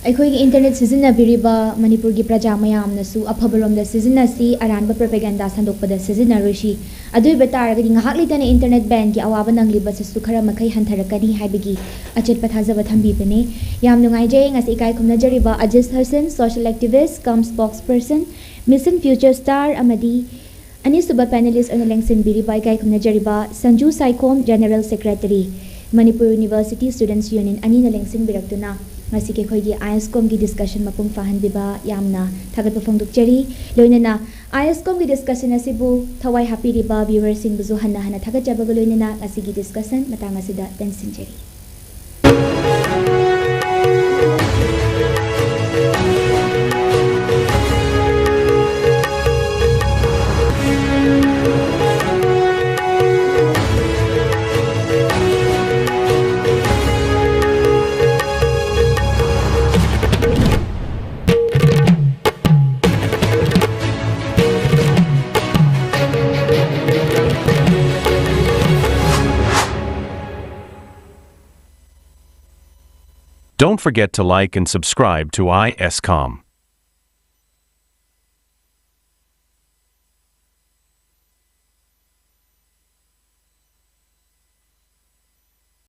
ꯑꯩꯈꯣꯏꯒꯤ ꯏꯟꯇꯔꯅꯦꯠ ꯁꯤꯖꯤꯟꯅꯕꯤꯔꯤꯕ ꯃꯅꯤꯄꯨꯔꯒꯤ ꯄ꯭ꯔꯖꯥ ꯃꯌꯥꯝꯅꯁꯨ ꯑꯐꯕꯔꯣꯝꯗ ꯁꯤꯖꯤꯟꯅꯁꯤ, ꯑꯔꯥꯟꯕ ꯄ꯭ꯔꯣꯄꯦꯒꯦꯟꯗꯥ ꯁꯟꯗꯣꯛꯄꯗ ꯁꯤꯖꯤꯟꯅꯔꯣꯏꯁꯤ꯫ ꯑꯗꯨ ꯑꯣꯏꯕ ꯇꯥꯔꯒꯗꯤ ꯉꯥꯏꯍꯥꯛ ꯂꯩꯇꯅ ꯏꯟꯇꯔꯅꯦꯠ ꯕꯦꯟꯒꯤ ꯑꯋꯥꯕ ꯅꯪꯂꯤꯕꯁꯤꯁꯨ ꯈꯔ ꯃꯈꯩ ꯍꯟꯊꯔꯛꯀꯅꯤ ꯍꯥꯏꯕꯒꯤ ꯑꯆꯦꯠꯄ ꯊꯥꯖꯕ ꯊꯝꯕꯤꯕꯅꯤ꯫ ꯌꯥꯝ ꯅꯨꯡꯉꯥꯏꯖꯩ ꯉꯁꯤ ꯏꯀꯥꯏ ꯈꯨꯝꯅꯖꯔꯤꯕ ꯑꯖꯤꯁ Hasan, social activist cum spokesperson, Mission Future Star, ꯑꯃꯗꯤ ꯑꯅꯤꯁꯨꯕ ꯄꯦꯅꯦꯂꯤꯁ ꯑꯣꯏꯅ ꯂꯦꯡꯁꯤꯟꯕꯤꯔꯤꯕ ꯏꯀꯥꯏ ꯈꯨꯝꯅꯖꯔꯤꯕ Sanju Saikhom, general secretary, Manipur university students union ꯑꯅꯤꯅ ꯂꯦꯡꯁꯤꯟꯕꯤꯔꯛꯇꯨꯅ ꯉꯁꯤꯒꯤ ꯑꯩꯈꯣꯏꯒꯤ ꯑꯥꯏ ꯑꯦꯁ ꯀꯣꯝꯒꯤ ꯗꯤꯁꯀꯁꯟ ꯃꯄꯨꯡ ꯐꯥꯍꯟꯕꯤꯕ ꯌꯥꯝꯅ ꯊꯥꯒꯠꯄ ꯐꯣꯡꯗꯣꯛꯆꯔꯤ꯫ ꯂꯣꯏꯅꯅ ꯑꯥꯏ ꯑꯦꯁ ꯀꯣꯝꯒꯤ ꯗꯤꯁꯀꯁꯟ ꯑꯁꯤꯕꯨ ꯊꯋꯥꯏ ꯍꯥꯞꯄꯤꯔꯤꯕ ꯚ꯭ꯌꯨꯋꯔꯁꯤꯡꯕꯨꯁꯨ ꯍꯟꯅ ꯍꯟꯅ ꯊꯥꯒꯠꯆꯕꯒ ꯂꯣꯏꯅꯅ ꯉꯁꯤꯒꯤ ꯗꯤꯁꯀꯁꯟ ꯃꯇꯥꯡ ꯑꯁꯤꯗ ꯇꯦꯟꯁꯤꯟꯖꯔꯤ꯫ Don't forget to like and subscribe to I S com.